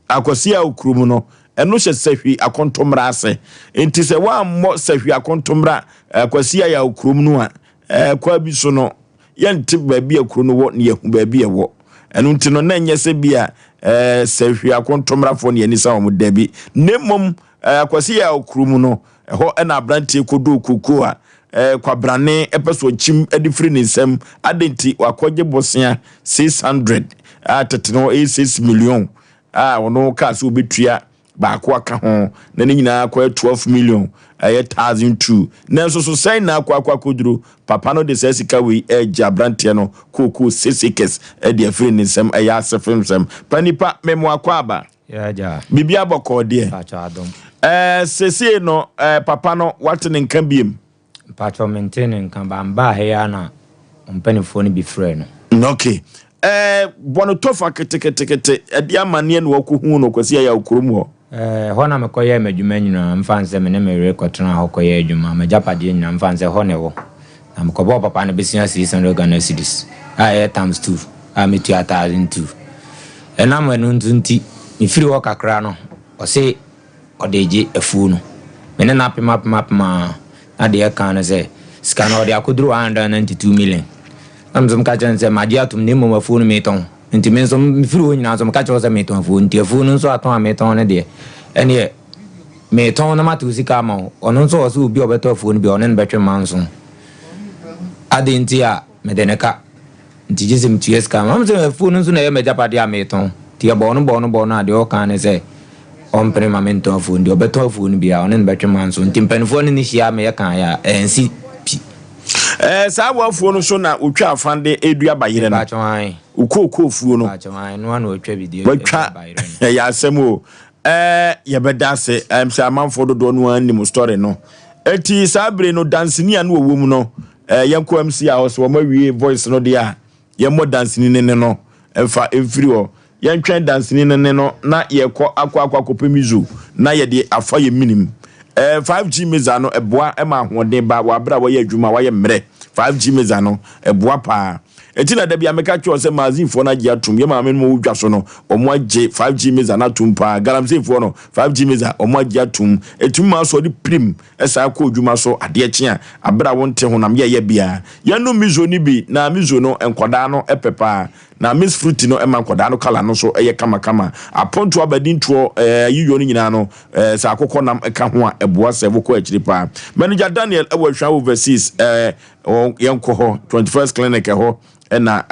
Akwasi a okurum no, ɛno hyɛ sahwi akontommra ase. Nti sɛ woammɔ sahwi akontommra Akwasi a okurum no a, ɛɛ kwa bi so no, yɛnte baabi a kuro no wɔ na yɛahu baabi a ɛwɔ. Ɛno nti no, na ɛnyɛ sɛ bi a ɛɛ sɛ hwiako ntomrafoɔ ne ani sa wɔn dabi na mmom ɛɛ akwasi yɛ okuro mu no ɛhɔ ɛna aberanteɛ kodoo koko a ɛɛ kwabrane ɛpɛ so ɔkyim ɛde firi ne nsam ade nti wakɔgye bosea 600 a tete no ɛyɛ 6 million a ɔno kaa sɛ ɔbɛtua baako aka ho na ne nyinaa kɔyɛ 12 million ɛyɛ 1002. Nanso so sɛn na akɔ akɔ akɔduro papa no de saa sika wei ɛregye aberanteɛ no kookoo 6 acres ɛde afiri ne nsam? Ɛyɛ asefem sɛm pa nipa memo akɔ aba. Biribi abɔkɔɔ deɛ ɛɛ sesie no ɛɛ papa no wate ne nka biem. Mpakyɛw mentee ne nka ba mbaa ha yi ara na ɔmpanifoɔ no bi frɛɛ no. Ok ɛɛ bɔ no tɔfa keteketekete ɛde amaneɛ na wakɔhu no Kwasi Ayaw kurom hɔ. Ɛɛ ɛhɔ na mekɔyɛɛ m'adwuma nyinaa mfa nsɛ me ne me yere kɔtenaa hɔ kɔyɛɛ adwuma m'agyapadeɛ nyinaa mfa nsɛ hɔ na ɛwɔ na mekɔbɔɔ papa no besia 600 Ghana cedis a ɛyɛ times two a metua 1002 ɛnam ɛno nso nti mefiri hɔ kakra no ɔse ɔde regye afuo no. Me ne no apem apem apem ara, na deɛ ɛka ne sɛ, sika no ɔde akɔduru 192 million. Na me nso meka kyerɛɛ no sɛ, magye atom na mmom afuo no meretɔn. Nti me nso mefiri hɔ nyinaa nso meka kyerɛ wo sɛ meretɔn afuo. Nti afuo no nso atɔn a meretɔn no deɛ, ɛnneɛ meretɔn na mate wo sika ama wo. Ɔno nso ɔse obi a ɔbɛtɔ afuo no bi ɔne no bɛtwe manso. Adɛn nti a mede no ka? Nti gye sɛ metua sika ma. Ɔno sɛ afuo no nso na ɛyɛ m'agyapadeɛ a meretɔn. Nti yɛbɔɔ no bɔɔ no bɔɔ no a, deɛ ɔka ne sɛ ɔmpene ma mentɔn afuo no. Deɛ ɔbɛtɔn afuo no biara, ɔne no bɛtwe manso. Nti mpanimfoɔ ne no hyia ma yɛkaeɛ a, ɛnsi pi. Ɛɛ, saa w'afuo no so na wotwa afa de redua bayerɛ no? Mepakyɛw, ae. Wo kookoo fuo no? Mepakyɛw, ae, ɛno ara na wɔatwa bi de adua Watwa, bayerɛ no. ɛyɛ asɛm o. Ɛɛ, yɛbɛda ase. Ɛm sɛ amanfoɔ dodoɔ no ara nim story no. Eti saa bere no, danseni a na ɔwɔ mu no, Eh, yɛnkɔ MC a hɔ, sɛ wɔn awie voice no deɛ a, yɛmmɔ danseni no ne no mfa mfiri hɔ. Yɛntwɛn danseni no ne no na yɛkɔ akɔ akɔ akɔpɛ mizo na yɛde afa yɛn menim. Eh, 5G meza no ɛboa ma ahoɔden ba wɔ abere a wɔyɛ adwuma a wɔayɛ mmerɛ. 5G meza no ɛboa paa. Eti na da bi a meka kyerɛ sɛ Mazinfoɔ no agye atom, yɛ maame no wɔ dwa so no, wɔn agye 5G meza no atom paa. Galamseyfoɔ no, 5G meza, wɔn agye atom. Etumi ma asɔre pirim. San kɔ odwuma so adeɛ kye a, aberɛ a wonte honam yɛyɛ biara. Yɛnom miso no bi, na miso no nkwadaa no pɛ paa. Na mixed fruit no ma nkwadaa no colour no nso yɛ kamakama. Apontoɔ, abadintoɔ, ayiyɔ no nyinaa no, sɛ akokɔ nam ka ho a, ɛboa sɛ wokɔ akyiri paa. Manager Daniel wɔ Ahwea Overseas, yɛnkɔ hɔ, 21st Clinic ɛhɔ. na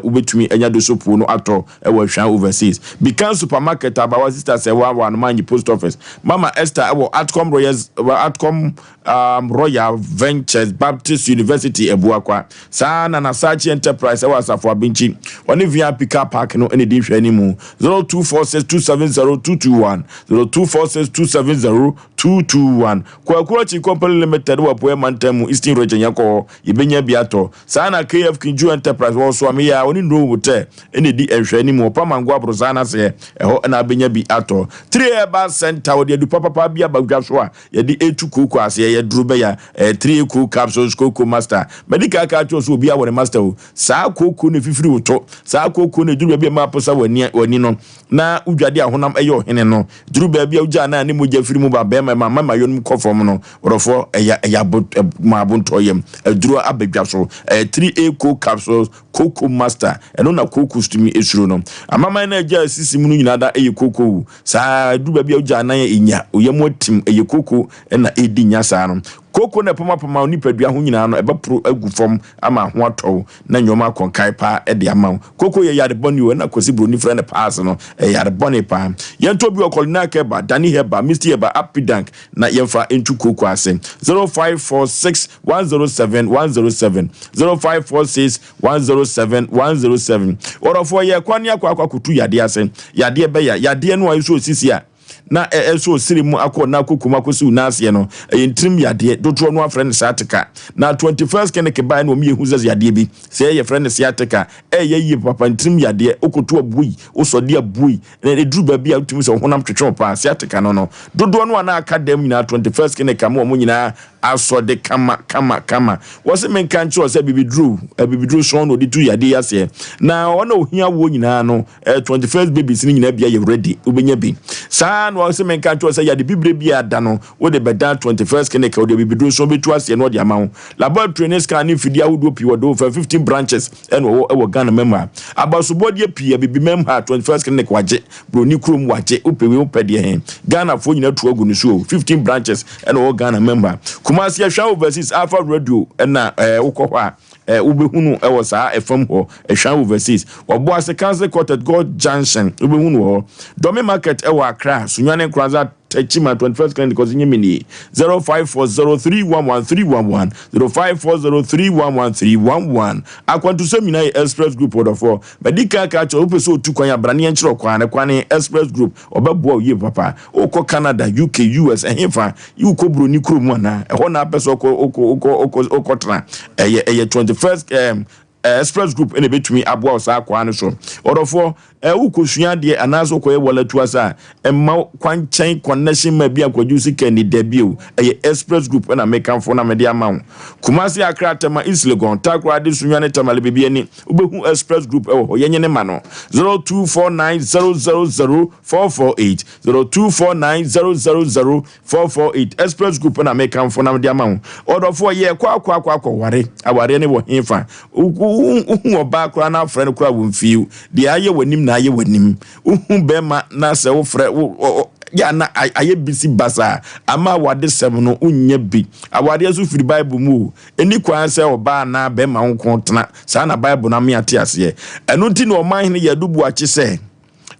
wobɛtumi anya dosopuo no atɔ wɔ Ahwea Overseas. Bikan Supermarket, Abawa Sister Sɛwa wɔ Anomanyi Post Office. Mama Esther wɔ Atcom Royal, Atcom um, Royal Ventures Baptist University Abuakwa. Saa na Nasachi Enterprise wɔ Asafo Abinkyi. Wɔne VIP Car Park no na ɛdi nhwɛanimu. 0246270221, 0246270221. Kwaku Akyi Company Limited wɔ Apueɛ Mantam mu, Eastern Region. Yɛnkɔ hɔ, yɛbɛnya bi atɔ. Saa na KF Kinju Enterprise wɔ so a meyɛ a ɔne Nnuro Hotel na ɛdi nhwɛanim wɔ Pamango aborosan no aseɛ, ɛhɔ na abɛnya bi atɔ. Three Herbal Centre, wɔde adu papapa bi aba dwa so a yɛde retu kooko ase, ɛyɛ duro bɛya, ɛyɛ 3A Cool Capsules, Kooko Master. Madi kan aka akyerɛ wo sɛ obiara wɔ ne master o. Saa kooko no ɛfifiri wo to, saa kooko no ɛduru baabi a ɛma aposa w'ani w'ani no na wodwade a honam ɛyɛ ɔhene no, ɛduru baabi a wogyaa no a ne mogya firi mu ba bɛrima ɛma mama yɔnom kɔ fam no, Ɔdɔfoɔ, ɛyɛ ɛyɛ abo ma abontɔyam aduro aba dwa so. Ɛyɛ 3A Coke Capsules, Cocoa Master. Ɛno na kookos tumi suro no. Amaman no a agya asisi mu no nyinaa da ɛyɛ kooko o. Saa ara, ɛduru baabi a wogya anan a ɛnya, oyam atim, ɛyɛ kooko na ɛredi nya saa no. Kooko na ɛpamapama wo nipadua ho nyinaa no, ɛbɛporo agu fam ama ho atɔ wo na nneɛma akɔ nkae paa de ama wo. Kooko yɛ yare bɔne o, ɛna Kwasi Broni frɛ no paase no, ɛyɛ yare bɔne paa. Yɛntɔ bi wɔ Kɔlinak Herbal, Dani Herbal, Misty Herbal, Apidank, na yɛmfa ntu kooko ase. 0546 107 107 0546 107 107 Wɔdɔfoɔ yɛ kwan ne akɔ akɔ akɔtu yadeɛ ase. Yadeɛ bɛya yadeɛ no a ɛsɔ osisi a na ɛsɔ osiri mu akɔ na akɔkum akɔsiw n'aseɛ no, ɛyɛ ntirim yadeɛ. Dodoɔ no afrɛ no sciatica. Na 21st clinic baeɛ na wɔn yɛhu sɛ yadeɛ bi sɛ yɛfrɛ no sciatica ɛyɛ yie papa, ntirim yadeɛ, wokoto abuoi, wosɔde abuoi, Na ɛduru baabi a wotumi sɛ wo honam twetwe wo paa, sciatica no no. Dodoɔ no a na aka dɛm nyinaa 21st clinic ama wɔn nyinaa asɔ de kama kama kama. Wɔse menka nkyerɛ wo sɛ abibiduro, abibiduro sɔn na wɔde tu yadeɛ yi aseɛ. Na wɔn a ohia woɔ nyinaa no, 21st babies no nyinaa bi ayɛ ready, wobɛnya bi. Saa na. Ɛna ɔse menka nkyerɛ wo sɛ yade bibire biara da no wode bɛdan 21st Clinic a ɔde abibiduro nso bɛtu aseɛ na ɔde ama wo. Laboratory ne scan ne mfidie ahodoɔ pii wɔde wo fa 15 branches ɛna ɔwɔ ɛwɔ Ghana mam ha. Abasobɔdeɛ pii Abibimam ha 21st Clinic wagye, Broni kurom wagye, wopɛ wei wopɛ deɛ he Ghanafoɔ nyina tu agu no so o. 15 branches ɛna ɔwɔ Ghana mam ha. Kumasi Ahwea Overseas Alpha Radio ɛna ɛɛ wokɔ hɔ a ɛɛ wobɛhunu ɛwɔ saa ɛfam hɔ Ahwea Overseas. Ɔboase Council Quarters God Junction wobɛhunu wɔ hɔ. Dɔme Market ɛwɔ Accra, Sunyani Nkoranza Techiman 21st Clinic ɔse nye me nie 0540311311 0540311311 Akwantusɛm nyinaa yɛ Express Group ɔdɔfoɔ Madi kan aka akyerɛ wo wopɛ sɛ otu kwan a bra ne yɛnkyerɛ wo kwan ne kwan ne Express Group ɔbɛboa wo yie papa Wokɔ Canada, UK, US ɛhefa wokɔ buroni kuro mu anaa ɛhɔ na apɛ sɛ wokɔ wokɔ wokɔ wokɔ wokɔtena ɛyɛ ɛyɛ 21st um, Express Group na ebetumi aboa wo saa kwaa no so. Ɔdɔfoɔ, ɛ wokɔsua adeɛ anaasɛ wokɔyɛ walatu asa a, mma kwankyɛn connection ma bi ankɔgye wo sika nni. Dabi o, ɛyɛ Express Group na mekamfo na mede ama wo. Kumasi, Accra, Tema, East Legon, Takoradi, Sunyani, Tamale, Bibiani, wobɛhu Express Group wɔ hɔ. Yɛnye ne ma no 0249 000 448, 0249 000 448 Express Group na mekamfo na mede ama wo. Ɔdɔfoɔ, yɛkɔ akɔ akɔ akɔware. Awareɛ no wɔ hefa? Wohu ɔbaa koraa na afrɛ no koraa wɔmfii wo. Deɛ ayɛ w'anim na ayɛ w'anim. Wohu bɛrima na sɛ wofrɛ wo yɛ na ayɛ bisi basaa ama awadesɛm no wonnya bi. Awareɛ nso firi Bible mu o. Ɛnni kwan sɛ ɔbaa anaa bɛrima wo nko tena. Saa na Bible no ame ate aseɛ. Ɛno nti na ɔmanhene Yadu Boakye sɛ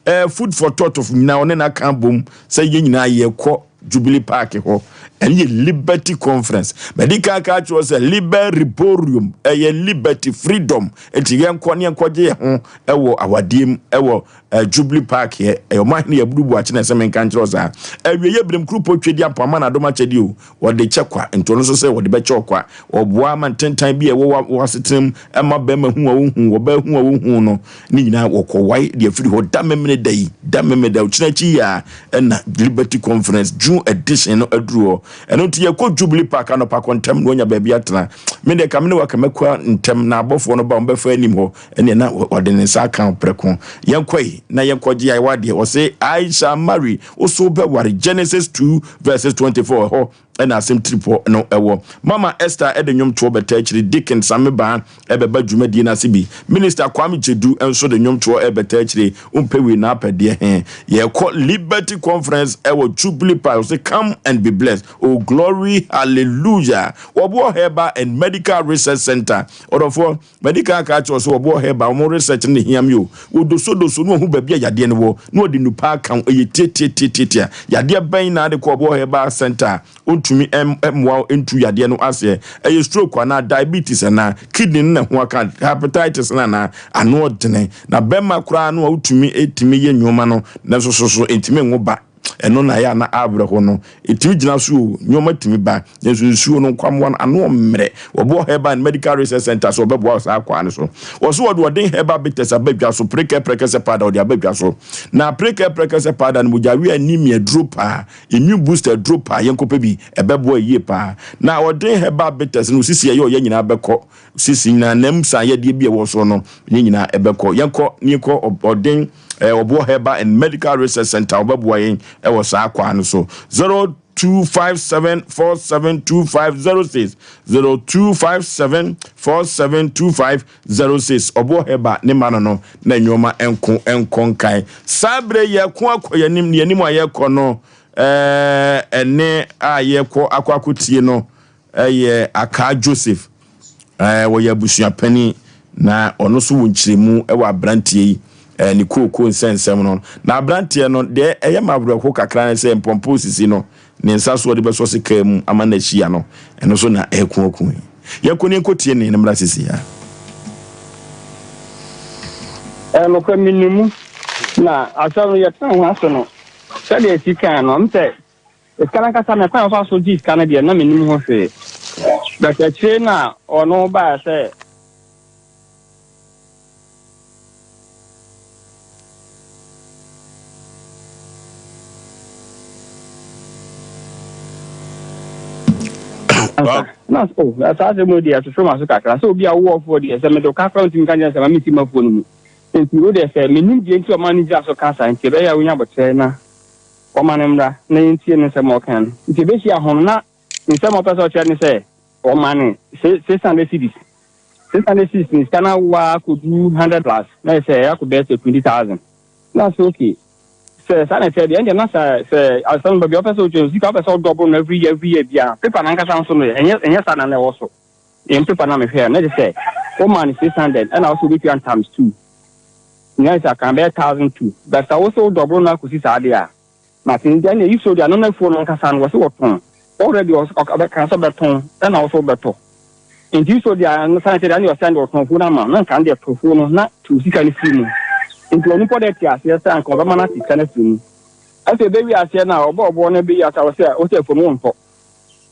Eh, food for thought of nyinaa ɔne n'aka abom sɛ yɛn nyinaa yɛkɔ Jubilee Park hɔ. Ɛno yɛ Liberty Conference. Madi kan ka akyerɛ sɛ Liberiborium ɛyɛ liberty freedom. Nti yɛnkɔ ne yɛnkɔgye yɛn ho ɛwɔ awadeɛ mu ɛwɔ eh, Jubilee Park yɛ. Ɛyɛ ɔman hene yɛ abudu buakye na ɛsɛ menka nkyerɛ saa. Awie yɛ birim kuru po twedi ampo ama n'adom akyɛdeɛ o. Wɔde kyɛ kwa, nti ɔno nso sɛ wɔde bɛkyɛ ɔkwa. Wɔboa ma ntentan bi a ɛwɔ w'asetena mu ɛma bɛrima hu a wohu, ɔbaa hu a wohu no, ne nyinaa wɔkɔwae de afiri hɔ. Da Memeneda yi, da Memeneda, ɔkyena akyi yi a ɛna Liberty Conference June edition no aduru hɔ. Ɛno nti yɛkɔ Jubilee Park anɔpa kɔ ntɛm na wanya baabi atena. Me deɛ ka me ne waka mɛkɔ ntɛm na abɔfoɔ no ba wɔn bɛfa anim hɔ ɛneɛ na wɔde ne nsa aka prɛko. Yɛnkɔ yi na yɛnkɔgye ayɛ wadeɛ. Ɔse I shall marry Wo so wobɛware. Genesis 2 verses 24 ɛhɔ ɛna asɛm tiripɔ no ɛwɔ. Mama Esther ɛde nnwomtoɔ bɛta akyiri. Deacon Same Baa ɛbɛba dwumadie no ase bi. Minister Kwame Gyedu nso de nnwomtoɔ ɛbɛta akyire. Wompɛ wei na apɛ deɛ he. Yɛkɔ Liberty Conference ɛwɔ Jubilee Park. Ɔse come and be blessed. Oh glory hallelujah. Wɔboɔ Herbal and Medical Research Center. Ɔdɔfoɔ. Madi kan aka akyerɛ wo sɛ wɔboɔ herbal wɔn research no na ehia me o. Wodosodoso na wɔhu baabi a yadeɛ no wɔ na wɔde nnupa aka ho. Ɛyɛ tiatiatiatia. Yadeɛ bɛn na ade kɔ ɔboɔ herbal center a ɔntumi mmoa wo ntu yadeɛ no aseɛ? Ɛyɛ stroke anaa diabetes anaa kidney no na ɛho aka, hepatitis no anaa? Ano ɔdene. Na bɛrima koraa no a wotumi tumi yɛ nneɛma no nanso so so ɛntumi nwo ba. Ɛno na ɛyɛ a na awerɛho no. Ɛtumi gyina so o, nneɛma tumi ba, nanso nsuo no, nkwammoa no, ano mmerɛ. Wɔboɔ Herbal and Medical Research Centre so wɔbɛboa wo saa kwaa no so. Wɔ so wɔde ɔden herbal bitters aba dwa so, prekɛ prɛkɛsɛ powder wɔde aba dwa so. Na prekɛ prɛkɛsɛ powder no mogyaweɛ anemia duro paa, immune booster duro paa, yɛnkɔpɛ bi, ɛbɛboa yie paa. Na ɔden herbal bitters no, sisi ɛyɛ ɔyɛ nyinaa bɛkɔ. Sisi nyinaa nam saa yadeɛ bi a ɛwɔ so no ne nyinaa ɛbɛkɔ. Yɛnkɔ ne yɛnkɔ ɔden ɔboɔ Herbal and Medical Research Center ɔbɛboa yɛn ɛwɔ saa kwaa no so. 0257472506 0257472506 ɔboɔ Herbal ne ma no no na nneɛma nko nkɔ nkan. Saa berɛ yɛko akɔ yɛn anim ne yɛn anim a yɛkɔ no ɛne a yɛkɔ akɔ akɔtie no yɛ Akaa Joseph. Wɔyɛ abusua panin, na ɔno nso wɔ nkyerɛmu wɔ aberanteɛ yi ne kooko nsɛnsɛm no. Na aberanteɛ no, deɛ ɛyɛ ma awerɛho kakra ne sɛ mpɔmpɔ sisi no, ne nsa so ɔde bɛsɔ sekaa mu ama no ahyia no, ɛno nso na ɛreko yi. Yɛnkɔ ne yɛnkɔtie ne no mmra sisi ha. Nokorɛ menim mu, na asɛm no yɛtena ho ase no, sɛdeɛ ɛsi kan no, m sɛ Sika no ankasa me kwan a ɔfa so gyee sika no deɛ na mennim ho hwee. But akyire no a ɔno baeɛ sɛ. Ansa na oh saa asɛm yi deɛ ɛtoto m'aso kakra sɛ obi a wowɔ ɔfoɔ deɛ sɛ mede wo ka koraa wontumi nka nkyerɛ me sɛ ma mensi m'afuo no mu nti wo deɛ sɛ mennim deɛ nti a ɔma no gyina so ka saa nti ɛbɛyɛ a wonya aboterɛ na. Wɔma no mmra na yɛntie ne nsɛm a ɔka no. Nti yɛbɛhyia ho no, na nsɛm a ɔpɛ sɛ ɔkyerɛ ne sɛ wɔma no 600 cedis. 600 cedis no, sika no awo ara kɔdu 100 plus, na ɛyɛ sɛ ɛyɛ akɔ bɛyɛ sɛ 20,000. Na sɛ okay, sɛ saa na ɛteɛ deɛ, ɛndeɛ na sɛ sɛ asɛm no baabi a ɔpɛ sɛ ɔkyerɛ no, sika ɔpɛ sɛ ɔdɔbo no every year every year biara, paper no ankasa nso no, ɛnyɛ ɛnyɛ saa na na ɛwɔ so. Yɛn paper no a mehwɛɛ no, na kyerɛ sɛ woma no 600 ɛna wo sɛ wobɛtua no times two. Nyɛ sɛ akan bɛyɛ 1002. But sɛ wo sɛ wodɔboro no akɔsi saa deɛ a, mate. Nti ɛnneɛ if so deɛ, ano no afuo no ankasa no, wɔse wɔtɔn. Already ɔbɛka sɛ ɔbɛtɔn ɛna wo sɛ wobɛtɔ. Nti if so deɛ, ɛno saa nkyɛ deɛ, ɛnneɛ ɔsɛ ɛndeɛ ɔtɔn afuo no ama wo, na nka ɛndeɛ tɔ afuo no na te wo sika no firi mu. Nti ɔno mpo deɛ te aseɛ sɛ anka ɔbɛma no ate sika no afiri mu. Afei ɛbɛwie aseɛ no a, ɔbɔ ɔboɔ no bɛyi aseɛ a, wɔse wo sɛ afuo no wontɔ.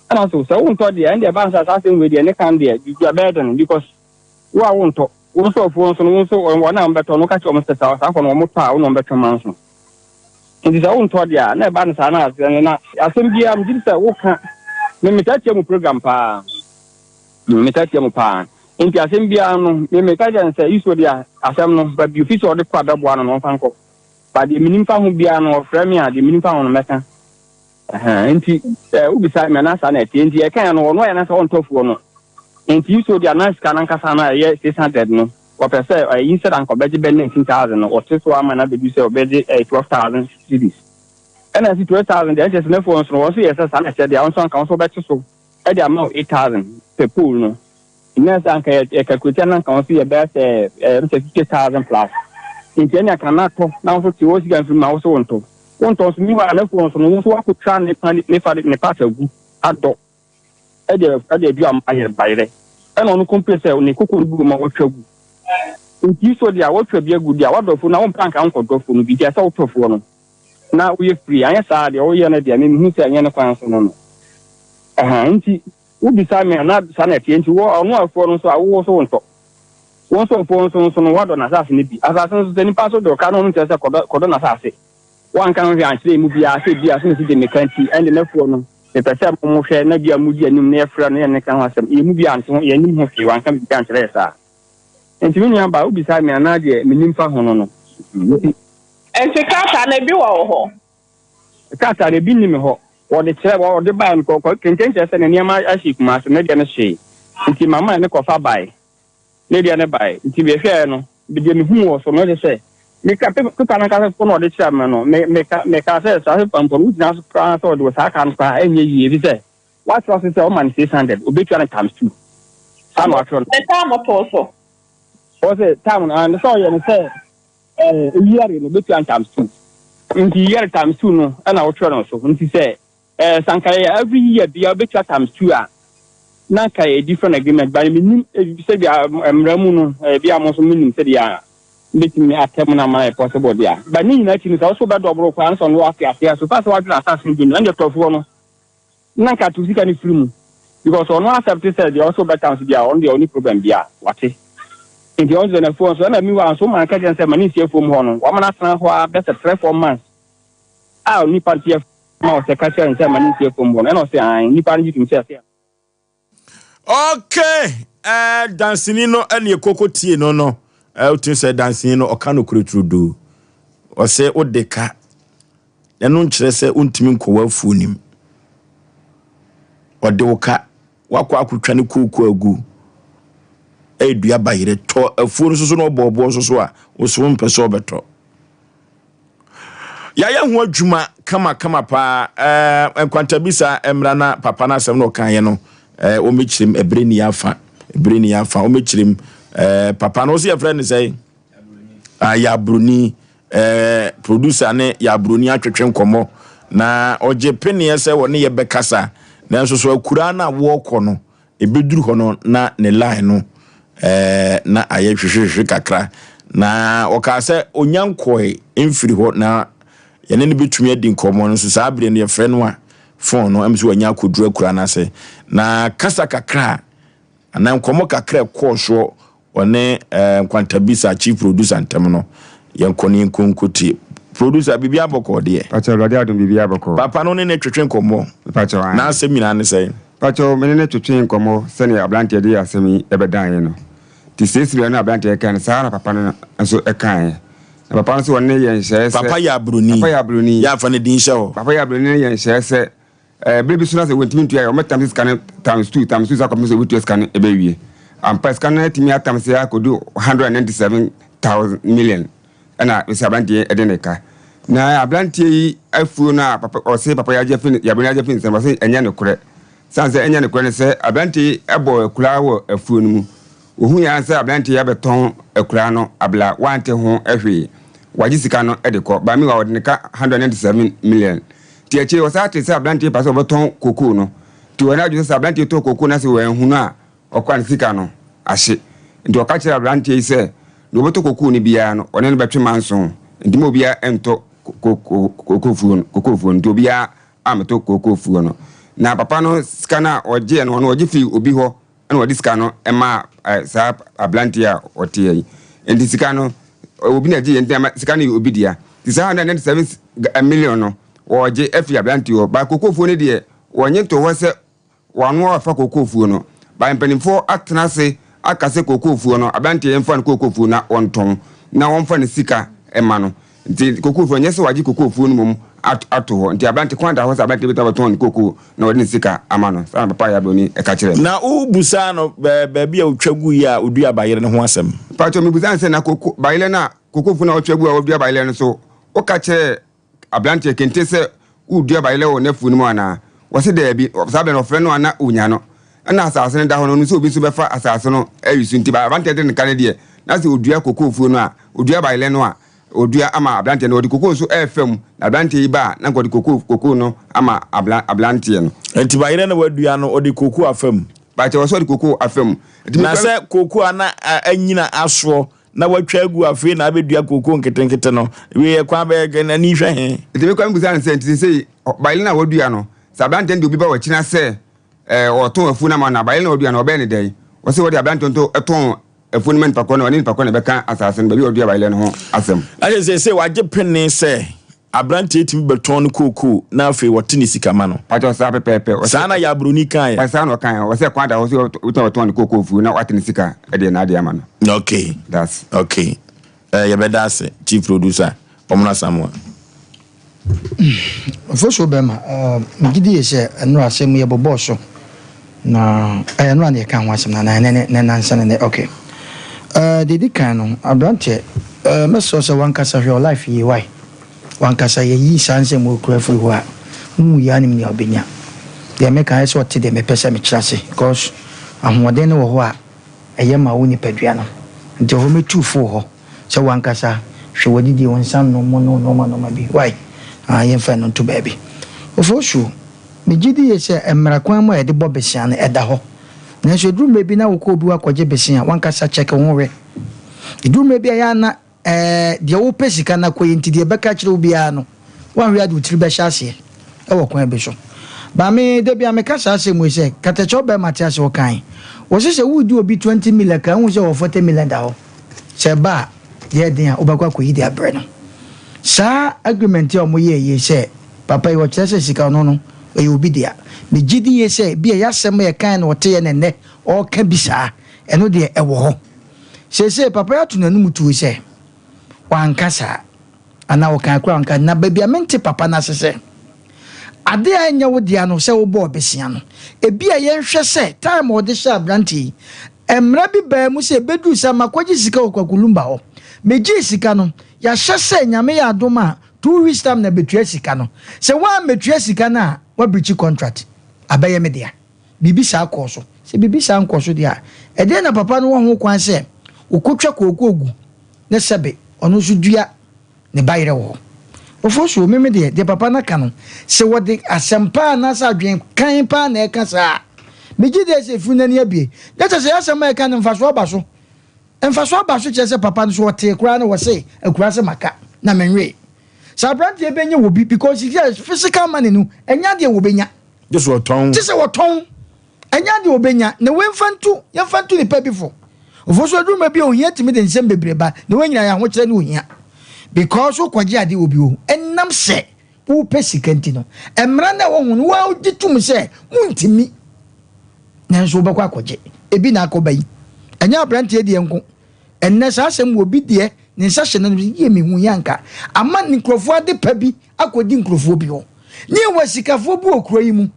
Ɛna so sɛ wontɔ deɛ, ɛndeɛ ɛba no sɛ saa asɛm wei deɛ ne kan deɛ, biribi a ɛbɛyɛ den because wo a wontɔ. Wo nkurɔfoɔ nso no, wo nso wɔn a wɔbɛtɔ no, woka kyerɛ wɔn sɛ saa saa afɔ no wɔtɔ a, wo na wɔbɛtwe ma nso. Nti sɛ wontɔ deɛ a, na ɛba no saa na asɛm na asɛm biara megye di sɛ woka me metaa tia mu program paa. Metaa tia mu paa. Nti asɛm biara no, me meka kyerɛ no sɛ Yusuf deɛ asɛm no, baabi ofi sɛ ɔde kɔ a bɛboa no no ɔmfa nkɔ. Ba deɛ menim fa ho biara no, ɔfrɛ me a, deɛ menim fa ho no mɛka. Ɛhɛn, nti sɛ wobisa me a na saa na ɛteɛ. Nti yɛkaeɛ no, ɔno ayɛ no sɛ ɔntɔ afuo no. Nti so deɛ na sika no ankasa no a ɛyɛ 600 no, ɔpɛ sɛ ɛyi instead anka ɔbɛgye bɛ 19,000 no, ɔte so ama no abɛdu sɛ ɔbɛgye ɛyɛ 12,000 cedis. Ɛna nti 12,000 deɛ ɛnkyɛ sɛ n'afuo nso no, wɔn nso yɛ sɛ saa na ɛteɛ deɛ, wɔn nso anka wɔn nso wɔbɛte so de ama wo 8,000 per pole no. Nna sɛ anka yɛ yɛ calculate a na anka wɔn so yɛ bɛyɛ sɛ ɛɛ sɛ 50,000 plus. Nti ɛne anka na atɔ na wɔn nso te wɔ sika mfiri mu a wɔso wɔntɔ. Wontɔ nso meanwhile n'afuo nso no wo nso woakɔtwa ne pa ne fa ne part agu adɔ ɛde ɛde adu ama ayɛ bayerɛ. Ɛna ɔno complain sɛ ne koko no gu ma wɔatwa gu. Nti so deɛ a wɔatwa bi agu deɛ a wadɔ afuo no na wompɛ anka wonkɔdɔ afuo no bi nti ɛsɛ sɛ wotɔ afuo no na woyɛ free anyɛ saa deɛ woyɛ no deɛ me mehu sɛ ɛnyɛ ne kwan so no no. Ɛha nti Wobisa me a, na saa na ɛteɛ. Nti wo, ɔno afuo no nso a, wo nso wontɔ. Wo nso afuo nso nso no, woadɔ n'asase no bi. Asase no nso, sɛ nipa nso dɔ ka no, ɔno nkyerɛ sɛ kɔdɔ, kɔdɔ n'asase. Woanka ho hwee ankyerɛ emu biara sɛ ebia so na si de meka nti, ɛnde n'afuo no, mepɛ sɛ mohwɛ na ebia mudi anim na yɛfrɛ no na yɛne no ka ho asɛm. Yɛn mu biara ante ho, yɛnnim ho hwee, wanka biribiara ankyerɛ yɛn saa. Nti me nuabaa, wobisa me a, na deɛ menim fa ho no no. Nti. Nti krataa no, ebi wɔ wo hɔ? Krataa no, ebi nni me hɔ. Wɔde kyerɛ, wɔde bae no, kɔ, kɛntɛn kyerɛ sɛ ne nneɛma ahye Kumasi, ne deɛ no hyee. Nti mama ne kɔfa bae. Ne deɛ no bae. Nti mehwɛɛ no, deɛ mehuu wɔ so no, kyerɛ sɛ, meka, pepa no ankasa mpo na ɔde kyerɛɛ me no, me, meka, mekaa sɛ saa pepa mpo no, wogyina so koraa sɛ ɔde wɔ saa kaa no koraa a, ɛnyɛ yie, efisɛ wɔatwerɛ so sɛ ɔma no 600, obetua no times two. Saa na wɔatwerɛ no. Ne time too so. Ɔsɛ time no, and sɛ ɔyɛ no sɛ Eh, year no bɛtua no times two. Nti year times two no ɛna wotwerɛ no so. Nti sɛ eh, sɛ anka yɛ every year bia wobɛtua times two a, na anka yɛ different agreement. But menim eh, sɛdeɛ mmara mu no, eh, bia mo nso monim sɛdeɛ mbɛtumi atɛm no ama yɛ possible deɛ. But ne nyinaa akyi no sɛ wo so wobɛdɔboro koraa no sɛ ɔno wate aseɛ so fa sɛ woadwene asase no bi no, ɛnde tɔfoɔ no na nka to sika no firi mu because ɔno accept sɛ deɛ ɔsɛ ɔbɛka nso deɛ ɔno deɛ ɔni problem bia wate nti ɔno sɛ n'afuo nso ɛna miwa nso ɔma nka kyɛn sɛ ma ne nsi afuom hɔ no wama no atena hɔ a bɛsɛ 3-4 months a nipa nti ma ɔsɛ ka kyerɛ no sɛ ma ne nsi afuom hɔ no ɛna ɔsɛ an nipa no gye tum sɛ ɛsɛ. Okay, danseni no ɛne ekoko tie no no, wotumi sɛ danseni no ɔka no kure turodoo. Ɔsɛ wode ka, ɛno nkyerɛ sɛ wontumi nkɔ w'afuo nim. Ɔde wo ka, wakɔ akotwa ne kooko agu, ɛredua bayerɛ, tɔ afuo no soso na ɔbɔ ɔboɔ nso so a, wo so wompɛ sɛ ɔbɛtɔ. Yɛayɛ ho adwuma kamakama paa. Ɛɛ nkwantabisa mmra na papa no asɛm na ɔkaeɛ no ɛɛ wɔmmɛkyerɛ mu ɛberɛ ni afa ɛberɛ ni afa wɔmmɛkyerɛ mu ɛɛ papa no wɔsi yɛfrɛ no sɛn ah yɛ aburoni ɛɛ producer ne yɛ aburoni atwetwe nkɔmmɔ na ɔgye peneɛ sɛ wɔne yɛ bɛkasa nanso so akuraa no a wɔrekɔ no Ɛbɛduru hɔ no na ne line no eh, na ayɛ hwehwehwehwe kakra. Na ɔkaa sɛ ɔnya nkɔe mfiri hɔ na yɛne no bɛtumi adi nkɔmmɔ no nso saa berɛ no yɛfrɛ no a fon no ɛm sɛ wanya akɔduru akura no ase. Na kasa kakra anaa nkɔmmɔ kakra ɛkɔɔ soɔ Ɔne eh, Nkwantabisa chief producer ntɛm no, yɛnkɔ ne yɛnkɔ nkɔtie. Producer, biribi abɔkɔɔ deɛ? Pakyɛ, Awurade adom biribi abɔkɔɔ. Papa no ne ne twetwe nkɔmmɔ. Pakyɛ, ae. N'asɛm nyinaa ne sɛn? Pakyɛ, me ne no twetwee nkɔmmɔ sɛdeɛ aberanteɛ de asɛm yi bɛdaeɛ no. Nti seesei no aberanteɛ kaeɛ no, saa ara na papa no nso kaeɛ. Na papa no nso ɔne yɛ nhyɛɛ sɛ. Papa yɛ abroni. Papa yɛ abroni. Yɛ afa ne din hyɛ hɔ. Papa yɛ abroni ne yɛ nhyɛɛ sɛ ɛɛ bere bi so na sɛ wɔntumi ntua yɛ wɔbɛtam sika no times two times two sɛ akɔpem sɛ wɔbɛtua sika no ɛbɛwie. Ampa sika no atumi atam sɛ akɔdu 197,000 million ɛna sɛ aberanteɛ ɛde ne ka. Na aberanteɛ yi afuo no a papa ɔse papa yɛ agye afi ne yɛ abroni agye afi ne nsam ɔse ɛnyɛ nokorɛ. Sane sɛ ɛnyɛ nokorɛ ne sɛ aberanteɛ yi bɔɔ akuraa wɔ afuo no mu. Wɔhui ara sɛ aberanteɛ yi abɛtɔn akuraa no abla wante ho hwee. Wagye sika no de kɔ. But meanwhile wɔde no ka 197 million. Nti akyire yi wɔsan tee sɛ aberanteɛ yi pɛ sɛ ɔbɛtɔn kokoo no. Nti wɔyɛɛ n'adwene sɛ sɛ aberanteɛ yi tɔɔ kokoo no na sɛ wɔanhu no a ɔkɔ a ne sika no ahye. Nti wɔka kyerɛɛ aberanteɛ yi sɛ deɛ ɔbɛtɔ kokoo no biara no ɔne no bɛtwe manso. Nti mma obiara ntɔ kokofuo no. Nti obiara ammɛtɔ kookoo fuo no. Na papa no sika no a ɔgyeeɛ no, ɔno ɔgye firii obi hɔ ɛna ɔde sika no maa saa aberanteɛ a ɔteɛ yi. Nti sika no, obi na ɛgyeeɛ nti ama sika no yɛ obi dea. Nti saa 197 million no, wɔgye afiri aberanteɛ hɔ. But kookoo fuo no deɛ, wɔnnye ntoo hɔ sɛ Wɔano afa kookoofuo no. By Mpanimfoɔ atena ase aka sɛ kookoofuo no, aberanteɛ yi mfa ne kookoofuo na ɔntɔn na wɔmfa ne sika mma no. Nti kookoofuo no, ɛnyɛ sɛ wagye kookoofuo no mmom ato hɔ. Nti aberante, kwan da hɔ sɛ aberanteɛ bɛtumi abɛtɔn ne kookoo na wɔde ne sika ama no. Saa na Papa Yabroni ka kyerɛɛ me. Na wobusaa no baabi a ɔtwa guiɛ a ɔdua bayerɛ no ho asɛm? Mpakyɛw, mebusaa no sɛ, na kooko, bayerɛ no a, kookoofuo no a ɔtwa guiɛ a ɔdua bayerɛ no so, woka kyerɛɛ Aberanteɛ, kente sɛ woredua bayerɛ wɔ n'afuo no mu anaa? Wɔse daabi. Saa berɛ no ɔfrɛ no a na ɔnya no. Ɛna asase no da hɔ no, ɔnim sɛ obi nso bɛfa asase no ayi so nti aberanteɛ de ne ka no deɛ, na sɛ ɔdua kokoo fuo no a, ɔdua bayerɛ no a, ɔdua ama aberanteɛ no. Ɔde kokoo nso refa mu, na aberanteɛ yi ba a, na nka ɔde kokoo kokoo no ama abla aberanteɛ no. Nti bayerɛ no wadua no, ɔde kokoo afa mu? Bakyɛ, ɔsɛ ɔde kokoo afa mu. Nti Na mefrɛ sɛ kokoo a na anyina asoɔ na watwa agu afei na abɛdua kookoo nketenkete no, wei yɛ kwan bɛyɛ kɛ n'ani hwɛ he? Nti me koraa mebisa no sɛ, nti seesei bayerɛ no a wadua no, sɛ aberanteɛ no de obi ba w'akyina sɛ ɛɛ ɔretɔn afuo no ama no a, bayerɛ no a wadua no ɔbɛyɛ no dɛn? Ɔse wɔde aberanteɛ no nso tɔn afuo no ma nipa korɔ no, ɔne nipa korɔ na ɛbɛka asase no baabi a ɔdua bayerɛ no ho asɛm. Na kyerɛ sɛ seesei wagye pene sɛ aberanteɛ tumi bɛtɔn no kookoo na afei wɔte ne sika ma no. Pakyɛ saa pɛpɛɛpɛ. Ɔsɛ Saa na Yabroni kaeɛ. Ɔsɛ saa na ɔkaeɛ. Ɔsɛ kwan da hɔ sɛ wotumi abɛtɔn ne kookoo fuo na wate ne sika de n'adeɛ ama no. Okay. That's. Okay. Eh, yɛbɛda ase chief producer Ɔmono Asamoah. Ofosuo bɛrima, eh, megye die sɛ ɛnora asɛm yi yɛbobɔɔ so na ɛyɛ ɛnora na yɛka ho asɛm na anaa ɛnɛ ne nansa ne nɛ okay. Eh, deɛ ɛdi kan no, aberanteɛ, eh, mɛsrɛ wo sɛ wankasa hwɛ wo life yie wai. Wankasa yɛyi saa nsɛm wei koraa firi hɔ a, wohu yie a nim nea ɔbɛnya. Deɛ meka ayɛ sɛ ɔte deɛ mepɛ sɛ mekyerɛ ase because ahoɔden no wɔ hɔ a ɛyɛ ma wo nipadua no. Nti ɛhɔ mɛtu fo wɔ hɔ sɛ wankasa hwɛ w'adidie, wo nsa nnom mu ne wo nnoɔma nnoɔma bi. Wai? Ah, yɛmfa ɛno nto baabi. Ofosuo, megye di yie sɛ mmara kwan mu a yɛde bɔ besea no, ɛda hɔ. Nanso ɛduru mmerɛ bi na wokɔ obi hɔ akɔgye besea a, wankasa kyɛke wo ho hwɛ. Ɛduru mmerɛ bi a ɛyɛ a na Ɛɛ, deɛ wopɛ sika no akɔyɛ nti, deɛ ɛbɛka akyerɛ wo biara no, woanhwɛ a de wo tiri bɛhyɛ aseɛ wɔ kwan bi so. But me, da biara meka saa asɛm wei sɛ, katakyɛ wo bɛrima te ase ɔkae. Wɔse sɛ woredi obi 20 million ka, wohu sɛ ɔwɔ 40 million da hɔ. Sɛ ɛba a, deɛ ɛden a, wobɛkɔ akɔyi de abrɛ no. Saa agreement yi a wɔyɛɛ yi sɛ, papa yi ɔkyerɛ sɛ sika ɔno no, ɛyɛ obi dea. Megye di yie sɛ, ebia ɛyɛ asɛm a yɛkae na ɔteeɛ na ɛnnɛ ɔreka bi saa. Ɛno deɛ ɛwɔ hɔ. Seesei papa yi ato n'anom tuo sɛ wanka saa, anaa ɔkae koraa a wanka. Na baabi a mente papa no ase sɛ, ade a ɛnyɛ wo dea no sɛ wobɔɔ besia no, ebia yɛnhwɛ sɛ time a ɔde hyɛɛ aberanteɛ yi, mmara bi baa mu sɛ ɛbɛduru sɛ makɔgye sika wɔ Kwaku Lumba hɔ. Megyee sika no, yɛahyɛ sɛ Nyame yɛ adom a 2 weeks time na bɛtua sika no. Sɛ woammɛtua sika no a, woabreachi contract, abɛyɛ me dea. Biribi saa kɔɔ so. Sɛ biribi saa nkɔɔ so deɛ a, ɛdeɛn na papa no wɔ ho kwan sɛ ɔkɔtwa kooko gu ne sɛbe ɔno nso dua ne bayerɛ wɔ hɔ? Ofosuo, me me deɛ, deɛ papa no aka no, sɛ wɔde asɛm pa anaasɛ adwene kann paa na ɛreka saa a, megye die sɛ efunu no ani abue. Na kyerɛ sɛ yɛn asɛm a yɛka no mfasoɔ aba so. Mfasoɔ aba so kyerɛ sɛ papa no so ɔtee koraa na wɔse akuraase maka na menwee. Sɛ aberanteɛ bɛnya wɔ bi because physical money no ɛnyɛ adeɛ wɔbɛnya. Gye sɛ wɔtɔn. Gye sɛ wɔtɔn. Ɛnyɛ adeɛ wɔbɛnya. Na wei mfa ntu, yɛmfa ntu nipa bi fo. Ofosu aduruma bi a ohia tumi de nsɛm bebree ba. Na wei nyinaa yɛ ahokyerɛ ne ohia. Because wokɔgye adeɛ wɔ bi hɔ, ɛnam sɛ wopɛ sika nti no, mmara no a ɛwɔ ho no, wo ara wogye tom sɛ wontumi. Nanso wobɛkɔ akɔgye. Ebi na akɔba yi. Ɛnyɛ aberanteɛ deɛ nko. Ɛnnɛ saa asɛm wɔ obi deɛ. Ne nsa hyɛ n'anom sɛ, Yie, mehu yɛ anka ama nkurɔfoɔ ade pa bi akɔdi nkurɔfoɔ bi hɔ. Ne yɛwɔ asikafoɔ bi wɔ kuro yi mu.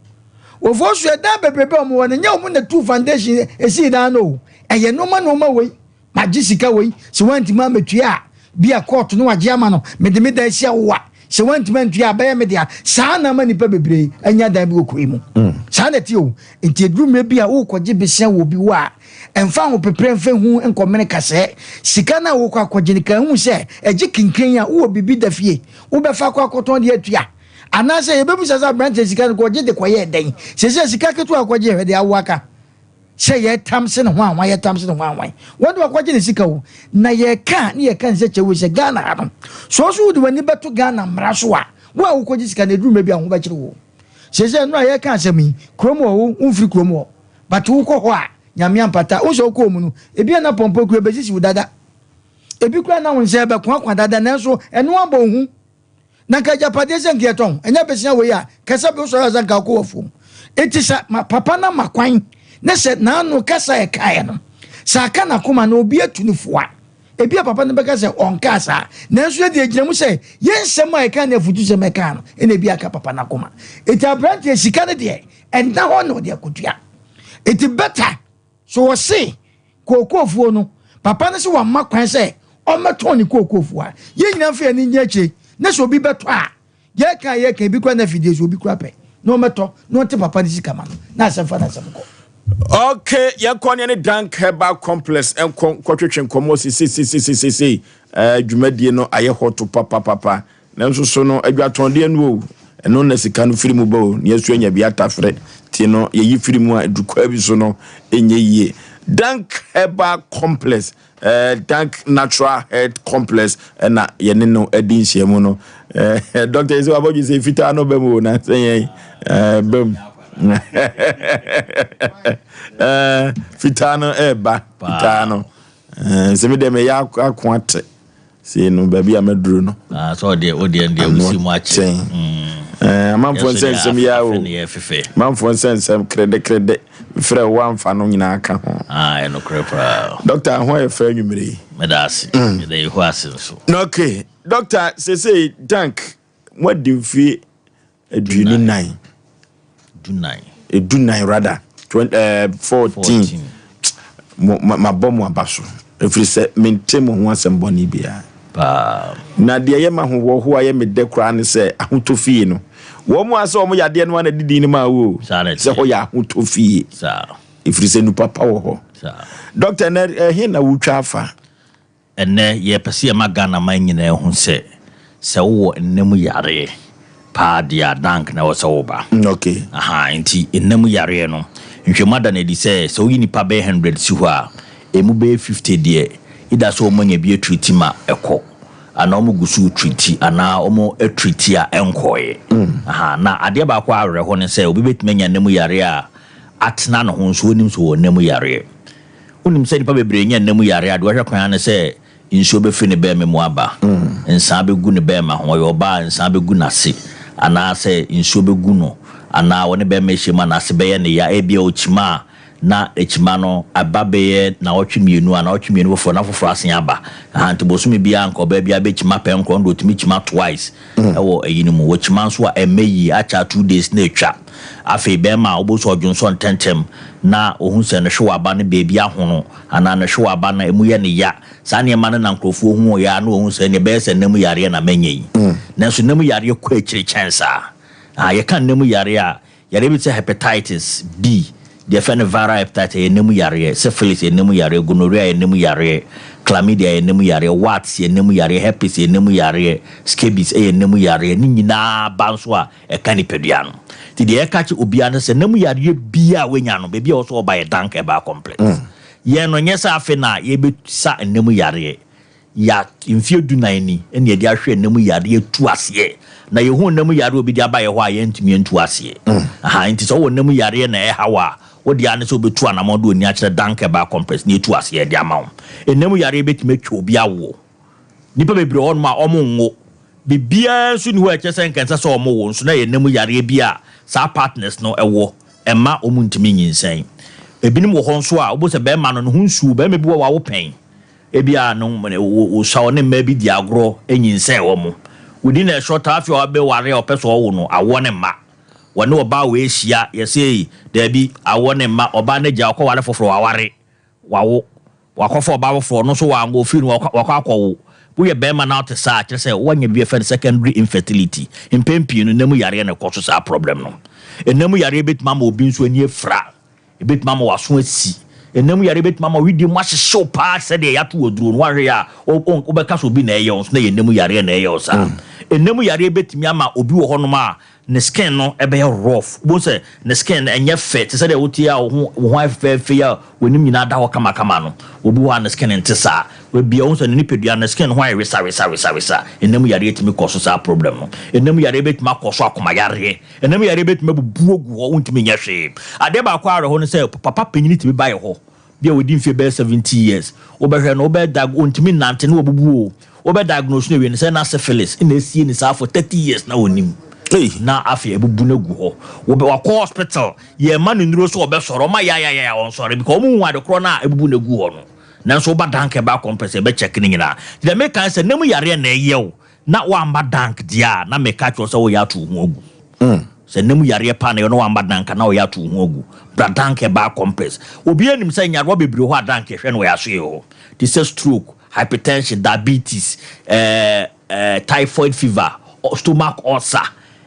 Wɔfoɔ so ɛdan bebrebe a wɔwɔ no, nyɛ wɔn na tuu foundation esii dan no o. Ɛyɛ nneɛma nneɛma wei. Magye sika wei, sɛ woantumi ammɛtua a, bi a kɔɔto no wagye ama no, mede me dan si awowa. Sɛ woantumi antua a, bɛyɛ me dea. Saa na ama nnipa bebree anya dan bi wɔ kuro yi mu. Saa na ɛte o. Nti ɛduru mmerɛ bi a worekɔgye besia wɔ obi hɔ a, ɛmfa ahopeprɛ mfa hu nkɔmene kasɛɛ. Sika no a worekɔ akɔgye no, ka hu sɛ ɛgye kinkran a, wowɔ biribi da fie, wobɛfa akɔ akɔtɔn de atua. Anaasɛ yɛbɛbisa sɛ aberanteɛ sika no kɔgye de kɔyɛɛ dɛn? Seesei sika ketewa a wokɔgyeɛ hwɛ deɛ awo aka. Sɛ yɛtam se ne hwan hwan yɛtam se ne hwan hwan wɔn de wakɔgye ne sika o na yɛka ne yɛka ne sɛ kyɛwei sɛ Ghana ha no sɛ ɔso wode w'ani bɛto Ghana mmara so a wo a wokɔgye sika no ɛduru mmerɛ bi a wo ho bɛkyere wo seesei ɛno a yɛka asɛm yi kurom hɔ wo womfiri kurom hɔ but wokɔ hɔ a Nyame ampata wo sɛ wokɔɔ mu no ebi a na pɔmpɔ kura bɛsisi wo dada ebi kura na wo nsa ɛbɛkoakoa dada nanso ɛno abɔ wo hu Na nka agyapadeɛ sɛ nka yɛtɔn, ɛnyɛ besia wei a, kɛsɛ bi wosɔre a sɛ nka wokɔ w'afuom. Enti sɛ ma papa no ama kwan ne sɛ n'ano kasa a ɛkaeɛ no, sɛ aka n'akoma na obi atu no fo a, ebia papa no bɛka sɛ ɔnkaa saa. Nanso yɛn deɛ yɛgyina mu sɛ yɛn nsɛm a ɛkaa ne afutusɛm a ɛkaa no na ebi aka papa no akoma. Enti aberanteɛ sika no deɛ, ɛnna hɔ na ɔde akɔtua. Enti better So wɔse kookoofuo no papa no se wamma kwan sɛ ɔmmɛtɔn ne kookoofuo a, yɛn nyinaa mfa yɛn ani nnyina akyire na sɛ obi bɛtɔ a, yɛka a yɛka ebi koraa na afidie so obi koraa pɛ na ɔmmɛtɔ na ɔnte papa no sika ma no na asɛm fa n'asɛm kɔ. Ok, yɛnkɔ ne ne Dank Herbal Complex nkɔ nkɔtwetwe nkɔmmɔ sesesesesesei. Eh, dwumadie no ayɛ hot papapapa. Nanso so no adwatɔndeɛ no o, ɛno na sika no firi mu ba o, na yɛasu anya bi atafere, nti no yɛyi firi mu a ɛduru kwaa bi so no ɛnyɛ yie. Dank Herbal Complex, eh, Dank Natural Health Complex ɛna yɛne no adi nhyiamu no. Eh, Dɔkta yi sɛ wabɔdwe sɛ fitaa no ba mu o, na sɛ yɛn eh, ba mu. eh, fitaa no ɛreba, fitaa no. Eh, sɛ me deɛ meyɛ ako ate. Sei no baabi a maduru no. Ah, sɛ ɔdeɛ wodeɛ no deɛ wosi mu akyɛ. Mm. Eh, amanfoɔ nsɛ nsɛm yɛ o. Amanfoɔ nsɛ nsɛm krede krede. Frɛ wo amfa no nyinaa ka ho. Ah, ɛnokorɛ paa. Dɔkta ho ayɛ fɛ anwummere yi. Meda ase. Mm. Meda Yehowa ase nso. Okay. Dɔkta sesei dank moadi mfie aduonu nan. Dunan. Edunan rather. 20, eh, 14. Mo, ma, mabɔ mo aba so. Ɛfiri sɛ mente mo ho asɛm bɔne biara. Paa. Na deɛ ɛyɛ ma ahohoahoa yɛ me dɛ koraa ne sɛ ahotɔ fie no. Wɔn mu a sɛ wɔn yadeɛ no ara na didi no maa wo o. Saa na Sɛ hɔ yɛ ahotɔ fie. Saa. Ɛfiri sɛ nnipa pa wɔ hɔ. Saa. Dɔkta, ɛnɛ ɛhe na wotwa afa? Ɛnnɛ, yɛpɛ sɛ yɛma Ghanaman nyinaa hu sɛ, sɛ wowɔ nna mu yareɛ paa deɛ a, dank na ɛwɔ sɛ woba. Okay. Ahaa, nti nna mu yareɛ no, nhwɛmu ada no adi sɛ, sɛ woyi nnipa bɛyɛ hundred si hɔ a, ɛmu bɛyɛ 50 deɛ, either sɛ wɔanya bi atreati ma ɛkɔ, anaa wɔgu so retreati, anaa wɔatreati a ɛnkɔeɛ. Ahaa, na adeɛ baako a awerɛho ne sɛ, obi bɛtumi anya nna mu yareɛ a atena ne ho nso ɔnnim sɛ ɔwɔ nna mu yareɛ. Wonim sɛ nnipa bebree nya nna mu yare a, deɛ wɔhwɛ kwan ara ne sɛ nsuo bɛfiri ne bɛɛma mu aba, nsaa bɛgu ne bɛɛma ho, ɔyɛ ɔbaa a nsaa bɛgu n'ase, anaasɛ nsuo bɛgu no, anaa ɔne bɛɛma ahyia mu a n'ase bɛyɛ ne ya, ebia ɔkyima a na akyima no aba bɛyɛ naawɔtwe mmienu a, naawɔtwe mmienu foforɔ na foforɔ asen aba. Ahaa, nti bosome biara nka ɔbaa biara bɛkyima pɛnkorɔ, ɔno deɛ ɔtumi kyima twice wɔ ayi no mu. Wɔkyima nso a ɛmmɛ yie, akyɛ a 2 days na atwa. Afei bɛrima a wobɛhu sɛ ɔdwonsɔ ntɛmntɛm na ɔhu sɛ ne hwewaba no baabi ahono anaa ne hwewaba no ɛmu yɛ no ya. Saa nneɛma no na nkurɔfoɔ hu yɛ a na wɔhu sɛ ɛnneɛ ɛbɛyɛ sɛ nna mu yareɛ na manya yi. Nanso nna mu yareɛ kɔ akyire kyɛn saa. Ah, yɛka nna mu yareɛ a, yareɛ bi te sɛ hepatitis B, deɛ yɛfrɛ no viral hepatitis, ɛyɛ nna mu yareɛ, syphilis yɛ nna mu yareɛ, gonorrhea yɛ nna mu yareɛ, chlamydia yɛ nna mu yareɛ, warts yɛ nna mu yareɛ, herpes yɛ nna mu yareɛ, scabies yɛ nna mu yareɛ. Ne nyinaa ba nso a, ɛka nipadua no. Nti deɛ yɛka kyerɛ obiara ne sɛ, nam yareɛ biara a wanya no, baabi a ɛwɔ sɛ ɔba yɛ Dank Herbal Complex. Yɛn no, nyɛ sɛ afe na yɛbɛsa nna mu yareɛ. Ya mfeɛ dunan ni na yɛde ahwɛ nna mu yareɛ atu aseɛ. Na yɛhu nna mu yareɛ a obi de aba yɛ hɔ a, yɛntumi antu aseɛ. Aha, nti sɛ wowɔ nna mu yareɛ na ɛha wo a, wo deɛ ara ne sɛ wobɛtu anamɔn de w'ani akyerɛ Dank Herbal Complex na yɛatu aseɛ de ama wo. Nna mu yareɛ bɛtumi atwa obi awoɔ. Nnipa bebree wɔ hɔnom a wɔnwo. Biribiara nso nni hɔ a ɛkyerɛ sɛ nka ɛnsɛ sɛ wɔwo nso na ɛyɛ nna mu yareɛ bi a saa partners no wɔ ɛmma wɔntumi nyinsɛn. Ebinom wɔ hɔ nso a wobɛhu sɛ barima no ne ho nsuo, barima bi wɔ hɔ a wawo pɛn. Ebia no wosua ɔne mmaa bi di agorɔ nyinsɛn wɔn. Within a short time afei a wabɛware a ɔpɛ sɛ ɔwo no, awoɔ no mma. Wɔne ɔbaa wei hyia, yɛse ei, daabi, awoɔ no mma. Ɔbaa no agya, ɔkɔware foforɔ, waware, wawo. Wakɔfa ɔbaa foforɔ, ɔno nso wanwo, ɔfiri no wakɔ akɔwo. Woyɛ barima na wote saa a, kyerɛ sɛ woanya biribi a yɛfrɛ no secondary infertility. Mpɛn pii no, nna mu yareɛ na ɛkɔ so saa problem no. Nna mu yareɛ bɛtumi ama obi nso ani afira. Ebetumi ama w'aso asi. Nna mu yare betumi ama wo wedeɛ mu ahyehye wo paa te sɛ deɛ yɛato wo aduro no. Woanhwɛ yie a, wobɛka sɛ obi na ɛreyɛ wo nso na ɛyɛ nna mu yareɛ na ɛreyɛ wo saa. Nna mu yareɛ betumi ama obi wɔ hɔnom a ne skin no bɛyɛ rough. Wobɛhu sɛ ne skin no ɛnyɛ fɛ te sɛ deɛ wote a wo ho wo ho ayɛ fɛfɛɛfɛ yi a w'anim nyinaa da hɔ kamakama no. Obi wɔ hɔ a ne skin nte saa. Ebia wohu sɛ ne nipadua no ne skin ho ayɛ wesawesawesawesa. Nna mu yareɛ tumi kɔ so saa problem no. Nna mu yareɛ betumi akɔ so akoma yareɛ. Ɛnam yareɛ bɛtumi abubu agu hɔ, wontumi nyɛ hwee. Adeɛ baako a awerɛho ne sɛ, papa panyini tumi ba yɛ hɔ, bi a wadi mfeɛ bɛyɛ 70 years, wobɛhwɛ no, wobɛ diag, ɔntumi nnante na wabubu o, wobɛ diagnose no awie no sɛ na syphilis na asie no saa for 30 years na ɔnnim. Na afei abubu no agu hɔ. Wobɛ, wakɔ hospital, yɛma no nnuro sɛ ɔbɛsɔre, ɔma yayayaya ɔnsɔre because wɔn nhu ade korɔ no a abubu no agu hɔ no. Nanso woba dank ɛba akɔmpɛ sɛ yɛbɛ check ne nyinaa. Nti deɛ meka ne sɛ, nna mu yareɛ na ɛyɛ wo. Na woamma dank deɛ a, na meka akyerɛ wo sɛ woyɛ ato wo ho agu. Sɛ nna mu yareɛ paa na ɛyɛ na woamma dank a, na woyɛ ato wo ho agu. Bra dank ɛbaa compress. Obiara nim sɛ nyarewa bebree wɔ hɔ a dank yɛhwɛ no wɔ yɛn asoɛeɛ hɔ. Te sɛ stroke, hypertension, diabetes, eh, eh, typhoid fever, stomach ulcer,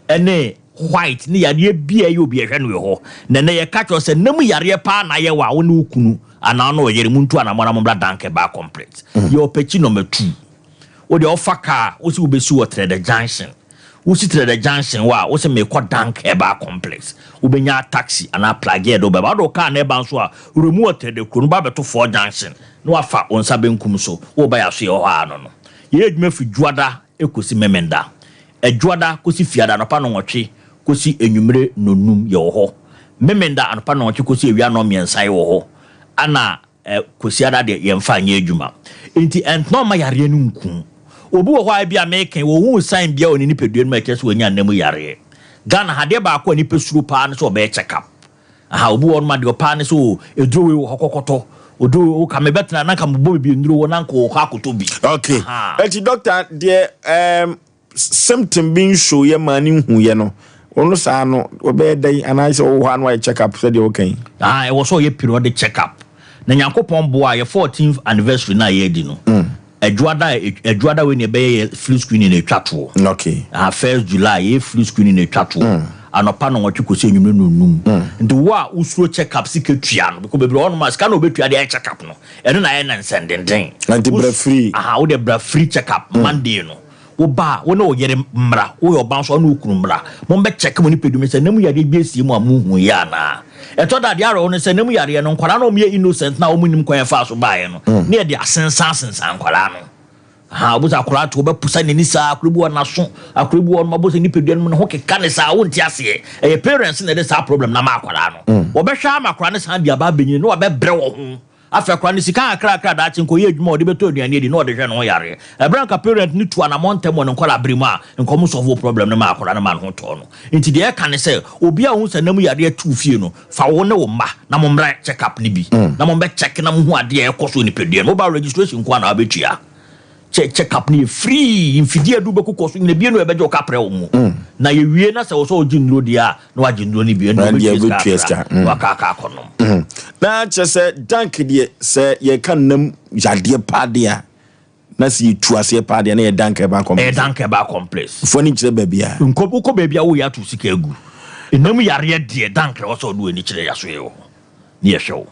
ɛne white ne yareɛ bi a ɛyɛ obi yɛhwɛ no wɔ hɔ. Na ɛnnɛ yɛka kyerɛ wo sɛ nna mu yareɛ paa na ayɛ wo a, wo ne wo kunu anaa wo ne wo yere montu anammɔn na mommra dank ɛbaa complex. Yɛwɔ pɛkyi number two. Wo deɛ wofa car a, wose wobɛsi wɔ Trɛdɛ junction. Wosi Trɛdɛ junction hɔ a, wose merekɔ Dank Herbal Complex. Wobɛnya taxi anaa plagɛɛ de wo bɛba. Wode wo car no reba nso a, wura mu wɔ Trɛdɛ kuro no, woba abɛto Four Junction na woafa wo nsa benkum so. Woreba yɛn asoɛeɛ hɔ ara no no. Yɛyɛ adwuma firi Dwoada kɔsi Memenda. Ɛdwoada kɔsi Fiada anɔpa nnɔnwɔtwe kɔsi anwummere nnɔnnum yɛwɔ hɔ. Memenda anɔpa nnɔnwɔtwe kɔsi awia nnɔnmiɛnsa yɛwɔ hɔ. Ɛna Kwasiada deɛ yɛmfa nyɛ adwuma. Enti ɛntena mma yareɛ no nku wo. Obi wɔ hɔ a ebia meka yi, ɔnhuu sign biara wɔ ne nipadua no mu a ɛkyerɛ sɛ wanya nna mu yareɛ. Ghana ha, adeɛ baako a nnipa suro paa ne sɛ ɔbɛyɛ check up. Aha, obi wɔ hɔnom a deɛ ɔpɛ ara ne sɛ oh, aduro wei wɔ hɔ kɔkɔtɔ, oduro wei, woka mebɛtena na nka mebɔ baabi nnuro wɔ na nka ɔkɔ akɔtɔ bi. Okay. Aha. Enti doctor deɛ ɛɛm symptom bi nso yɛ maa ne nhu yɛ no ɔno saa no ɔbɛyɛ dɛn anaasɛ ɔwɔ hɔ a na wayɛ check up sɛdeɛ woka yi. Ah, ɛwɔ sɛ ɔyɛ periodic check up. Na Nyankopɔn boa a, yɛ 14th anniversary no a yɛredi no, Adwoada a Adwoada wei na ɛbɛyɛ yɛ flu screening na ɛtwa toɔ. Okay. Ah, first July yɛyɛ flu screening na ɛtwa toɔ. Anɔpa nnɔnwɔtwe kɔsi anwummerɛ nnɔnnum. Nti wo a wosuro check up sika tua no, because bebree wɔ hɔnom a sika na wɔbɛtua de ayɛ check up no, ɛno na ayɛ no nsɛndenden. Nti bra free. Aha, wo deɛ bra free check up Monday no. Wo ba a, wo ne wo yere mmra, woyɛ ɔba nso a, wo ne wo kunu mmra. Mommɛ check mo nipadua mu sɛ nna mu yareɛ bi asie mu a monhuiɛ anaa. Ɛtɔ da a, deɛ awerɛho ne sɛ, nna mu yareɛ no, nkwadaa no a wɔyɛ innocent no a wɔnnim kwan a ɛfaa so baeɛ no, na yɛde asensan asensan nkwadaa no. Ahaa, wobɛhu sɛ akwadaa te hɔ, wobɛposa n'ani saa, akwadaa bi wɔ hɔ n'aso, akwadaa bi wɔ hɔ no, wobɛhu sɛ nipadua no mu ne ho keka ne saa, wonte aseɛ. Ɛyɛ parents na ɛde saa problem no ama akwadaa no. Wɔbɛhwɛ ama akwadaa no san de aba abɛnyini na wabɛbrɛ wɔ ho. Afei akwadaa no sika kakrakra daakye nka ɔyɛ adwuma a ɔde bɛtɔ aduane adi na ɔde hwɛ ne ho yareɛ. Ɛberɛ a nka parent no tu anamɔn ntɛm wɔ ne nkwadaa bere mu a, nka ɔmo solve problem no ma akwadaa no ma ne ho tɔɔ no. Nti deɛ ɛka ne sɛ, obi a ohu sɛ nam yareɛ tu wo fie no, fa wo ne wo mma na mo mmra check up no bi na mo mmɛ check na mo hu adeɛ a ɛkɔ so wɔ nipadua no mu. Woba registration nko ara na wabɛtua. Kyɛ check up no yɛ free, mfidie a ɛde wo bɛkokɔ so nyina bie no ɛbɛgye wo kaprɛ wɔ mu. Na yɛwie na sɛ wɔ sɛ wogye nnuro deɛ a, na wagye nnuro no bi, ɛnna Ɛndeɛ wobɛtua wobɛtua sika sika. kakra na waka aka akɔnom. Na kyerɛ sɛ dank deɛ sɛ yɛka nnam yadeɛ paa deɛ a, na sɛ yɛtu aseɛ paa deɛ na yɛ dank herbal complex. Ɛyɛ dank herbal complex. Mfoɔ ani nkyerɛ baabi a. Nkɔ wokɔ baabi a woyɛ ato sika agu. Nnam yareɛ deɛ dank na ɛwɔ sɛ ɔde w'ani kyerɛ yɛaso yɛ wɔ hɔ ne yɛhwɛ wo.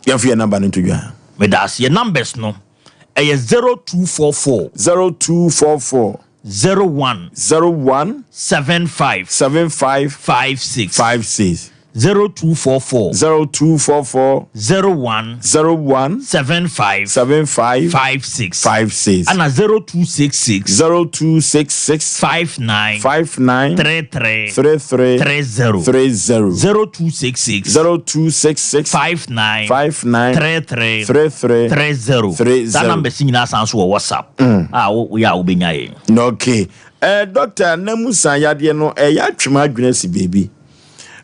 Yɛmfa yɛn number no nto dwa. Meda ase. Yɛn numbers no Ɛyɛ 0244. 0244. 01. 01. 75. 75. 56. 56. 0244. 0244. 01. 01. 75. 75. 56. 56. Ɛna 0266. 0266. 59. 59. 33. 33. 30. 30. 0266. 0266. 59. 59. 33. 33. 30. 30. Saa numbers yi nyinaa san so wɔ WhatsApp a wo woyɛ a wobɛnya yɛn. Okay. Eh, doctor, na mu san yadeɛ no, ɛyɛ atwe m'adwene asi baabi.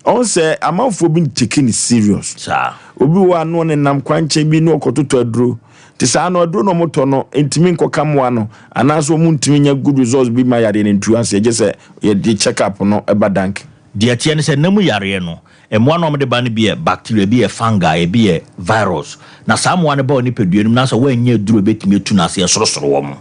Ɔho sɛ amanfoɔ bi ntake no serious. Saa. Obi wɔ hɔ a na ɔnenam kwankyɛn bi na ɔkɔtotɔ aduro. Nti saa no aduro na wɔtɔ no ntumi nkɔka mmoa no anaasɛ wɔn ntumi nya good results bi ma yadeɛ no ntu aseɛ gye sɛ yɛde check up no ba dank. Deɛ ɛteɛ ne sɛ nna mu yareɛ no, mmoa no a wɔde ba no bi yɛ bacteria, ebi yɛ fungi, ebi yɛ virus. Na saa mmoa no ba wo nipadua no mu na sɛ woannya aduro a ɛbɛtumi atu no ase, ɛsorosoro wɔn.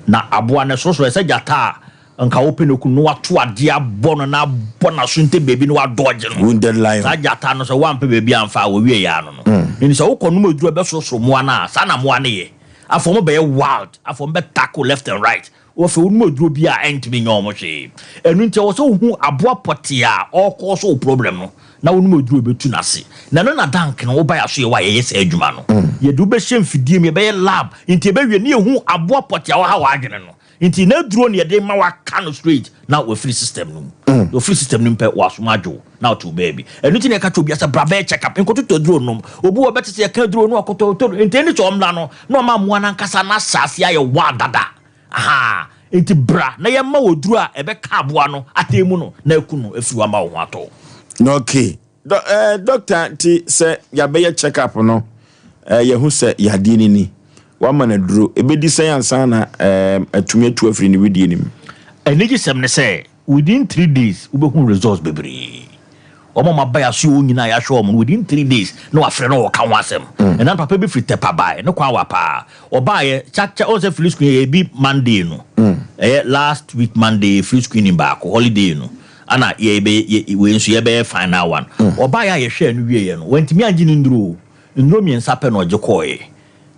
Na aboa no ɛsorosoro, ɛsɛ gyata a nka wopɛ no ku no na wato adeɛ abɔ no na abɔ n'aso ntɛ baabi na wadɔgye no. Wounded lion. Saa gyata no sɛ woampɛ baabi amfa a, wɔwie yɛ ano no. Nti sɛ wokɔnom aduro a ɛbɛsorosoro mmoa no a, saa na mmoa no yɛ. Afei wɔbɛyɛ wild, afei wɔbɛ tackle left and right. Wɔfɛ wo nom aduro bi a ɛntumi nyɛ wɔn hwee. Ɛno nti ɛwɔ sɛ wohu aboa pɔtee a ɔrekɔɔso wo problem no na wonom aduro a ɛbɛtu no ase. Na ɛno na dank no woba yɛaso yɛwɔ a yɛyɛ saa adwuma no. Yɛde wo bɛhyɛ mfidie mu, yɛbɛyɛ lab nti yɛbɛwie na yɛhu aboa pɔtee a ɔha w'adwene no. Nti n'aduro na yɛde ma waka no straight na wafiri system no mu. Ɔfiri system no mu pɛ w'asom adwo wo na ɔte wo baabi. Ɛno nti na yɛka kyerɛ obiara sɛ bra bɛyɛ check up, nkɔtotɔ aduro nnom. Obi wɔ hɔ ɔbɛte sɛ yɛka aduro no ɔkɔtɔ ɔtɔ nti ɛne sɛ ɔmmra no na ɔma mmoa no ankasa no ahyɛ aseɛ ayɛ wild dada. Ahaa, enti bra na yɛmma wo aduro a ɛbɛka aboa no atɛn mu no na aku no afiri hɔ ama wo ho atɔ wo. Okay. Dɔ, eh, doctor, nti sɛ yɛabɛyɛ check up no, eh, yɛahu sɛ yadeɛ no ni, woama no aduro, ɛbɛdi sɛn ansa na eh, atumi atu afiri ne wedeɛ no mu? Anigyesɛm ne sɛ Within three days wobɛhu results bebree. Wɔn a wɔaba yɛn asoɛ hɔ nyinaa yɛahwɛ wɔn no within three days na wafrɛ na ɔka ho asɛm. Ɛna no papa bi firi Tɛpa baeɛ, ne kwan wa paa. Ɔbaeɛ kya kya ɔn sɛ free screen yɛ bi Monday no. Ɛyɛ last week Monday free screening baako holiday no ana yɛbɛ yɛ wei nso yɛbɛyɛ final one. Ɔbaeɛ a yɛhwɛɛ no wieɛ no wantumi angye ne nnuro o. Nnuro mmiɛnsa pɛ na ɔgye kɔeɛ.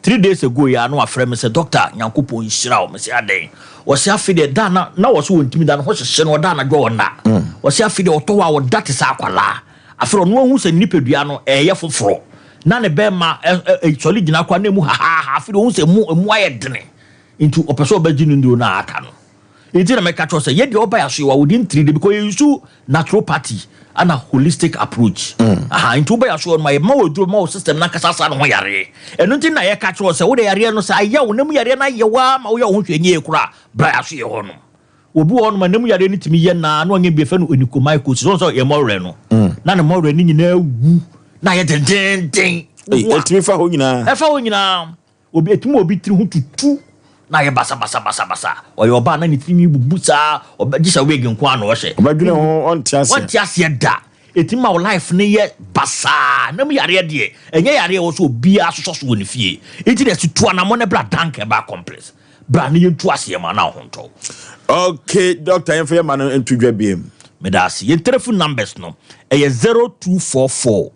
Three days ago yi ara na wafrɛ me sɛ doctor Nyankopɔn nhyira wo. Mese adɛn? Ɔse afei deɛ da na na ɔse ɔntumi da ne ho hyehye no ɔda anadwo a ɔnna. Ɔse afei deɛ ɔtɔ hɔ a ɔda te sɛ akwadaa. Afei ɔno ahu sɛ ne nipadua no ɛɛyɛ foforɔ. Na ne bɛɛma ɛ ɛ sɔre gyina koraa na emu hahaha. Afei deɛ ɔhu sɛ emu emu ayɛ dene. Nti ɔpɛ sɛ ɔbɛgye ne nnuro no a aka no. Nti na mɛka kyerɛ wo sɛ yɛ deɛ ɔba yɛ aso yɛ wa within 3 days because yɛ use naturopathy ana holistic approach. Aha nti woba yɛ aso yɛ no ma yɛ ma wɔ aduro ma wɔ system no ankasa asa ne ho yareɛ. Ɛno nti na yɛka kyerɛ wo sɛ wode yareɛ no sɛ ayɛ wo na mu yareɛ no ayɛ wo ara ma woyɛ wo ho hwɛ nyɛ yie koraa bra yɛ aso yɛ hɔ nom. Obi wɔ hɔ nom a na mu yareɛ no tumi yɛ naa na ɔnyɛ bi yɛfrɛ no onychomycosis wɔn sɛ yɛ mɔwerɛ no na ne mɔwerɛ no nyinaa wu na ayɛ dendenden. Ɛtumi fa hɔ nyinaa. Ɛfa hɔ nyinaa. Obi, etumi ma obi tiri ho tutu na ayɛ basabasabasabasa. Ɔyɛ ɔbaa na ne tiri nwi bubu saa, ɔbɛ, gye sɛ wig nko ara na ɔhyɛ. Ɔbɛdwene ho, ɔnte aseɛ. Ɔnte aseɛ da. Etumi ma wo life no yɛ basaa. Na mu yareɛ deɛ, ɛnyɛ yareɛ a ɛwɔ sɛ obiara sosɔ so wɔ ne fie. Enti na ɛsɛ tu anammɔn na bra Dank Herbal Complex. Bra na yɛntu aseɛ ma na wo ho ntɔ wo. Okay, doctor, yɛmfa yɛn mma no nto dwa biom. Meda ase. Yɛn telephone numbers no, ɛyɛ 0244.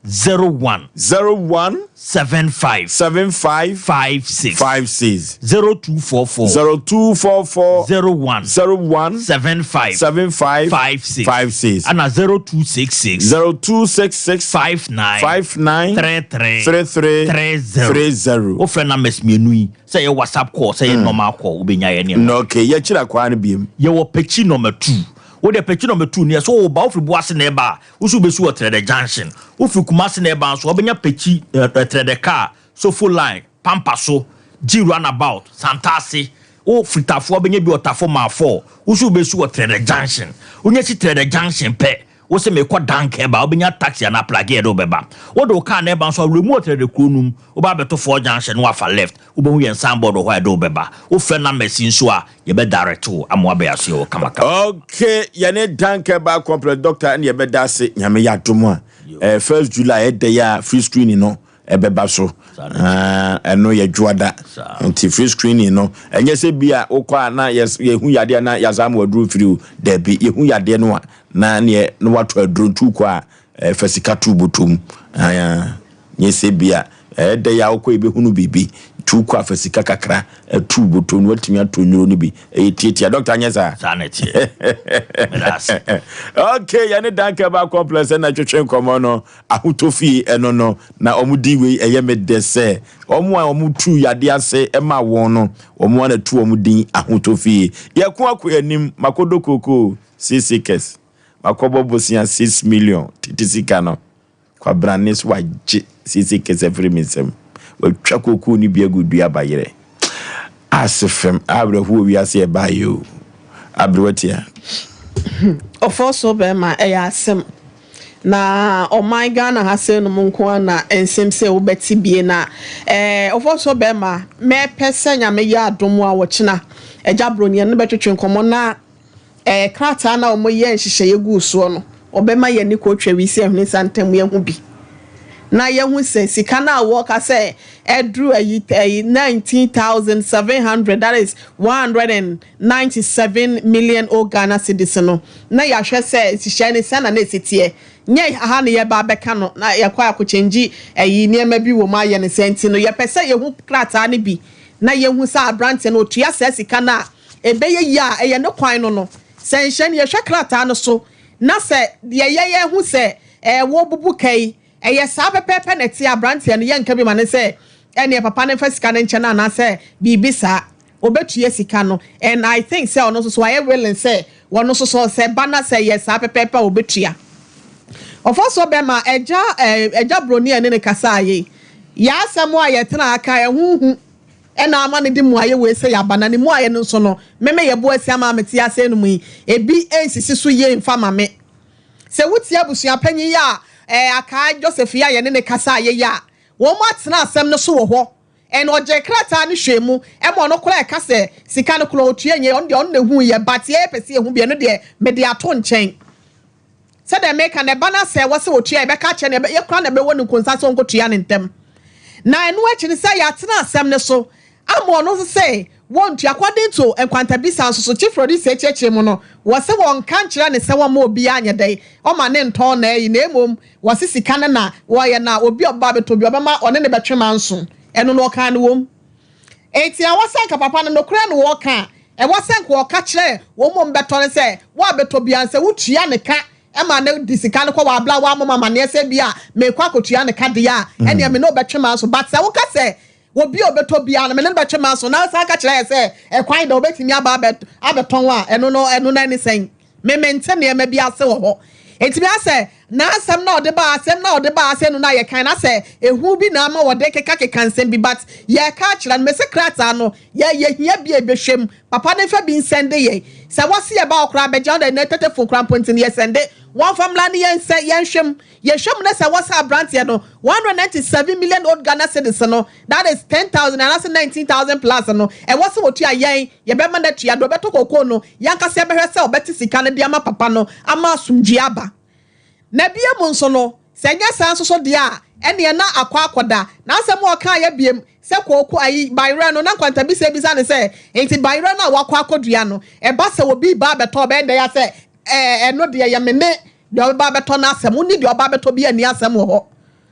01. 01. 75. 75. 56. 56. 0244. 0244. 01. 01. 75. 75. 56. 56. Ana 0266. 0266. 59. 59. 33. 33. 30. 30. Wofrɛ numbers mmienu yi sɛ ɛyɛ WhatsApp call sɛ ɛyɛ normal call wobɛnya yɛn nneɛma. No, okay, yɛkyerɛ akwaa no biem. Yɛwɔ Pekyi number two. Wode Pekyi number two no yɛ sɛ woba wofiri Boase na ɛba a Wo nso wobɛsi wɔ Trɛdɛ junction. Wofiri Kumasi na ɛreba nso a, wobɛnya Pekyi, eh, Trɛdɛ car, Sofo line, Pampa so, Gyi runabout, Santase. Wofiri Tafo a, wobɛnya bi wɔ Tafo Mile 4. Wo nso wobɛsi wɔ Trɛdɛ junction. Wonya si Trɛdɛ junction pɛ, wo se merekɔ Dankɛba, wobɛnya taxi anaa plage a ɛde wo bɛba. Wode wo car na ɛreba nso a, wura mu wɔ Trɛdɛ kuro no mu, woba abɛto Four junction na woafa left. Wobɛhu yɛn signboard wɔ hɔ a ɛde wo bɛba. Wofrɛ numbers yi nso a, yɛbɛ direct wo ama woabɛyɛ asoɛ wɔ kamakama. Ok yɛne Danke Bar Complex doctor ɛne yɛbɛda ase Nyame yɛ adom a eh, first July ɛdɛ yɛ a free screening no ɛbɛba so ah, ɛno yɛ dwoada nti free screening no ɛnyɛ sɛ bi a wokɔ a na yɛhu yadeɛ na yɛasa ama waduro firi o dabi yɛhu yadeɛ no a na neɛ na watɔ aduro nti wokɔ a eh, fa sika to bɔtɔ mu ah, Nyɛ sɛ ebia ɛyɛ dɛ yi a wokɔ ebehunu biribi nti wokɔ a fa sika kakra to wo bɔtɔ mu na woatumi atɔ nnuro no bi. Ɛyɛ tiatia. Dɔkta anyɛ saa? Saa na ɛteɛ. Meda ase. Okay, yɛne Dan Herbal Complex ɛna twetwe nkɔmmɔ no. Ahotɔ fie ɛno no. Na wɔn din wei ɛyɛ me dɛ sɛ wɔn a wɔn tu yadeɛ ase ɛma wɔn no, wɔn a na tu wɔn din Ahotɔ fie. Yɛko akɔ anim, makodo kookoo, 6 acres. Makɔbɔ bosea 6 million tete sika no. Kwabrane so wagye sese kɛse afiri me nsam. Watwa kookoo no bi agu dua bayerɛ. Ase fam awerɛhoɔ wiase ɛbaeɛ o. Aberewa tia. Ɔfɔɔ so bɛrima ɛyɛ asɛm. Na ɔman Ghana ha sei nom nko ara na nsem sɛ wobɛte bie na eh ɔfɔsɔ bɛɛma mɛpɛ sɛ Nyame yɛ adom a ɔkyena Agya Broni yɛne no bɛtwetwe nkɔmmɔ na eh krataa no a wɔn yɛɛ nhyehyɛeɛ guu soɔ no ɔbɛma yɛne Kotwa Wisi Ahwene Santam yɛahu bi na yɛahu sɛ sika no a wɔka sɛ ɛduru ayi ayi 19,700 that is 197 million old Ghana cedis no na yɛahwɛ sɛ nhyehyɛe no sɛn na na ɛsi teɛ. Nyɛ ha na yɛreba abɛka no na yɛkɔ akɔkyɛngyi ayi nneɛma bi wɔ mu ayɛ no saa nti no yɛpɛ sɛ yɛhu krataa no bi na yɛhu sɛ aberanteɛ no ɔtua saa sika no a ɛbɛyɛ yie a ɛyɛ ne kwan no no. Sɛ nhyɛ no yɛhwɛ krataa no so na sɛ deɛ yɛyɛ hu sɛ ɛɛ wɔrebubu ka yi ɛyɛ saa pɛpɛɛpɛ na ɛteɛ a aberanteɛ no yɛnka bi ma no sɛ ɛneɛ papa no mfa sika no nkyɛ no anaasɛ biribi saa. Obetua sika no and I think sɛ ɔno nso so wayɛ willing sɛ ɔno nso so sɛ ɛba na sɛ ɛyɛ saa pɛpɛɛpɛ a obetua. Ɔfɔsoɔ bɛma agya eh, agya broni a ɛne no kasaa yei. Yɛ asɛm a yɛtena ha ka ɛho hu ɛna ama no de mmuaeɛ wei sɛ yɛaba na ne mmuaeɛ no nso no me me yɛbo asi ama mete ase nom yi ebi nsisi so yie mfa ma me. Sɛ wotie abusua panyin yi a eh, akaa Joseph yi a yɛne no kasaa yei a wɔn atena asɛm no so wɔ hɔ And ɔgyee krataa no hwɛɛ mu ɛma ɔno koraa ɛka sɛ sika no koraa ɔtua nyɛ ɔno deɛ ɔno na ɛhuu yɛ but yɛ pɛ sɛ yɛhu bi ɛno deɛ mede ato nkyɛn sɛdeɛ meka no ɛba no sɛ ɛwɔ sɛ ɔtua yɛbɛka akyerɛ no yɛ koraa na ɛbɛwɔ no nkonsa sɛ ɔnkɔtua no ntɛm na ɛno akyi no sɛ yɛatena asɛm no so ama ɔno nso sɛ wɔntua according to nkwantabisa nso so Chief Rodisi akyerɛkyerɛ mu no wɔ sɛ wɔnka nkyerɛ ne sɛ wɔmma obiara nyɛ dɛn ɔma ne ntɔn na ayi na mmom Wɔse sika no na wɔyɛ na obi a ɔbɛba abɛtɔ bi ɔbɛma ɔne no bɛtwe manso ɛno no ɔkaa no wom enti ɛwɔ sɛ nka papa no nokorɛ na ɔka a ɛwɔ sɛ nka ɔka kyerɛ wɔn a wɔbɛtɔ no sɛ wo a bɛtɔ biara no sɛ wotua ne ka ma no de sika no kɔ wɔ abla woammɔ me amaneɛ sɛ bi a merekɔ akɔtua ne ka deɛ a ɛneɛ me ne wo bɛtwe manso but sɛ woka sɛ obi a ɔbɛtɔ biara no me ne no bɛtwe manso na wosan ka kyerɛ yɛ sɛ ɛkwan da ɔbɛtumi aba abɛtɔn a ɛno no ɛno no ɛne sɛn? Me mente nneɛma bi ase wɔ hɔ. Enti me asɛ n'asɛm na ɔde baa asɛm na ɔde baa ase no na yɛkan na sɛ ehu bi na ama wɔde keka keka nsɛm bi but yɛka akyerɛ no mese krataa no yɛ yɛhia bi a ebɛhwɛ mu papa no nfa bi nsɛnde yɛn sɛ wɔse yɛba hɔ koraa bɛgye ɔdɛ ne tetefon koraa mpo nti no yɛsɛnde wɔmfa mmra ne yɛnsɛ yɛnhwɛ mu yɛhwɛ mu na sɛ wɔsɛ abranteɛ no 197 million old Ghana cedis no that is 10,000 anaasɛ 19,000 plus no ɛwɔ sɛ wɔtua yɛn Yɛbɛma no atua. Deɛ ɔbɛtɔ kookoo no, yɛn ankasa yɛbɛhwɛ sɛ ɔbɛte sika no de ama papa no ama asomdwoeɛ aba. Na bio nso no, sɛ ɛnyɛ saa nso so deɛ a, ɛnneɛ na akɔ akɔda. N'asɛm a ɔkaeɛ bio sɛ kooko ayi, bayerɛ no, na nkwantabisa bisa no sɛ, Enti bayerɛ no a wakɔ akɔdua no, ɛba sɛ obi reba abɛtɔ a, ɔbɛyɛ dɛn asɛ ɛɛ, ɛno deɛ ɛyɛ me ne deɛ ɔbɛba abɛtɔ no asɛm, wo ne deɛ ɔba abɛtɔ biara nni asɛm wɔ hɔ.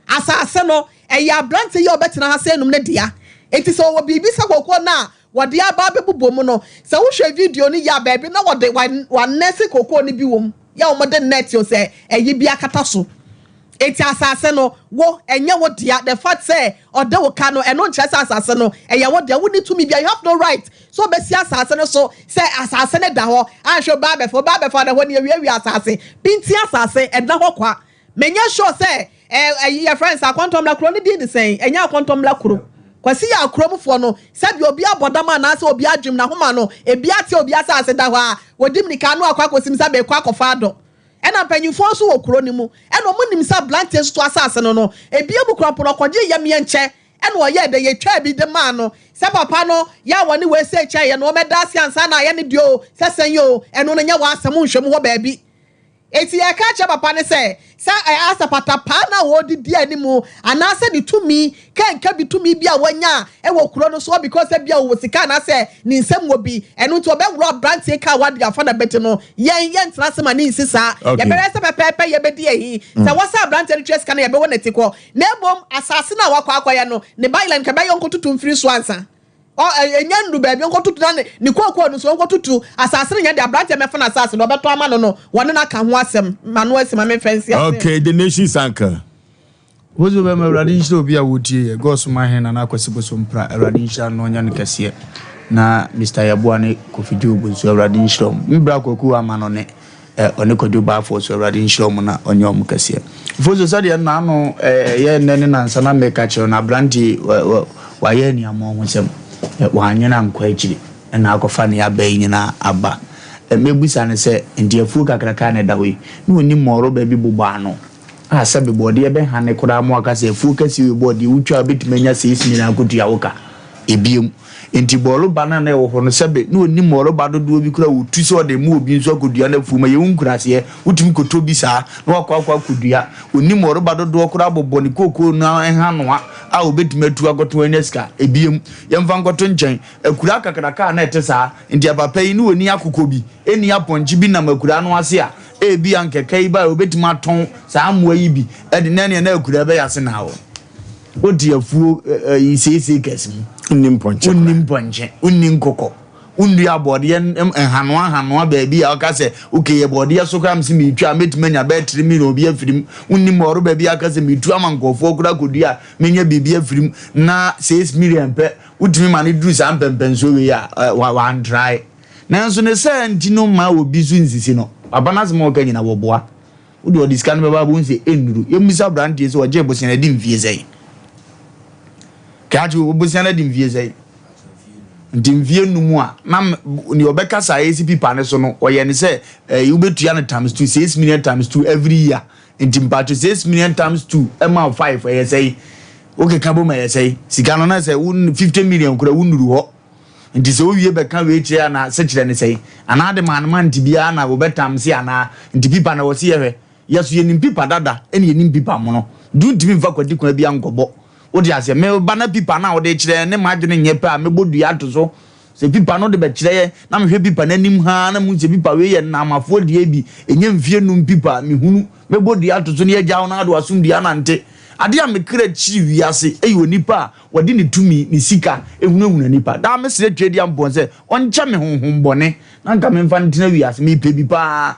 Asase no, ɛyɛ aberanteɛ yi a ɔbɛtena ha sɛ enum no dea. Enti sɛ ɔwɔ biribi sɛ kooko no a wɔde aba abɛbobɔ mu no, sɛ wohwɛ video no yie a, baabi na wɔde wɔanɛse kooko no bi wɔ mu, yɛ a wɔde net o sɛ ɛyi bi akata so. Enti asase no, wo, ɛnyɛ wo dea. The fact sɛ ɔde wo ka no, ɛno nkyerɛ sɛ asase no, ɛyɛ wo dea. Wonni tumi biara, you have no right sɛ wobɛsi asase no so sɛ asase no da hɔ. Anhwɛ obi abɛfa, obi abɛfa da hɔ no, yɛwiawia asase. Pinti asase, ɛda hɔ kwa. Menyɛ sure sɛ ɛɛ ɛyi yɛfrɛ no sɛ akɔntɔmmla kuro no din de sɛn? Ɛnyɛ akɔntɔmmla kuro. Kwasi yɛ akurom foɔ no, sɛdeɛ obi abɔ dam anaasɛ obi adwem n'ahoma no, ebi ate obi asase da hɔ a, wɔdi mmirika ano akɔ akɔsim sɛ merekɔ akɔfa adɔ. Ɛna mpanyinfoɔ nso wɔ kuro no mu, ɛna wɔn nim sɛ abranteɛ nso so asase no no, ebi amu koraa mpo no ɔkɔgyee yamyɛ nkyɛ, ɛna ɔyɛɛ dɛ yɛtwaa bi de maa no, sɛ papa no yɛ a wɔne wei sei kyɛeɛ no ɔmmɛda ase ansa na ayɛ ne deɛ o, sɛ sɛn o, ɛno no nyɛ w'asɛm, nhwɛ mu hɔ baabi. Enti yɛka kyerɛ papa no sɛ, sɛ asɛ patapaa no a wɔde di anim anaasɛ ne tumi kɛnkɛ bi tumi bi a wanya wɔ kuro no soɔ because ebia ɔwɔ sika anaasɛ ne nsam wɔ bi, ɛno nti ɔbɛworɔ aberanteɛ ka a wade afa n'abati no, yɛn yɛntena ase ma ne nsi saa. Yɛbɛhwɛ sɛ pɛpɛɛpɛ yɛbɛdi ahi. Sɛ wɔsɛ aberanteɛ no tua sika no a, yɛbɛwɔ n'atikɔ. Na mmom asase no a wakɔ akɔyɛ no, ne bayerɛ no, nka ɛbɛyɛ ɔnkɔtutu mfiri so ansa. Ɔ ɛ nya nnu baabi ɔnkɔtutu na ne ne kookoo no nso ɔnkɔtutu. Asase no nyɛ de aberanteɛ mmɛfa n'asase no, ɔbɛtɔ ama no no, wɔne no aka ho asɛm. Ma no asi ma memfa nsi ase. Okay, the nation's anchor. Wodze bɛma Awurade nhyira obi a wotie yɛ God soma hen Nana Akwasi Bosompra Awurade nhyira no na ɔnyɛ no kɛseɛ na Mister Yeboah ne Kofi Job nso Awurade nhyira wɔn me bra Kwaku Amanone Ɛ ɔne Kwadwo Baafoɔ so Awurade nhyira wɔn na ɔnyɛ wɔn kɛseɛ. Mfoso sɛdeɛ nnaano ɛ ɛyɛ nnɛ ne nansa na meka kyerɛ no aberanteɛ yi wɔ wɔ wayɛ aniammɔnhosɛm ɛ wannwene ankɔ akyiri ɛna akɔfa ne aba yi nyinaa aba. Ɛ mɛbisa no sɛ nti afuo kakraka a na ɛda hɔ yi na ɔnim mɔɔrɔba bi bobɔ ano? A sɛbe bɔɔdeɛ bɛhane koraa ma waka sɛ afuo kɛseɛ wei bɔɔdeɛ wotwa a wobɛtumi anya seis million akɔtua wo ka. Ebiem. Enti bɔɔloba no a na ɛwɔ hɔ no sɛbe na ɔnnim bɔɔloba dodoɔ bi koraa a ɔtu sɛ ɔde rema obi nso akɔdua n'afuo mu. Ɛyɛ wo nkuraseɛ, wotumi kɔtɔ bi saa na wakɔ akɔ akɔdua. Ɔnnim bɔɔloba dodoɔ koraa bobɔ ne kookoo no nhanoa a ɔbɛtumi atu akɔtɔn anya sika. Ebiem. Yɛmfa nkɔto nkyɛn. Akuraa kakraka a na ɛte saa. Enti apapa yi na ɔnni akokɔ bi, ɛnni apɔnkye bi nam akuraa no ase a Ebia nkɛkɛ yi ba a obetumi atɔn saa mmoa yi bi de na nea na akura bɛyɛ ase na awɔ. Wote afuo yi seesei kɛse mu. Wonni mpɔnkye. Wonni mpɔnkye, wonni nkokɔ, wonnua abɔdeɛ nhanoa nhanoa baabi a ɔka sɛ okay yɛ bɔdeɛ so koraa mese metwa a mɛtumi anya bɛyɛ 3 million bi afiri mu. Wonni mmɔɔro baabi a aka sɛ metu ama nkurɔfoɔ koraa kɔdua a menya biribi afiri mu na 6 million pɛ wotumi ma no duru saa mpɛmpɛnsoɔ wei a wantrae. Nanso ne saa nti no mma obi so nsisi no. Papa no asɛm a ɔka nyina wɔboa. Wo deɛ ɔde sika no bɛba abɛhu sɛ ɛnnuru. Yɛmmisa aberanteɛ sɛ ɔgyee bosea no adi mfie sɛn? Krakye wo bosea no adi mfie sɛn? Nti mfie num a na nea ɔbɛka saa ɛsi pipa no so no ɔyɛ ne sɛ ɛyi wobɛtua no times two six million times two every year. Nti mpakyɛ six million times two ɛma five ɛyɛ sɛn? Wokeka bom ɛyɛ sɛn? Sika no na sɛ wo 50 million kora wonnuru hɔ. Nti sɛ wowie bɛka wei kyerɛ a na asekyerɛ ne sɛn? Anaa de maa no mante biara na wobɛtam se anaa? Nti pipa na wɔse yɛhwɛ. Yɛso yɛnim pipa dada ɛna yɛnim pipa mono. Nti wontumi mfa kwati kwan biara nkɔbɔ. Wote aseɛ? Meba na pipa no a wode kyerɛ ne m'adwene nyɛ pɛ a mɛbɔ dua ato so. Sɛ pipa no wode bɛkyerɛ yɛn na mehwɛ pipa no anim haa na mehu sɛ pipa wei yɛ Nnaamafoɔ deɛ bi, ɛnyɛ mfie num pipa a mehunu. Mɛbɔ dua ato so na yɛagya wo na wode w'asomdwoeɛ anante. Adeɛ a me kra kyiri wiase yɛ onipa a ɔde ne tumi, ne sika, hunahuna nnipa. Daa mesrɛ Tweaduampɔn sɛ ɔnkyɛ me honhommɔne na anka memfa ntena wiase. Mepɛ bi paa.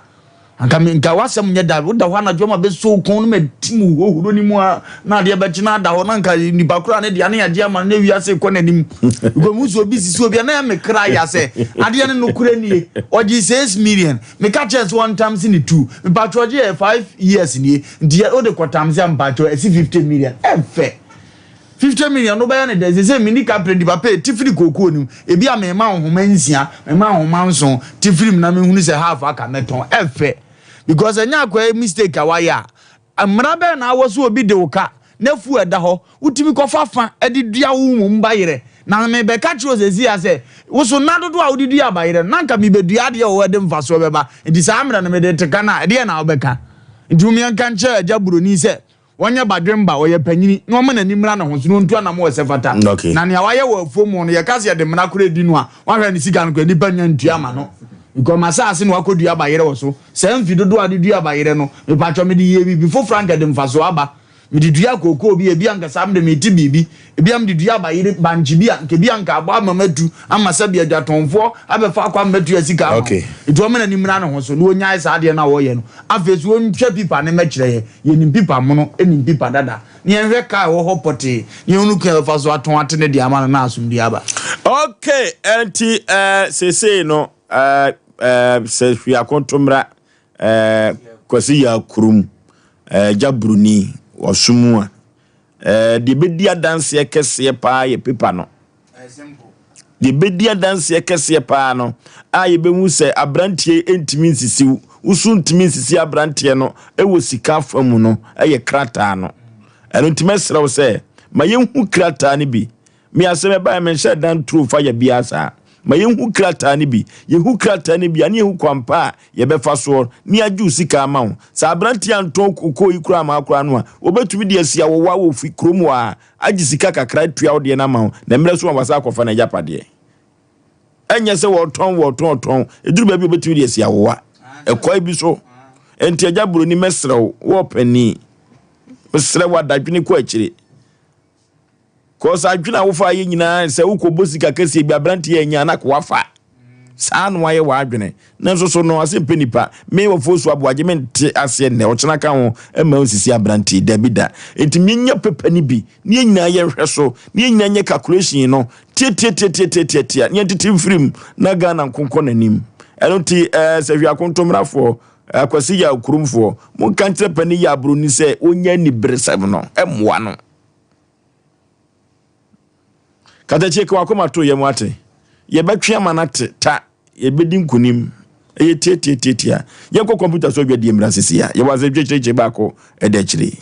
Anka me, nka w'asɛm nyɛ da. Woda hɔ anadwo ma bɛsɔ wo kɔn no ma tim wo hohuro no mu a, na adeɛ bɛkye na ada hɔ na anka nipa koraa ne deɛ ne yɛagye ama no na wiase rekɔ n'anim. Because mehu sɛ obi sisi obi a na ɛyɛ me kra ya sɛ adeɛ no nokorɛ nie. Ɔgye 6 million. Meka kyerɛ no sɛ ɔntamse ne tu. Mpakyɛ ɔgye yɛ 5 years nie. Nti yɛ wode kɔtamse a mpakyɛ ɛsi 50 million. Ɛmfɛ. 50 million no wobɛyɛ no dɛn? Seesei menni kaprɛ nti papa yi, te firi kookoo no mu. Ebia mema wo nhoma nsia, mema wo nhoma nson, te firi mu na menhunu sɛ half aka mɛtɔn. Ɛfɛ. Because ɛnyɛ akwaa yi mistake a wayɛ a. Mmara bɛn na awɔ sɛ obi de wo ka na afuo a ɛda hɔ, wotumi kɔfa fa de dua wo mmom bayerɛ? Na mebɛka kyerɛ wo seesei ara sɛ, wo so nna dodoɔ a wode dua bayerɛ no, na anka mebɛdua adeɛ wɔ hɔ a ɛde mfasoɔ bɛba. Nti saa mmerɛ no mede te ka no a, ɛdeɛn na wobɛka? Nti mom yɛnka nkyerɛ agya buroni sɛ, Ɔnyɛ badwemba, ɔyɛ panyini, na ɔmma n'ani mmra ne ho so, na ɔntu anamɔ a ɛsɛ fata. Okay. Na nea wayɛ wɔ afuom hɔ no, yɛka sɛ yɛde mmara koraa di no a, wahwɛ ne sika no koraa, nnipa nnya ntua ma no. Because m'asaase na wakɔdua bayerɛ wɔ so. Saa mfe dodoɔ a de dua bayerɛ no, mepakyɛw mede yɛɛ biribi foforɔ anka ɛde mfasoɔ aba. Mede dua kookoo bi a, ebi anka saa mede mete biribi. Ebi a mede dua bayerɛ, bankye bi a, nka ebi anka abɔ ama matu, ama sɛbi adwatɔnfoɔ abɛfa akɔ ama matua sika ama Okay. wɔn. Nti ɔmma n'ani mmra ne ho so, na ɔnyae saa adeɛ no a ɔreyɛ no. Afei nso wɔntwa pipa no mmɛkyerɛ yɛn. Yɛnim pipa mono, nim pipa dada. Na yɛnhwɛ kaa a ɛwɔ hɔ pɔtee, na yɛnhunu kwan a yɛbɛfa so atɔn ate ne deɛ ama no na asomdwoeɛ aba. Okay, ɛnti eh, seesei no eh, eh, sɛ hwee akonto mmra eh, Kwasi yɛ akurum eh, gya buroni ɔsom mu a eh, deɛ bɛdi adanseɛ kɛseɛ paa yɛ pepa no. Deɛ ɛbɛdi adanseɛ kɛseɛ paa no a yɛbɛhu sɛ aberanteɛ yi ntumi nsisi wo, wo so ntumi nsisi aberanteɛ no wɔ sika afa mu no yɛ krataa no. Ɛno nti mɛsrɛ wo sɛ ma yɛnhu krataa no bi. Me asɛm ɛbaeɛ menhyɛ da nturo fa yɛ biara saa. Ma yɛnhu krataa no bi. Yɛhu krataa no bi a ne yɛhu kwampa a yɛbɛfa soɔ ne yɛagye wo sika ama wo. Sɛ aberanteɛ antɔn kokoo yi koraa ama wo koraa no a, wɔbɛtumi de asi awowa wɔ fi kurom hɔ a agye sika kakra atua wo deɛ no ama wo, na mmerɛ so a wasan akɔfa n'agyapadeɛ. Ɛnyɛ sɛ wɔtɔn wɔtɔn tɔn, ɛduru baabi a wɔbɛtumi de asi awowa ɛkwae bi so. Enti agya buroni mɛsrɛ wo, wo ɔpanin, mesrɛ wo adadwene kɔ akyire. Kɔs adwene a wofa yɛ nyinaa sɛ wokɔbɔ sika kɛseɛ bi aberanteɛ anya na wafa. Saa na wayɛ w'adwene. Nanso so no ase mpɛ nipa. Me wɔfoɔ su aboagye mente aseɛ nnɛ ɔkyena ka ho mma nsisi aberanteɛ dabi da. Enti menyɛ paper no bi na yɛn nyinaa yɛnhwɛ so na yɛn nyinaa nyɛ calculation no tiatiatiatiatiatia na yɛntete mfiri mu na Ghana nko nkɔ n'anim. Ɛno nti ɛɛ sɛ hwɛ akontommrafoɔ Akwasi Yaw kuromfoɔ monka nkyerɛ panin Yaw Broni sɛ ɔnyɛ aniberesɛm no mmoa no. Katakyie ka wakoma to yam wate. Yɛbɛtwe ama no ate ta. Yɛbɛdi nkunim. Ɛyɛ tiatiatiatia. Yɛnkɔ kɔmputa so adwadie mmra sisi a yɛwɔ asɛm baako ɛda akyire.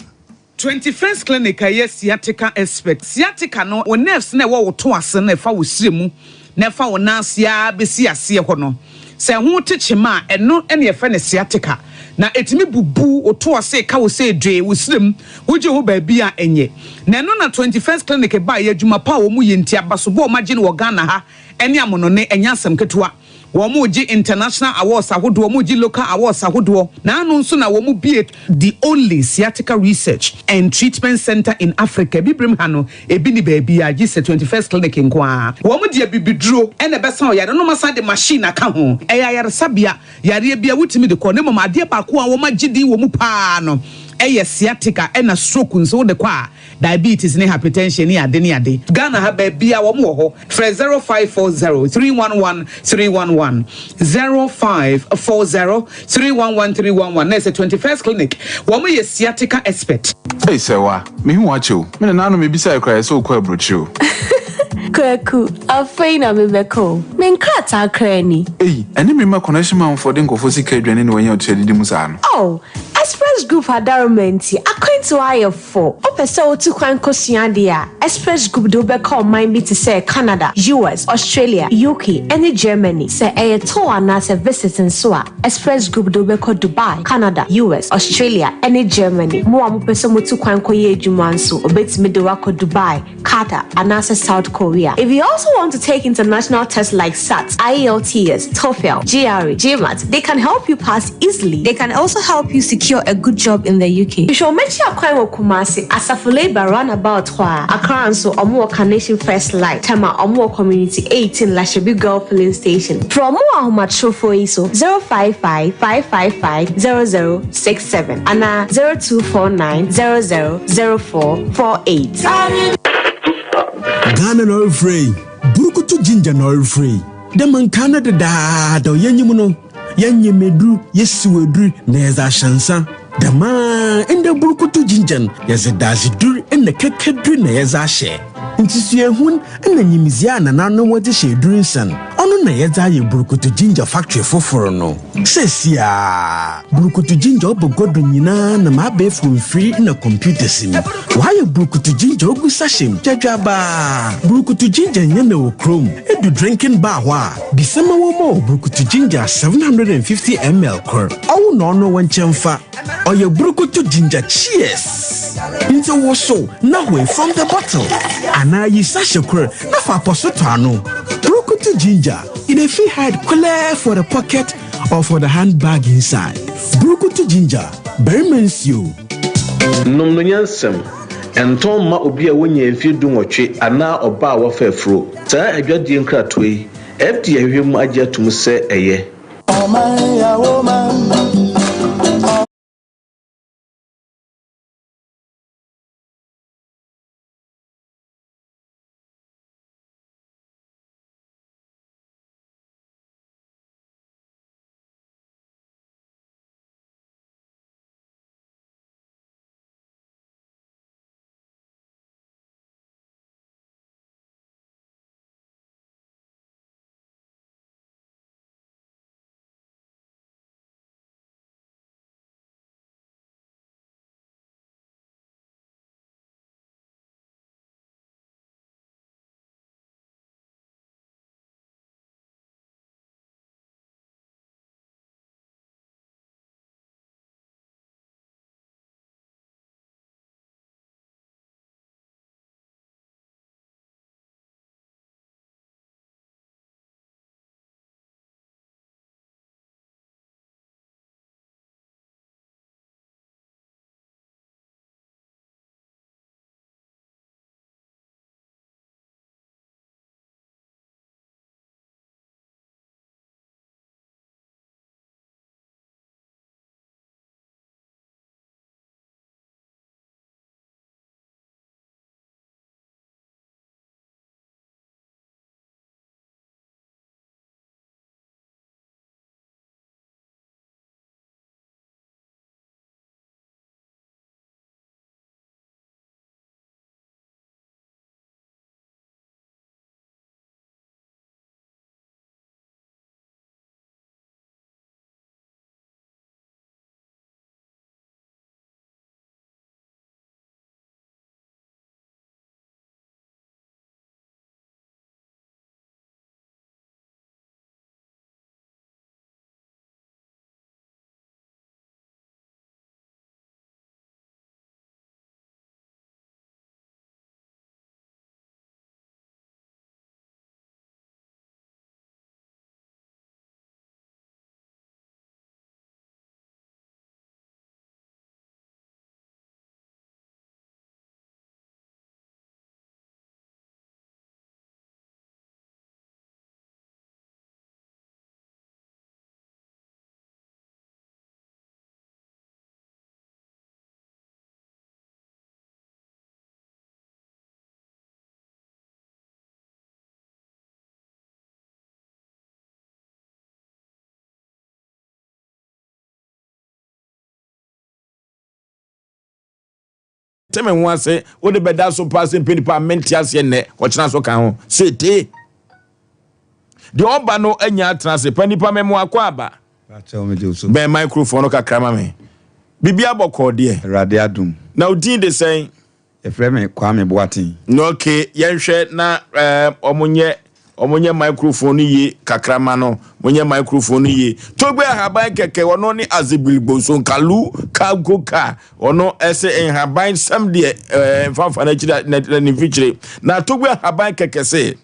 21st Clinic a ɛyɛ sciatica expert. Sciatica no, wo nerves no a ɛwɔ wo to ase no a ɛfa wo srɛ mu na ɛfa wo nan ase ara bɛsi aseɛ hɔ no, sɛ ɛho te kyema a, ɛno na yɛfrɛ no sciatica. Na ɛtumi bubu wo to ase, ka wo sɛ dwee, wo srɛ mu, wogye wo ho baabi a ɛnyɛ. Na ɛno na 21st Clinic baeɛ, adwuma pa a wɔyɛ nti, abasobɔ a wɔagye no wɔ Ghana ha ne amonɔne, ɛnyɛ asɛm ketewa. Wɔregye international awards ahodoɔ, wɔregye local awards ahodoɔ. Naano nso na wɔbue the only sciatica research and treatment centre in Africa. Abibirem ha no, ebi nni baabiara gye sɛ 21st Clinic nko ara. Wɔde abibiduro na ɛbɛsa wo yareɛ na wɔasan de machine aka ho. Ɛyɛ ayaresabea, yareɛ biara wotumi de kɔ na mmom adeɛ baako a wɔagye din wɔ mu pa ara no yɛ sciatica ɛna stroke nso wode kɔ a diabetes ne hypertension ne ade ne ade. Ghana ha baabia wɔn wɔ hɔ frɛ 0540 311 311 0540 311 311 na ɛsɛ 21st clinic wɔn yɛ sciatica expert. Ei Sɛwa, mehu wo akyɛ o. Me nananom mebisae koraa yɛ sɛ wokɔ aburokyire o. Kwaku, afei na mebɛkɔ o. Me nkrataa koraa ni. Ei, ɛne me mma connection manfoɔ de nkurɔfoɔ sika adwane na wɔanya ɔtiri adidi mu saa no. Oh, Express Group adaroma nti, akwantuo ayɛ fo. Wopɛ sɛ wotu kwan kosua adeɛ a, Express Group de wo bɛkɔ ɔman bi te sɛ Canada, US, Australia, UK, ne Germany. Sɛ ɛyɛ tour anaasɛ visit nso a, Express Group de wo bɛkɔ Dubai, Canada, US, Australia, ne Germany. Mo a mopɛ sɛ motu kwan kɔyɛ adwuma nso, wɔbɛtumi de wo akɔ Dubai, Qatar, anaasɛ South Korea. If you also want to take international tests like SAT, IELTS, TOEFL, GRE, GMAT, they can help you pass easily. They can also help you secure a good job in the UK. Hwehwɛ wɔn akyi akwan wɔ Kumasi, Asafo Labour roundabout hɔ ara. Accra nso, wɔn wɔ Carnation First Light, Tema, wɔn wɔ Community 18 Lashibi Girl Filling Station. Frɛ wɔn wɔ ahomatrofoɔ yi so, 055 555 0067 anaa 0249 00 0448. Ghana na ɔrefrɛ yi, Burukutu Ginger na ɔrefrɛ yi. Dɛ ma nkaa no dedaada yɛnyim no, yɛnyem edur, yesiw edur na yɛdze ahyɛ nsa. Dɛm ara ndɛ Burukutu Ginger no, yɛdze dadzedur na kɛkɛdur na yɛdze ahyɛ. Ntsusuehun na nyimdzee a nananom wɔdze hyɛ edur nsa no, ɔno na yɛdze ayɛ Burukutu Ginger factory fofor no. Seseiara, Burukutu Ginger ɔba gua do nyina nam abaɛfor mfir na computers mu. Wɔayɛ Burukutu Ginger ogu sachet mu dwadwaabaa. Burukutu Ginger nnyɛ na wɔ kurom. Edu drinking bar hɔ a, bisa ma wɔmma wo Burukutu Ginger 750 ml kor. Ɔwo na ɔno wo nkyɛn fa. Ɔyɛ Burukutu Ginger Cheers! Ntsi wosow na hoe from the bottle anaa yi sachet kor na fa apɔso tɔ ano. Burukutu Ginger. E dey fit hide clear for the pocket or for the handbag inside. Burukutu ginger, barima nsuo. Nom no nyansam. Ɛntɔn mma obi a wanya mfeɛ dunwɔtwe anaa ɔbaa a wafa afuro. Saa adwadie nkratoɔ yi, FDA ahwehwɛ mu agye atom sɛ ɛyɛ. Te me ho ase, wode bɛda so paa sɛ mpɛ nipa a mente aseɛ nnɛ, ɔkyena so ka ho. Sete. Deɛ ɔba no anya atena ase pa nipa me mo akɔ aba. Bɛn microphone no kakra ma me. Biribi abɔ kɔɔ deɛ. Awurade adom. Na wo din de sɛn? Yɛfrɛ me Kwame Boateng. Ok, yɛnhwɛ na eh, ɔmo nyɛ ɔmo nyɛ microphone no yie kakra ma no. Mo nyɛ microphone no yie. Togbe ahaban kɛkɛ ɔno ne Azebiligbo Nsokalu Kagoka ɔno ɛsɛ nhaban sɛm deɛ eh, mfanfa n'akyiri na ne mfikyire. Na Togbe ahaban kɛkɛ se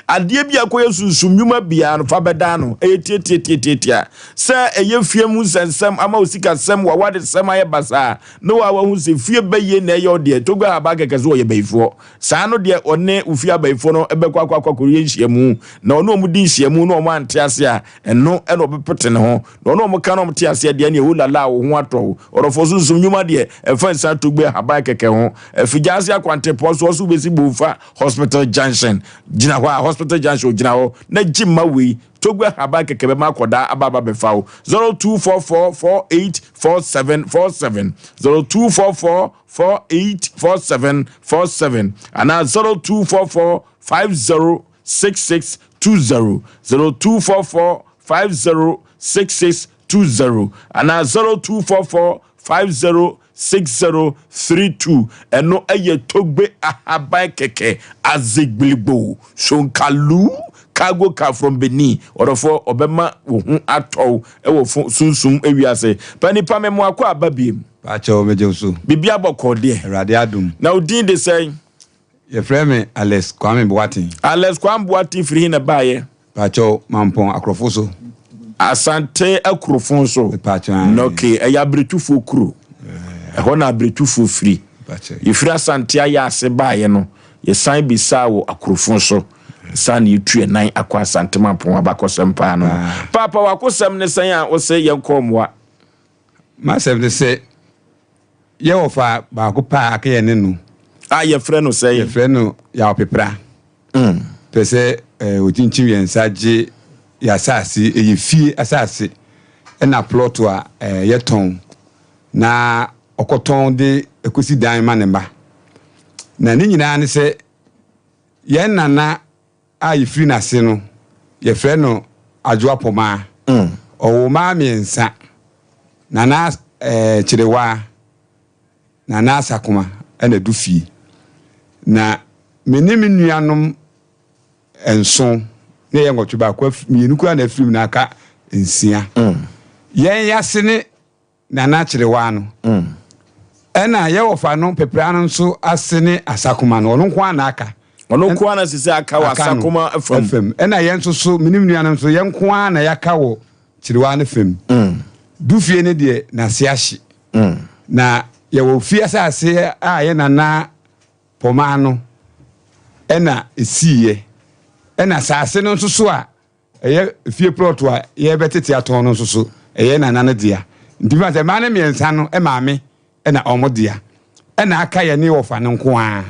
Adeɛ bi a ɛkɔyɛ sunsum nnwuma biara no, fa bɛdan no. Ɛyɛ tiatiatiatiatia. Sɛ ɛyɛ fie mu nsɛnsɛm, ama wo sikasɛm, w'awadesɛm ayɛ basaa, na wo a wahu sɛ fie bɛyie na ɛyɛ wo deɛ, Togo ahaban kɛkɛ so wɔyɛ bayifoɔ. Saa no deɛ ɔne wo fie abayifoɔ no bɛkɔ akɔ akɔ akɔyɛ nhyiamu, na ɔne wɔn di nhyiamu na wɔn ante ase a, ɛno na ɔbɛpete ne ho. Na ɔne wɔn ka na wɔn te aseɛ deɛ, ɛneɛ holala wo ho atɔ wo. Ɔdɔfoɔ sunsum nnwuma deɛ, ɛmfa nsa Togbe ahaban kɛkɛ ho. Afigyaase akwantepɔn so, ɔso wobɛsi Bomfa Hospital junction gyina hɔ a hospital junction ogyina hɔ na gye mma wei Togo ahaban kɛkɛ bɛma akɔdaa aba aba bɛfa wo 0244484747 0244484747 anaa 0244506620 0244506620 anaa 024450 6032 ɛno yɛ Togbe ahaban kɛkɛ Azigbiligbo Shonkalu cargo car from Benin ɔdɔfoɔ ɔbɛma wo ho atɔ wo wɔ fo sunsum wiase pa nipa me moa kɔ aba biem. Pakyɛw megye wo so. Biribi abɔkɔɔ deɛ. Awurade adom. Na wo din de sɛn? Yɛfrɛ me Alex Kwame Boateng. Alex Kwame Boateng firi he na ɛbaeɛ? Pakyɛw, Mampɔn Akorɔfo so. Asante Akurofo so. Pakyɛw, ae. Ok, ɛyɛ Abiretufoɔ kuro. Ɛhɔ na Abiretufoɔ firi. Pakyɛw. Yɛfiri Asante Ayaase baeɛ no, yɛsan bisaa wɔ Akurofo so. Ansa na yɛtu yɛn nan akɔ Asante Mampɔn abakɔsɛm paa no. Paapa, w'akosɛm ne sɛn a wose yɛnkɔ mmoa? M'asɛm ne sɛ, yɛ wɔfa baako pɛ a aka yɛne no. A yɛfrɛ no sɛn? Yɛfrɛ no Yaw Pepra. Pɛ sɛ ɔkyinkyim yɛn nsa gye yɛn asase, ɛyɛ fie asase ɛna plɔt a yɛtɔn na ɔkɔtɔn de kɔsi dan ma ne mma. Na ne nyinaa ne sɛ yɛn nana a yɛfiri n'ase no, yɛfrɛ no Adwoa Pomaa. Ɔwoo mmaa mmiɛnsa, Nana Kyerewaa, Nana Asakoma ɛna du fie. Na me ne me nuanom nson, na yɛyɛ nwɔtwe, baako mmienu koraa na afiri mu na aka nsia. Yɛn yase ne Nana Kyerewaa no. Ɛna yɛ wɔfa no Pepra no nso ase ne Asakoma no, ɔno nko ara na aka. Ɔno nko ara na sisi aka wɔ Asakoma fam. Fam. Ɛna yɛn nso so, me ne me nuanom nso, yɛn nko ara na yɛaka wɔ Kyerewaa no fam. Dufie no deɛ, n'ase ahye. Na yɛwɔ fie asase a yɛ nana Pɔmaa no ɛna ɛsiiɛ. Ɛna asase no nso so a ɛyɛ fie plɔt a yɛrebɛtete atɔn no nso so, ɛyɛ nana no dea. Nti fa sɛ mmaa no mmiɛnsa no maame ɛna wɔn dea. Ɛna aka yɛne wɔfa no nko ara.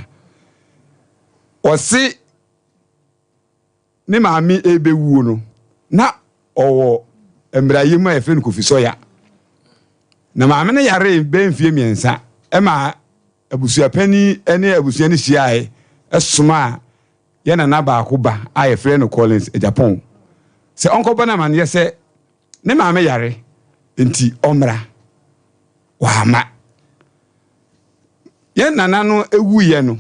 Ɔse ne maame rebɛwuo no, na ɔwɔ mmerɛayɛ mu a yɛfrɛ no Kofi Sɔya. Na maame no yaree bɛyɛ mfeɛ mmiɛnsa ma abusuapanin ne abusua no hyiaeɛ somaa yɛn nana baako ba a yɛfrɛ no Collins Agyapong sɛ ɔnkɔbɔ no amaneɛ sɛ ne maame yare nti ɔmmra. Wamma. Yɛn nana no wuiɛ no,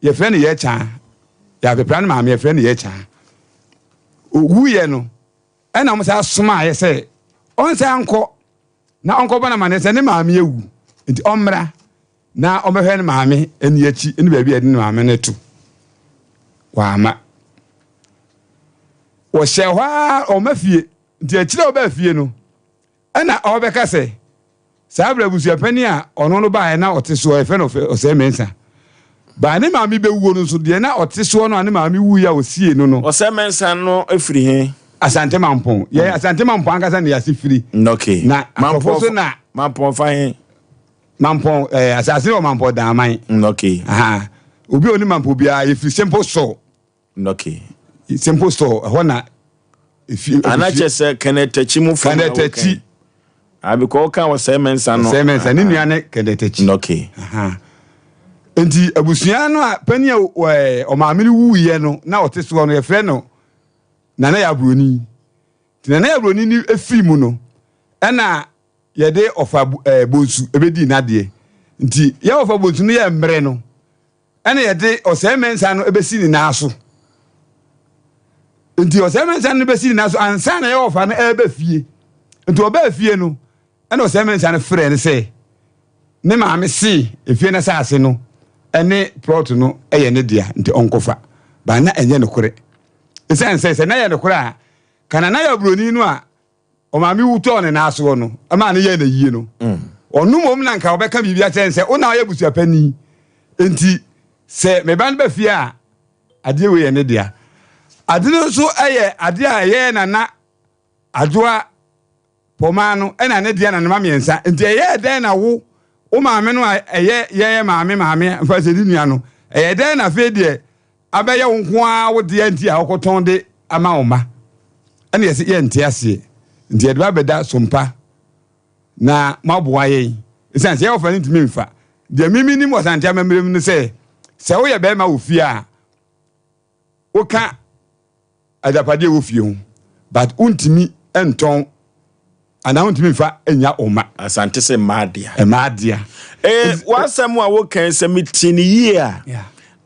yɛfrɛ no Yɛkyaa. Yɛapepra no maame, yɛfrɛ no Yɛkyaa. Owuiɛ no, ɛna wɔn san somaeɛ sɛ ɔnsan nkɔ na ɔnkɔbɔ no amaneɛ sɛ ne maame awu nti ɔmmra na ɔmmɛhwɛ ne maame ani akyi ne baabi a yɛde ne maame no to. Wamma. Wɔhyɛ hɔ ara ɔma fie nti akyire a ɔbaa fie no ɛna ɔrebɛka sɛ Saa berɛ abusuapanin a ɔno no baeɛ na ɔte soɔ, yɛfrɛ no Ɔsɛe Mensah. Baa ne maame bɛwuo no nso, deɛ na ɔte soɔ no a ne maame wuiɛ a ɔsiee no no. Ɔsɛe Mensah no firi he? Asante Mampong. Yɛn Asante Mampong ankasa na yɛase firi. Okay. Na akorɔfo so na. Mampong fa he? Mampong, eh, asase no wɔ Mampong Daaman. Okay. Aha. Obi a ɔnim Mampong biara, yɛfiri Simple Store. Okay. Simple Store, ɛhɔ na efi. Ana kyɛ sɛ Kenneth Takyi mu fam na Kenneth Takyi. Ah, because ɔka wɔ sɛ Mensah no. Sɛ Mensah ne nua ne Kenneth Takyi. Okay. Aha. Nti abusua no a panin a ɔmaame no wuiɛ no na ɔte soɔ no yɛfrɛ no Nana Yaa Buroni. Nti Nana Yaa Buroni no firi mu no ɛna yɛde ɔfa bonsu ɛbɛdii n'adeɛ. Nti yɛ ɔfa bonsu no yɛ mmerɛ no ɛna yɛde ɔsɛe mɛnsa no ɛbɛsi ne nan so. Nti ɔsɛe mɛnsa no bɛsi ne nan so ansa na yɛ ɔfa no ɛreba fie. Nti ɔbaa fie no Ɛnna Osei Mensah no frɛɛ no sɛ ne maame se efie no asase no ne plɔt no yɛ ne dea nti ɔnkɔfa. But na ɛnyɛ nokorɛ. Esiane sɛ sɛ na ɛyɛ nokorɛ a, ka Nana Yaw Buroni no a ɔmaame wu tɔɔ ne nan soɔ no maa no yɛɛ no ayie no, ɔno mmom na nka ɔbɛka biribi akyerɛ no sɛ wo na woyɛ abusuapanin nti sɛ me ba no ba fie a adeɛ wei yɛ ne dea. Ade no nso yɛ adeɛ a ɛyɛɛ Nana Adwoa Pɔmaa no na ne dea na ne mma miensa nti ɛyɛɛ dɛn na wo wo maame no a ɛyɛ yɛn maame maame mfa sɛ ne nua no ɛyɛ dɛn na afei deɛ abɛyɛ wo nko ara wo dea nti a wokɔtɔn de ama wo mma ɛna yɛse yɛnte aseɛ nti yɛde ba bɛda sompa na moaboa yɛn ɛsiane sɛ yɛwɔfa no ntumi mfa deɛ mimi nim wɔ Asante amammerɛ mu no sɛ sɛ woyɛ bɛrima wɔ fie a woka agyapadeɛ ɛwɔ fie ho but wontumi ntɔn anaa wontumi nfa nya wo mma. Asante sɛ mmaa dea. Mmaa dea. Ee w'asɛm a woka yi sɛ metie no yie a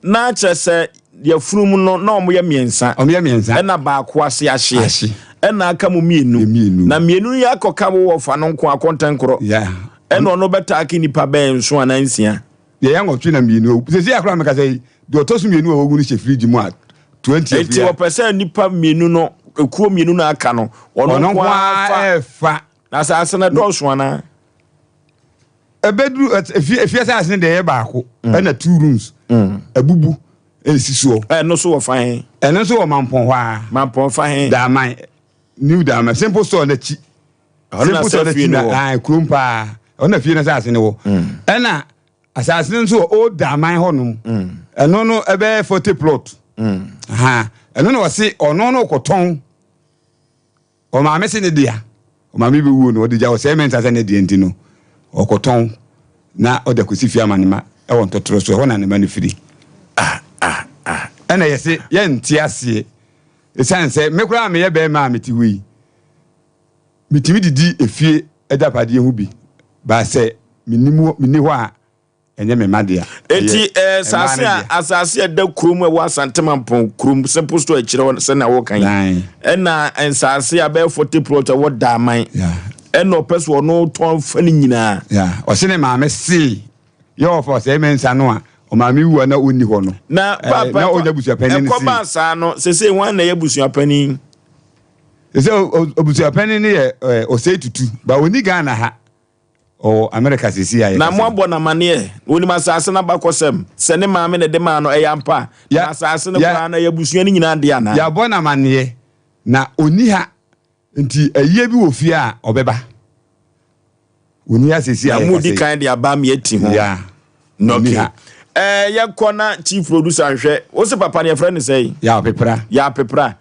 na kyerɛ sɛ yafunum no na wɔyɛ mmiɛnsa. Wɔyɛ mmiɛnsa. Ɛna baako ase ahyeɛ. Ahye. Ɛna aka mu mmienu. Mmienu. Na mmienu yi akɔka wo wɔfa no nko akɔntɛnkorɔ. Yeah. Ɛna ɔno bɛtaake nnipa bɛyɛ nson anaa nsia. Yɛyɛ nwɔtwe na mmienu awu. Sɛsei akora mekasa yi, deɛ ɔtɔ so mmienu a wawu no hyɛ fridge mu a 20 Enti wɔpɛ sɛ nnipa mmienu no, ekuo mmienu no aka no, ɔno nko ara fa. Ɛfa. Na asase no dɔɔso anaa? Ɛbɛduru efie efie asase no deɛ ɛyɛ baako ɛna two rooms abubu ɛsi soɔ. Ɛno nso wɔ fa he? Ɛno nso wɔ Mampɔn hɔ ara. Mampɔn fa he? Daaman, New Daaman, Simple Store n'akyi. Ɛhɔ na sɛ fie no wɔ. Kurom paa. Ɛhɔ na fie no asase no wɔ. Ɛna asase no nso wɔ Old Daman hɔ nom. Ɛno no ɛbɛyɛ 40 plot. Ɛno na ɔse ɔno no kɔtɔn. Ɔmaame se ne dea. Ɔmaame bɛwuo no ɔde gya ɔsɛe mɛnsa sɛ ne dea nti no ɔkɔtɔn na ɔde akɔsi fie ama ne ma ɛwɔ ntɔtorɔ so. Ɛhɔ na ne ma no firi. Ɛna yɛse yɛnte aseɛ. Ɛsiane sɛ me koraa meyɛ bɛrima a mete hɔ yi Metumi didi efie agyapadeɛ ho bi, but sɛ menni mu menni hɔ a, ɛnyɛ me mma dea. Eti Ɛyɛ mmaa asase no a dea. asase a ɛda kurom a ɛwɔ Asante Mampɔn kurom simple store akyire hɔ sɛnea wɔka yi Ae. ɛna nsase a bɛyɛ 40 plot a ɛwɔ Daaman Yeah. ɛna ɔpɛ so ɔno tɔn fa ne nyinaa. Yeah. Ɔse ne maame se yɛ ɔfa ɔsɛe mɛnsa no a ɔmaame wu a na ɔnni hɔ no. Na Eh, paapa na ɔnyɛ abusuapanin no se. ɛkɔbaa saa no sesei hwan na ɛyɛ abusuapanin? Sɛ obusuapanin no yɛ Osei Tutu, ba ɔnni Ghana ha, ɔwɔ America seesei a Na yɛkasa yi. moabɔ no amaneɛ? Ɔnim asase no abakɔsɛm? Sɛ ne maame na ɛde maa no, ɛyɛ ampa? Na asase no koraa no, ɛyɛ abusua no nyinaa dea anaa? Yɛabɔ no amaneɛ, na ɔnni ha, nti ayie bi wɔ fie a, ɔbɛba. Ɔnni ha seesei a Na yɛkasa modi yi. kan de aba ama yɛati ho. Yeah, ɔnni Okay. ha. Ɛɛ, yɛnkɔ na chief producer nhwɛ. Wo se papa no yɛfrɛ no sɛn? Yɛapepra. Yɛapepra.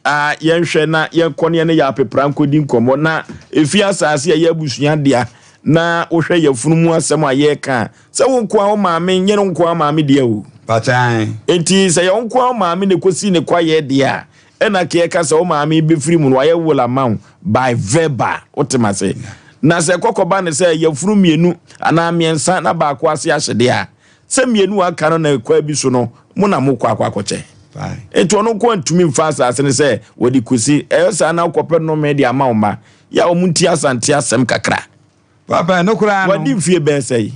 Ah, yɛnhwɛ na yɛnkɔ ne yɛne Yɛapepra nkɔdi nkɔmmɔ. Na ɛfi asase a ɛyɛ abusua dea, na wohwɛ yafunu mu asɛm a yɛreka a, sɛ wo nkoa wo maame nyɛ no nkoa maame dea o. Pakyɛn. Enti sɛ yɛ wo nkoa wo maame na ɛkɔsii ne kwaeɛ deɛ a, ɛna ka yɛka sɛ wo maame bɛfiri mu no wayɛ will ama wo by verbal, wote m'ase? Na sɛ ɛkɔkɔba ne sɛ yafunu mmienu anaa mmiɛnsa na baako ase ahye deɛ a, Sɛ mmienu a aka no na kwan bi so no, mo na mokɔ akɔ akɔkyɛ. Enti ɔno nko antumi mfa asase no sɛ wɔde kɔsi. Ɛyɛ saa na wokɔpɛ nnome de ama wo mma. Yɛ a wɔn nti Asante asɛm kakra. Papa, ɛno koraa no. Wadi mfie bɛn sɛn?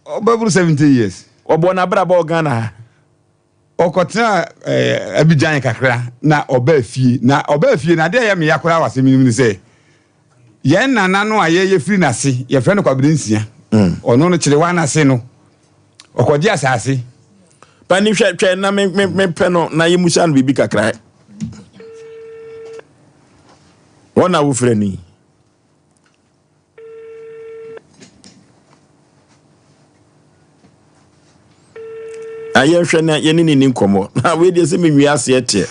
Ɔbɛboro 70 years. Ɔbɔɔ n'abrabɔ wɔ Ghana ha. Ɔkɔtenaa eh, Abidjan kakra na ɔbaa fie. Na ɔbaa fie no, adeɛ a ɛyɛ me ya koraa wɔ asɛm yi mu ne sɛ, yɛn nana no a yɛyɛ firi n'ase, yɛfrɛ no Kwabena Nsia. Mm. Ɔno no Kyerewa n'ase no, ɔkɔgye asase. Pani hwɛ twɛ na me me mepɛ no na yɛmusa no biribi kakra. Wɔn na wofrɛ ni. Na yɛnhwɛ na yɛne ne ni nkɔmmɔ. Na wei deɛ sɛ menwie aseɛ teɛ.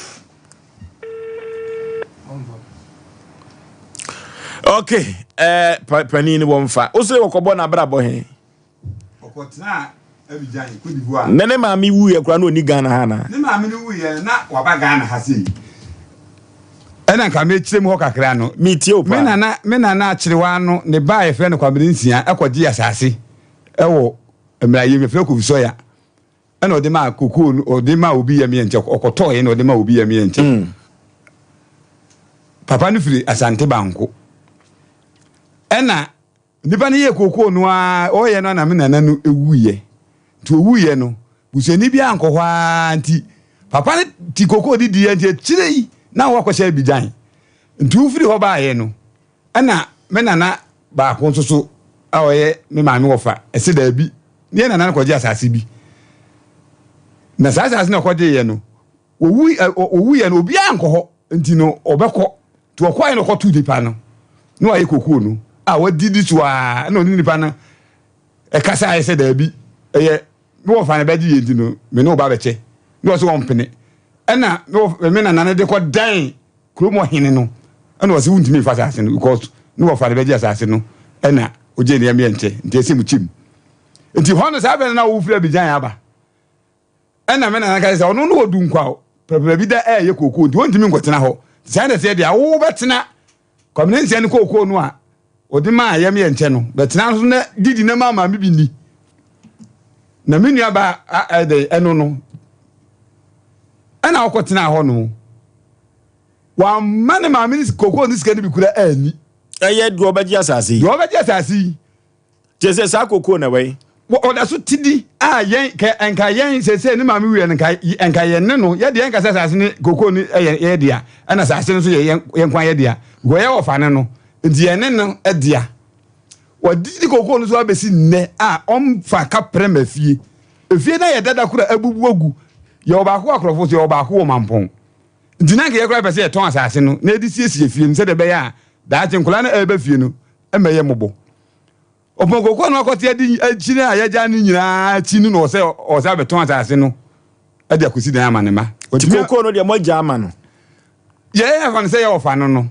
Ok, eh, panin no wɔmfa. Wo sɛ wɔkɔbɔ n'abrabɔ he? Ɔkɔtena Abidjan, Cote d'Ivoire. Na ne maame wuiɛ koraa na ɔnni Ghana ha anaa? Ne maame no wuiɛ no na waba Ghana ha sei. Ɛna nka mekyerɛ mu hɔ kakra no. Metie wo Me paa. nana me nana Akyerewaa no ne ba a yɛfrɛ no Kwabena Nsia kɔgyee asase wɔ Mmerayem, yɛfrɛ no Kofi Sɔya. Ɛna ɔde maa kokoo no ɔde maa obi yɛ meɛ nkyɛ ɔkɔtɔɔeɛ na ɔde maa obi yɛ meɛ nkyɛ. Papa no firi Asante Banko. Ɛna Nipa no yɛɛ kookoo no ara, ɔreyɛ no ara na me nana no wuiɛ. Nti ɔwuiɛ no, busuani biara ankɔ hɔ ara nti, papa no te kookoo de diiɛ nti akyire yi na wakɔhyɛ Abidjan. Nti wofiri hɔ baeɛ no, ɛna me nana baako nso so a ɔyɛ me maame wɔfa ɛsɛ daabi, ne yɛ nana no kɔgye asase bi. Na saa asase no ɔkɔgyeeɛ no, Owui ɛ owuiɛ no obiara ankɔ hɔ nti no ɔbɛkɔ nti ɔkɔeɛ na ɔkɔtoo nipa no na wayɛ kokuo no a wadidi so ara na ɔne nipa no ɛkasaeɛ sɛ daabi ɛyɛ me wɔfa no bɛgye yɛ nti no me ne wo ba bɛkyɛ na ɔsɛ ɔmpene ɛna me wɔ me nana no de kɔ dan kurom ɔhene no ɛna ɔsɛ wontumi mfa asase no because ne wɔfa no bɛgye asase no ɛna ogye ne ɛmeɛ nkyɛ nti ɛsɛ mu kyim nti hɔ no saa bɛn na wofiri Abidjan aba Ɛnna me nana ka kyerɛ sɛ ɔno ne ɔdu nkwa prɛprɛ bi da ɛreyɛ kookoo nti ɔntumi nkɔtena hɔ. Nti saa na ɛteɛ deɛ a wobɛtena Kwamina Nsia ne kookoo no a ɔde maa yɛm yɛ nkyɛ no bɛtena so na didi na ma maame bi nni. Na me nua ba ɛdɛ ɛno no ɛna ɔkɔtena hɔ no wamma ne maame ne kookoo ne sika no bi kura anni. Ɛyɛ deɛ ɔbɛgye asase yi. Deɛ ɔbɛgye asase yi. Kyerɛ sɛ saa kokoo na wɛn. Wɔ ɔda so te di a yɛn kɛ nka yɛn sɛsɛ ne maame wuiɛ no nka nka yɛn ne no yɛ deɛ nka sɛ asase ne kokoo no yɛ yɛ dea ɛna asase no nso yɛ yɛn yɛn kwan yɛ dea because yɛ wɔfa ne no nti yɛn ne no dea wɔde di kokoo no so abɛsi nnɛ a ɔmfa kaprɛ ma fie efie no yɛ dada kora abubu agu yɛ wɔ baako wɔ akorɔfo so yɛ wɔ baako wɔ mampɔn nti na nka yɛ kora pɛ sɛ yɛtɔn asase no na yɛde siesie fie no sɛdeɛ ɛbɛyɛ a daakye nkwadaa no ɛreba fie no ɛmɛyɛ mmɔbɔ. Ɔpɔnkɔkɔ no akɔte adi akyi no a yɛagya no nyinaa akyi no na ɔsɛ ɔsɛ abɛtɔn asase no de akɔsi dan ama ne mma. Nti kokoo no deɛ moagya ama no? Yɛn afa no sɛ yɛ ɔfa no no,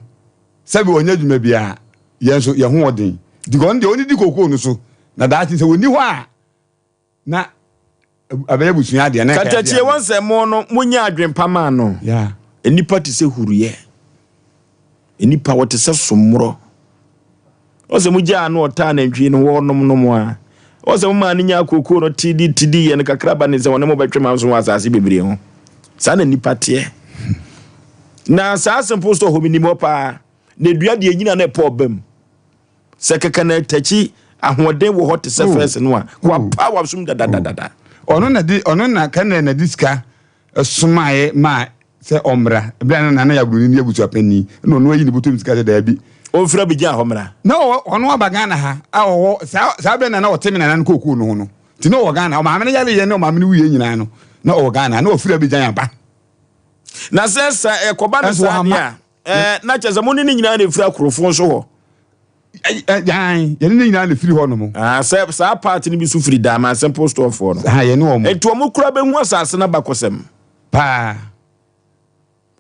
sɛbi ɔnyɛ adwuma biara, yɛn nso yɛn ho ɔden. Nti ɔno deɛ ɔnidi kokoo no so, na daakye sɛ ɔnni hɔ a, na abɛyɛ abusua adeɛ na Katakyie wɔn sɛ mo no mo nyɛ adwen pa maa no. Nnipa te sɛ huruyɛ. Nnipa wɔte sɛ sommorɔ. Wɔn sɛ mo gyaa no ɔtaa nantwie no wɔnom nom a. Wɔn sɛ mo maa no nyaa kookoo no te di te di yɛ no kakra ba ne sɛ wɔne mo bɛtwe manso wɔ asase bebree ho. Saa na nnipa teɛ. Na saa simple store hɔ menim hɔ paa. Na dua deɛ nyina na ɛpɔ ɔbam. Sɛ kɛkɛ na takyi ahoɔden wɔ hɔ te sɛ oh. fɛs no a, wapa oh. wasom dadadadada. Oh. Ɔno na di ɔno na kɛnɛ na di sika somaeɛ maa sɛ ɔmmra ebere na nana yɛ agoroni ne abusuapanyin na ɔno ayi ne bɔtɔm sika sɛ daabi. Ɔmfiri Abidjan hɔ mmra. Na ɔno aba Ghana ha a ɔwɔ saa saa bere na na ɔte me nana no kookoo no ho no nti na ɔwɔ Ghana ɔmaame no yare yɛ ne ɔmaame no wuyɛ nyinaa no na ɔwɔ Ghana na ɔfiri Abidjan aba. Na sɛ sɛ ɛkɔba no saa deɛ a Ɛɛ, na kyerɛ sɛ mo ne ne nyinaa na efiri akorofo nso hɔ. Yan, yɛne ne nyinaa na efiri hɔ nom. Ah, sɛ saa part no bi so firi Daaman Simple Store foɔ no. Ha, yɛne wɔn. Enti wɔn kura bɛhu asase no abakɔsɛm. Paa.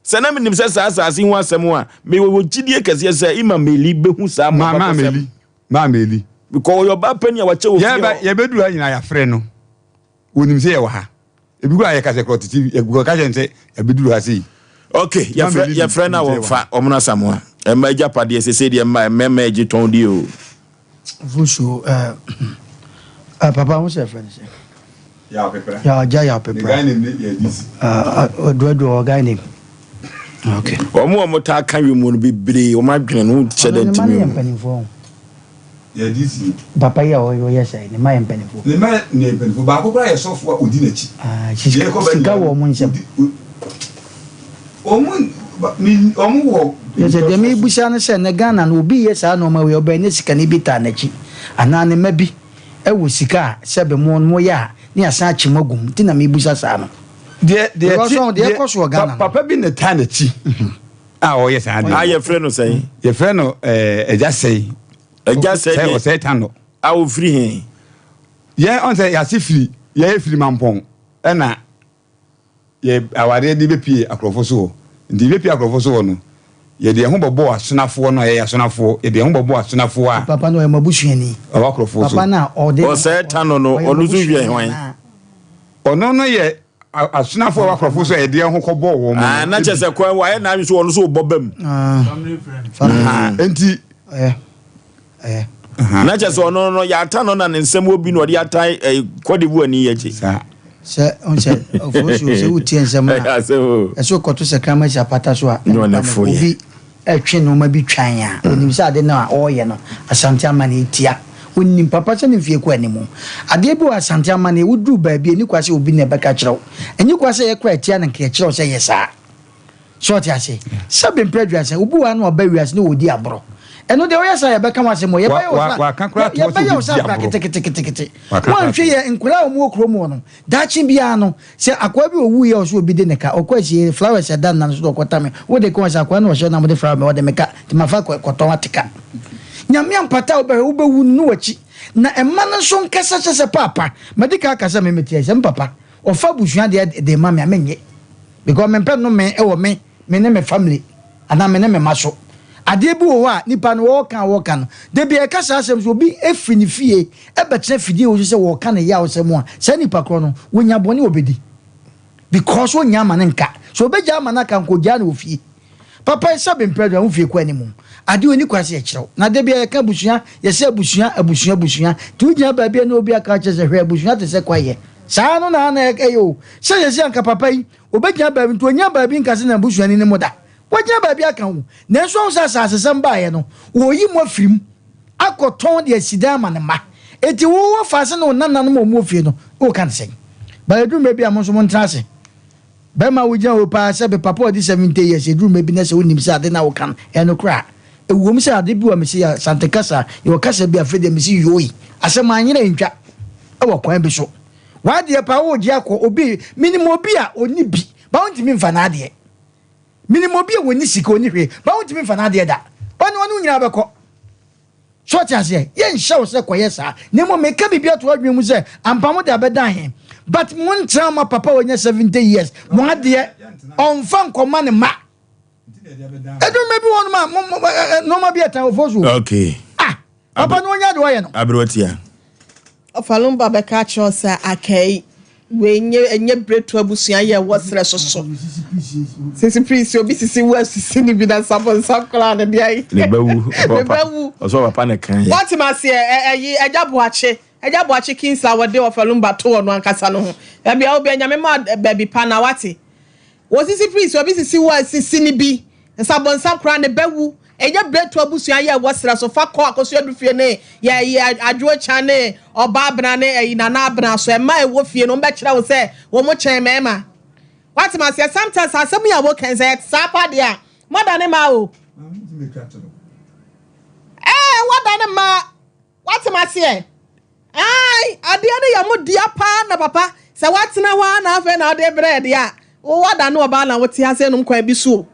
Sɛ na menim sɛ saa asase yi ho asɛm a, mewɔ gyidie kɛseɛ sɛ Imam Meli bɛhu saa mo abakɔsɛm. Maame Eli, Maame Eli. Because ɔyɛ ɔbaa panin a wakyɛ wɔ fie hɔ. Yɛbɛduru ha nyinaa yɛafrɛ no. Wɔnim sɛ yɛwɔ ha. Ebi koraa yɛka sɛ korɔ tete yɛka kyerɛ no sɛ yɛabɛduru ha sei. Ok, yɛfrɛ yɛfrɛ no a wɔmfa wɔn no asamoa. Ɛmma agyapadeɛ sese deɛ mma mmarima agye tɔn die o. Vusu ɛɛ eh, papa ho sɛ fɛ no sɛ. Yaw Pepra. Yaw agya Yaw Pepra. Ne guy name ne yɛ DC. Oduaduo wɔ guy name. Okay. Wɔn a wɔtaa ka wiem no bebree wɔn adwene no kyɛ dɛ ntumi. Ɔno ne mma no yɛ mpanimfoɔ ho. Yɛ DC. Papa yi a ɔyɛ sɛɛ ne mma yɛ mpanimfoɔ. Ne mma yɛ mpanimfoɔ baako koraa yɛ sɔfo a odi n'akyi. Ah, sika wɔ wɔn nsam. Wɔn wɔn wɔ. Yɛ sɛ deɛ mebusa no sɛ ne Ghana no obi yɛ saa nneɛma wei ɔbɛn ne sikani bi taa n'akyi anaa ne mma bi wɔ sika a sɛbe mo mo yɛ a ne asan akye mo agu mu nti na mebusa saa no. Deɛ deɛ Because ɔn deɛ ɛkɔ so wɔ Ghana no. Papa bi na taa n'akyi. A ɔyɛ saa adeɛ. A yɛfrɛ no sɛn? Yɛfrɛ no ɛɛ Agya Sɛe. Agya Sɛe deɛ. Ɔsɛe Tanɔ. A ɔfiri he? Yɛn ɔn sɛ yɛase firi yɛyɛ firi Mampɔn ɛna yɛ awareɛ de bɛpie akorɔfo so hɔ. Nti yɛbɛpie akorɔfo so hɔ no. Yɛde yɛn ho bɛbɔɔ asonafoɔ no a yɛyɛ asonafoɔ, yɛde yɛn ho bɛbɔɔ asonafoɔ a. Papa no ɔyɛ mo abusuani. Ɔwɔ akorɔfoɔ so. Papa no a ɔde. Ɔsɛɛ ta no no, ɔno nso hwɛ hwan? Ɔno no yɛ asonafoɔ a ɔwɔ akorɔfoɔ so a yɛde yɛn ho kɔbɔɔ wɔn no. Ah, na kyerɛ sɛ kwan wayɛ n'adwene so ɔno nso ɔbɔ bam. Nti. Na kyerɛ sɛ ɔno no yɛata no na ne nsɛm wɔ bi na ɔde atan eh, Cote d'Ivoire ni akyi. Saa. Sɛ ɔn sɛ ɔfo so sɛ wotie nsɛm no a ɛsɛ wokɔto sɛ kraman si apata so a na nipa no obi ɛtwe nnoɔma bi twan a onim sɛ ade no a ɔreyɛ no Asante amanneɛ tia onim papa sɛ ne mfie kɔ anim adeɛ bi wɔ Asante amanneɛ woduru baabi a ɛni kwa sɛ obi na ɛbɛka kyerɛ wo ɛni kwa sɛ yɛkora atia no nka yɛkyerɛ wo sɛ yɛ saa So ɔte ase? Sɛbe mprɛ aduasa, obi wɔ ha na ɔba wiase na ɔredi aborɔ. Ɛno deɛ woyɛ saa a yɛbɛka wo asɛm o, yɛbɛyɛ wo saa, yɛbɛyɛ wo saa koraa keteketekete. Woanhwɛ yie a, nkwadaa a wɔwɔ kurom hɔ no, daakye biara no, sɛ akoa bi ɔwuiɛ a ɔsɛ obi de ne ka, ɔkɔ asie, flowers ɛda ne nan so na ɔkɔtame, wode ka ɔsɛ akoa no ɔhyɛ na mode flower ma ɔde me ka, nti mafa kɔtɔn ate ka. Nyame ampata a wobɛhwɛ, wobɛwu no ne wakyi. Na mma no nso nkasa kyɛ sɛ paapa, madi kan aka sɛ me mete ayi, sɛ me papa, ɔfa abusua deɛ de rema me a, mennye. Because mempɛ nnome wɔ me me ne me family anaa me ne me mma so. Adeɛ bi wɔ hɔ a nipa no wɔɔka a wɔɔka no, da bi a yɛka saa asɛm sɛ obi firi ne fie bɛtena fidie wɔ so sɛ wɔɔka ne yaw sɛm a, saa nipa korɔ no wɔnya bɔne a ɔbɛdi. Because ɔnnya ama no nka. Sɛ ɔbɛgya ama no aka nka ɔgyaa no wɔ fie. Papa yi sɛbe mprɛ do a wo fie kɔ anim. Adeɛ ɔnni kwan sɛ yɛkyerɛ wo. Na da biara yɛka abusua, yɛsɛ abusua, abusua, abusua. Nti wogyina baabi a na obi aka akyerɛ sɛ hwɛ abusua te sɛ kwaeɛ. Saa no na na ɛyɛ o. Sɛ seesei anka papa yi ɔbɛgyina baabi nti ɔnnya baabi nka sɛ n'abusuani ne mo da. Wagyina baabi aka o. Nanso wahu sɛ asasesɛm baeɛ no, wɔreyi mo afiri mu akɔtɔn de asi dan ama ne mma. Enti wo wɔfaase ne wo nananom a wɔwɔ fie no, woreka no sɛn? But ɛduru mmerɛ bi a mo nso montena ase. Bɛrima a wogyina hɔ paa sɛ me papa a ɔdi 70 years ɛduru mmerɛ bi na sɛ wonim sɛ ade no a woka no ɛyɛ nokorɛ a, ɛwom sɛ ade bi wɔ mese yɛ Asante kasa yɛwɔ kasa bi afei deɛ mese yoi asɛm anyera ntwa wɔ kwan bi so w'adeɛ paa woregye akɔ obi menim obi a ɔnni bi ba wontumi mfa n'adeɛ menim obi a wɔnni sika ɔnni hwee ba wontumi mfa n'adeɛ da ɔne ɔne wo nyinaa bɛkɔ So ɔte aseɛ? Yɛnhyɛ wo sɛ kɔyɛ saa, na mmom meka biribi ato w'adwene mu sɛ ampa mode abɛdan he, but montra mma papa a wanya 70 years, mo adeɛ ɔmfa nkɔma ne mma. Ɛduru mmerɛ bi wɔ nom a, mo, mo, nnoɔma bi ɛtan ofo so. Okay. Ah, papa no ɔnya deɛ ɔyɛ no. Aberewa tia. Ɔfalumba bɛka akyerɛ wo sɛ Akai, wei nyɛ ɛnyɛ Bretu abusua yɛ ɛwɔ serɛ so so. Sisi please obi sisi wo asisi ne bi na nsabonsa koraa ne deɛ ayi. Ne ba wu. Ne ba wu. Ɔsɛ ɔpapa ne kan yɛ. Wɔte ma seɛ ɛyi Agya Boakye Agya Boakye Kingsley a wɔde Ɔfalumba to ɔno ankasa no ho. Baabi a wobɛ Nyame ma baabi pa na wate. Wɔsisi please obi sisi wo asisi ne bi nsabonsa koraa ne ba wu. Ɛnyɛ Bretu abusua yɛ ɛwɔ serɛ so fa kɔ Akosua Adufie ne yɛ ɛyi Adwoa Kyan ne Ɔbaa Abena ne ɛyi Nana Abena so ɛma ɛwɔ fie no wɔn bɛkyerɛ wo sɛ wɔn kyɛn mɛɛma wate ma seɛ sometimes asɛm yi a wɔka yi sɛ ɛte saa pa deɛ a moadane maa o ɛɛ wɔadane maa Woate m'aseɛ? Ae, adeɛ no yɛ mo dea paa na papa, sɛ woatena hɔ ara na afei na wode rebrɛ deɛ a, wo woadane ɔbaa na wote ase nom kwan bi so o.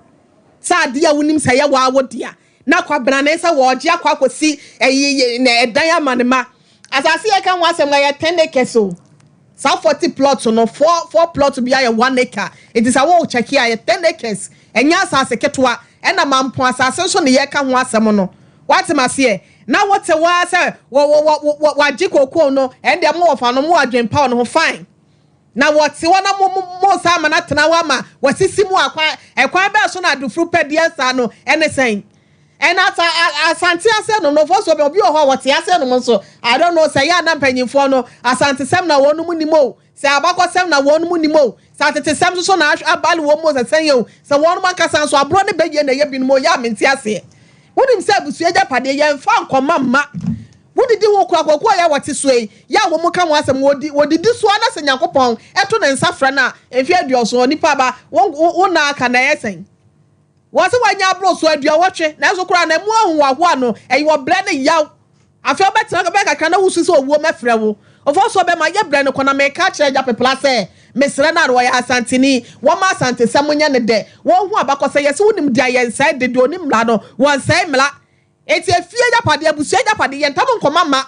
Sɛ adeɛ a wonim sɛ ɛyɛ woa wo dea, na kwabrane sɛ wɔregye akɔ akɔsi ɛyi na ɛdan ama ne mma. Asase yɛka ho asɛm ɛyɛ 10 acres o. Saa 40 plot no, 4, 4 plot biara yɛ 1 acre. Nti sɛ wo check a ɛyɛ 10 acres. Ɛnyɛ asase ketewa. Ɛna Mampong asase nso ne yɛka ho asɛm no. Woate m'aseɛ? Na wote hɔ ara sɛ wɔ wɔ wɔ wɔ wɔagye kookoo no, ɛndeɛ mo wɔfa no, mowɔ adwene pa wɔ ne ho, fine. Na wɔte hɔ na mo mo moresan ama no atena hɔ ama wɔasisi mo akwan, ɛkwan bɛn so na adufuru pɛ deɛ saa no ɛne sɛn? Ɛna asa a Asante ase nom no, ɔfɔ so obi wɔ hɔ a wɔte ase nom nso, I don't know sɛ ɛyɛ a na mpanyinfoɔ no Asantesɛm na wɔnom nim o, Sɛ abakɔsɛm na wɔnom nim o, sɛ atetesɛm nso so na abale wɔn mu o, sɛ sɛn o, sɛ wɔnom ankasa nso aborɔ ne bayie na ɛyɛ binom o, yɛ a mente aseɛ. Wonim sɛ abusua agyapadeɛ yɛmfa nkɔma mma. Wodidi ho koraa, kwaku a yɛ a wɔte soɔ yi, yɛ a wɔn ka ho asɛm, wɔdi, wɔdidi so ara na sɛ Nyankopɔn to ne nsa frɛ no a, mfeɛ aduɔson, onipa ba, wo, wo, wo nna aka na ɛyɛ sɛn? Wɔse wanya aboro so aduɔwɔtwe, nanso koraa na ɛmu ahohoahoa no, ɛyɛ ɔbrɛ ne yaw. Afei wobɛtena hɔ bɛyɛ kakra na wusu sɛ owuo mɛfrɛ wo. Ofosuo bɛma yɛ brɛ no kɔ na meka akyerɛ Agya Pepla sɛ mesrɛ no ara ɔyɛ Asanteni, wɔmma Asantesɛm nyɛ no dɛ, wɔnhu abakɔsɛm, yɛse wonim deɛ yɛnsɛe de, deɛ ɔnim mmara no, wɔnsɛe mmara. Enti efie agyapadeɛ, abusua agyapadeɛ, yɛntam nkɔma mma.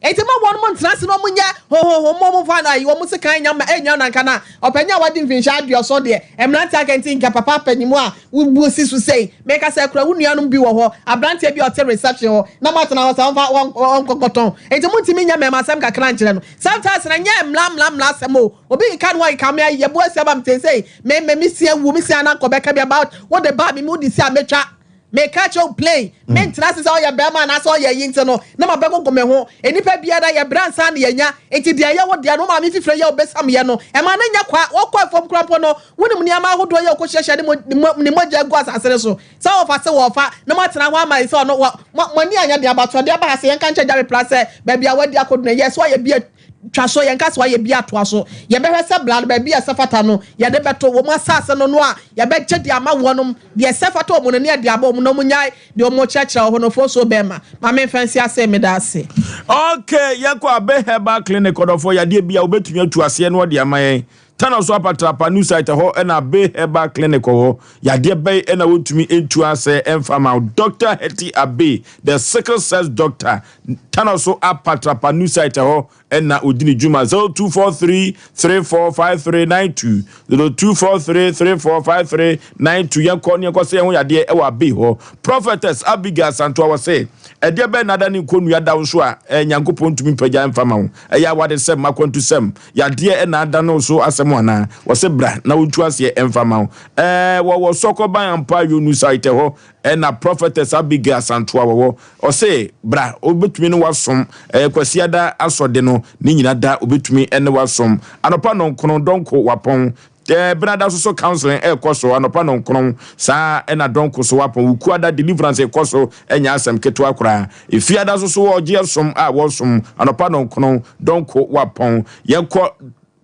Enti ma wɔnom ntena ase na wɔn nyɛ hohoho mma wɔn mfa ayi wɔn sekan nya ma ɛnya nanka na ɔpanyin a wadi mfinhyia aduɔson deɛ mmeranteɛ aka nti nka papa apanyin a wobu si so sei meka sɛ kura wo nuanom bi wɔ hɔ aberanteɛ bi a ɔte reception hɔ na moatena hɔ sɛ ɔmfa ɔnkɔkɔtɔn enti montumi nyɛ mmarima asɛm kakra nkyerɛ no sometimes na nyɛ mmla mmla mmla asɛm o obi keka no hɔ keka me ayi yɛbu asi aba me sei me me me si awu me si anan kɔbɛka bi about wode ba me mu de si a metwa Meka kyerɛ wo plain, mentena ase sɛ ɔyɛ barima anaasɛ ɔyɛ ayi nti no na mabɛgogo me ho. Nnipa biara yɛbrɛ ansa na yɛanya, nti deɛ ɛyɛ wo dea no wo maame fifire yɛ wobɛsam yɛ no, ɛma no nyɛ kwa. Wokɔ afuom koraa mpo no, wonim nneɛma ahodoɔ yi a ɔkɔhyiahyia ne mo ne mogya agu asase no so. Sɛ wɔfa se wɔfa na moatena hɔ ama sɛ ɔno wɔ mo mo ani anyɛ den abatoɔ de aba ha sɛ yɛnka nkyerɛ Gyare Pra sɛ baabi a wadi akɔdu no ɛyɛ sɛ wayɛ bi twa so, yɛnka sɛ wɔayɛ bi atoa so. Yɛbɛhwɛ sɛ bra no, baabi a ɛsɛ fata no, yɛde bɛto wɔn asase no no a yɛbɛgye de ama wɔnom, deɛ ɛsɛ fata wɔn no, ne yɛde ama wɔn na wɔnyae deɛ wɔkyerɛkyerɛ wɔ hɔ no. Ofosuo Bɛɛma, ma memfa nsi ase, meda ase. Ok, yɛkɔ Abe Herbal Clinic ɔdɔfoɔ yadeɛ bi a wobɛtumi atu aseɛ na wɔde ama yɛn. Tano so apatrapa new site ɛhɔ na Abe Herbal Clinic wɔ hɔ. Yadeɛ bɛn na wɔntumi ntu asɛ ɛmfa ma wo? Doctor Hetty Abe, the sickle cells doctor, Tano so apatrapa new site ɛhɔ na ɔdi ne dwuma. 0243 345392 0243 345392 Yɛnkɔ ne yɛnkɔ sɛ yɛn ho yadeɛ ɛwɔ Abe hɔ. Prophetess Abigail Asantoa wɔ se, ɛdeɛ bɛn na ada ne nkɔnnua da wo so a Nyankopɔn ntumi mpagya mfa ma wo? Ɛyɛ awadesɛm, akwantusɛm, yadeɛ na adane wo so asɛm anaa? Wɔse bra na wɔntu aseɛ mfa ma wo. Ɛɛ wɔwɔ Sɔkɔban ampa Yonu site hɔ ɛna Prophetess Abigail Asantoa wɔwɔ. Ɔse bra obetumi ne wasom ɛɛ Kwasiada asɔde no ne nyina da obetumi ne wasom anɔpa nɔnkono dɔnko wapɔn Ɛɛ Benada so so counseling ɛkɔ so anɔpa nɔnkron saa ɛna dɔnko so wapɔn Wukuada deliverance ɛkɔ so ɛnyɛ asɛm ketewa koraa Efiada so so ɔgye ɛsom a wɔsom anɔpa nɔnkron dɔnko wapɔn Yɛnkɔ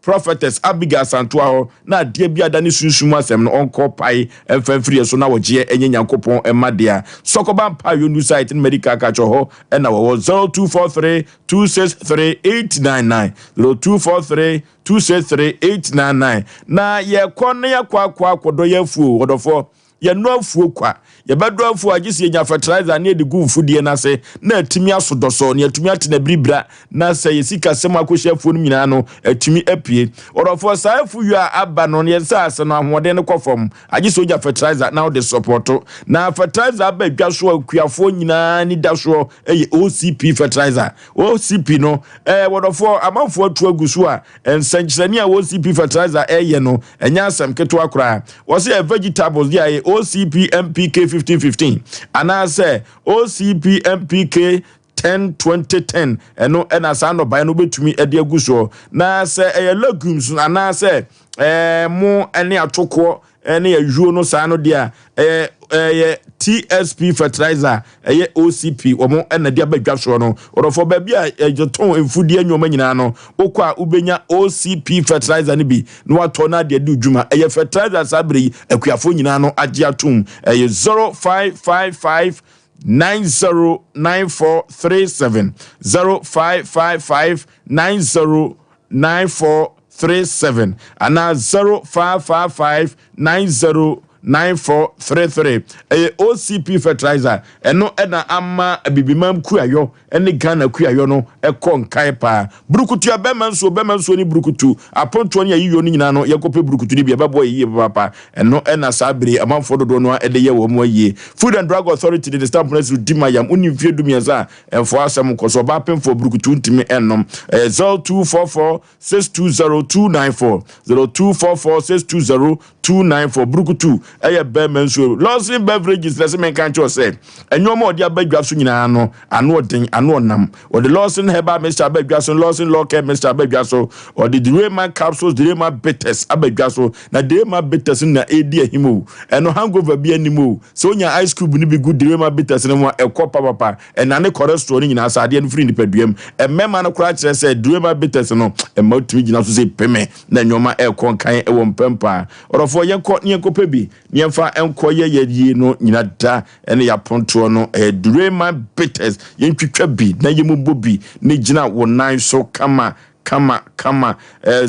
Prophetess Abigail Asantoa hɔ na adeɛ bi ada ne sunsum mu asɛm no ɔnkɔ pae ɛmfa mfiri yɛ so na ɔgyeɛ ɛnyɛ Nyankopɔn mma dea Sɔkɔba Mpaeɛ New Site ne Medical Kakyɛ hɔ ɛna wɔwɔ 0243 263 899 0243 263 899 Na yɛkɔ na yɛakɔ akɔ akɔdɔ yɛn afuo, ɔdɔfoɔ. Yɛnnɔ afuo kwa. Yɛbɛdɔ afuo a, gye sɛ yɛnya fertilizer na yɛde gu mfudeɛ no ase na atumi aso dɔsɔ, na yɛatumi ate no abiribira, na sɛ yɛn sikasɛm akɔhyia afuo no nyinaa no, atumi apue. Ɔdɔfoɔ, saa afuo a aba no, yɛn nsaase no, ahoɔden no kɔ fam. Agye sɛ wonya fertilizer na wode sɔpɔto. Na fertilizer aba dwa so a akuafoɔ nyinaa ani da soɔ yɛ OCP fertilizer. OCP no, ɛɛ wɔdɔfoɔ, amanfoɔ atu agu so a, nsɛnkyerɛnne a OCP fertilizer ɛyɛ no, ɛnyɛ asɛm ketewa koraa. Wɔsɛ yɛ vegetables deɛ ayɛ OCP NPK 1515 anaasɛ OCP NPK 10 20 10 ɛno ɛna saa nnɔbaeɛ no wobɛtumi de agu soɔ. Na sɛ ɛyɛ legumes anaasɛ ɛɛ mo ne atokoɔ ne ayuo no saa no deɛ a ɛyɛ ɛyɛ TSP fertilizer ɛyɛ OCP wɔn ɛna de aba dwa soɔ no ɔdɔfoɔ baabi a yɛtɔn mfudeɛ nneɛma nyinaa no wokɔ a wobɛnya OCP fertilizer no bi na watɔ no adeɛ de dwuma ɛyɛ fertilizer saa bere yi akuafoɔ nyinaa no agye atom ɛyɛ 0555 909437 0555 90 9437 anaa 0555 90 9433. Ɛyɛ OCP fertilizer. Ɛno ɛna ama Abibimam kuayɔ ne Ghana kuayɔ no ɛkɔ nkae paa. Burukutu a bɛma nsuo, bɛma nsuo ne burukutu, apontoɔ ne ayiyɔ no nyinaa no yɛnkɔpɛ burukutu no bi ɛbɛboa yɛ yie papaapa. Ɛno ɛna saa bere yi amanfoɔ dodoɔ no ara ɛde yɛ wɔn ayie. Food and Drug Authority de ne stamp no asi so di ma yam. Wonni mfeɛ du mmiɛnsa a Ɛmfoa asɛm nkɔ so. Ɔbaa pemfoɔ burukutu ntumi nnom. Ɛyɛ 0244 620 294. 0244 620 294. Burukutu ɛyɛ bɛrima nsuo. Lawson Beverages na ɛsɛ menka nkyerɛ sɛ ɛnneɛma a ɔde aba dwa so nyinaa no ano ɔden, ano ɔnam. Ɔde Lawson Herbal Mixture aba dwa so, Lawson Law Care Mixture aba dwa so. Ɔde Derema Capsules, Derema Bitters aba dwa so. Na Derema Bitters no na ɛredi ahim o. Ɛno hangover bi anim o. Sɛ wonya ice cube no bi gu Derema bitters no mu a, ɛkɔ papapa. Ɛnane cholesterol no nyinaa saa adeɛ no firi nipadua mu. Mmarima no koraa kyerɛ sɛ Derema bitters no ɛma wotumi gyina so sɛ peme na nneɛma ɛrekɔ nkan wɔ mpam paa. Ɔdɔfoɔ, yɛnkɔ na yɛnkɔpɛ bi na yɛmfa nkɔyɛ yɛn yie no nyina da ne yɛn apontoɔ no. Ɛyɛ Derema bitters. Yɛntwitwa bi na yɛmmobɔ bi na gyina wo nan so kama kama kama. Ɛyɛ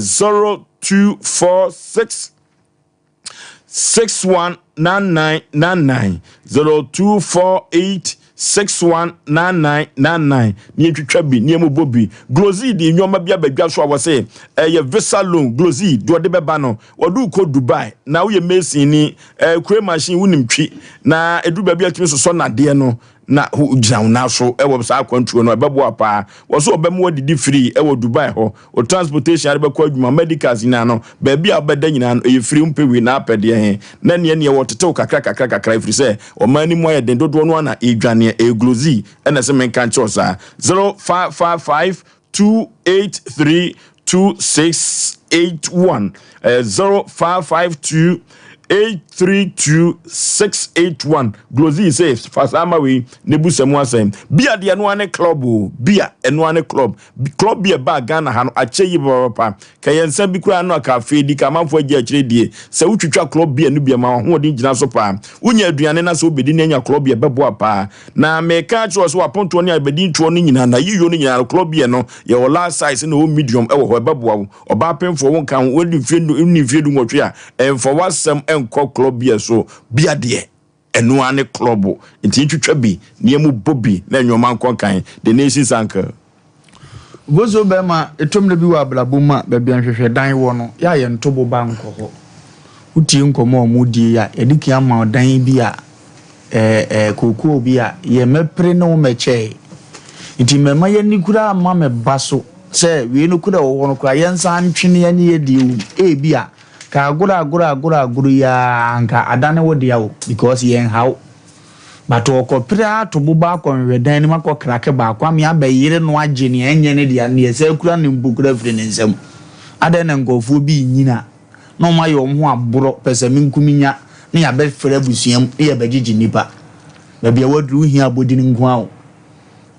0246. 619999 0248 61 99 99 na yɛntwitwa bi na yɛmmobɔ bi. Glozy de nneɛma bi aba dwa so a wɔse ɛyɛ visa loan. Glozy deɛ ɔde bɛba no, wɔde wo kɔ Dubai na woyɛ mason ni, ɛɛ kure machine wonim twi na ɛduru baabi a tumi sosɔ nnadeɛ no na gyina wo nan so wɔ saa akwantuo no ɛbɛboa paa. Wɔ so ɔbɛma wadidi free wɔ Dubai hɔ, wo transportation ade bɛkɔ adwuma, medicals nyinaa no, baabi a wobɛda nyinaa no ɛyɛ free, wompɛ wei na apɛ deɛ he na neɛ neɛ wɔtetew kakra kakra kakra ɛfiri sɛ ɔman no mu ayɛ den dodoɔ no ara na ɛredwaneɛ, ɛyɛ Glozy ɛna ɛsɛ menka nkyerɛ wo saa. 0555 283 2681 ɛyɛ 0552 832 681 Glozy sɛ fa saa ma wei ne bu sɛ mu asɛm bia deɛ ɛno ane club o bia ɛno ane club club bi ɛbaa Ghana ha no akyɛ yi papapapa ka yɛn nsa bi koraa no aka afei di ka amanfoɔ agye akyire die sɛ wotwitwa club bi ɛno bi ɛma ahoɔden gyina so paa wonya aduane na sɛ wobɛdi ne anya club bi ɛbɛboa paa Na meka akyerɛ wo sɛ w'apontoɔ ne abadintoɔ no nyinaa, n'ayiyɔ no nyinaa no, korɔ beɛ no, yɛwɔ large size na ɛwɔ medium wɔ hɔ, ɛbɛboa wo. Ɔbaa pemfoɔ, wonka ho, wadi mfeɛ nnu, wonni mfeɛ dunwɔtwe a, ɛmfa w'asɛm nkɔ korɔ beɛ so. Bia deɛ, ɛno ara ne klɔbo. Nti yɛntwitwa bi na yɛmmobɔ bi na nnoɔma nkɔ nkan. The Nation's Uncle. Bozo bɛrima, ɛtɔ mmerɛ bi wɔ abrabɔ mu a, baabi a nhwehwɛdan wɔ no, yɛ a yɛnto bo ba nkɔ hɔ. Wotie nkɔmmɔ a wɔredie yi a, yɛde kan ama wo dan bi a, ɛɛ ɛɛ kookoo bi a, yɛ mɛpere ne wo mɛkyɛe. Nti mɛma yɛani koraa mma me ba so sɛ wei no koraa ɛwɔ hɔ no koraa yɛnsan ntwe na yɛnyɛ yɛ deɛ wɔ mu. Ebia, ka agorɔ agorɔ agorɔ agorɔ yi ara anka adane wo dea o, because yɛnha wo. But ɔkɔpere ara to boba akɔ nhwɛdan no mu akɔ krake baako ame abɛyere no agye nea ɛnyɛ ne dea no nea ɛsɛ akura no mpo koraa afiri ne nsam. Adɛn na nkurɔfoɔ bi renyini a na wɔayɛ wɔn ho aborɔ pɛsɛmenkominya na yɛabɛfrɛ abusua mu na yɛabɛgyegye nnipa? Baabi a woaduru wohia abɔdin nko ara o.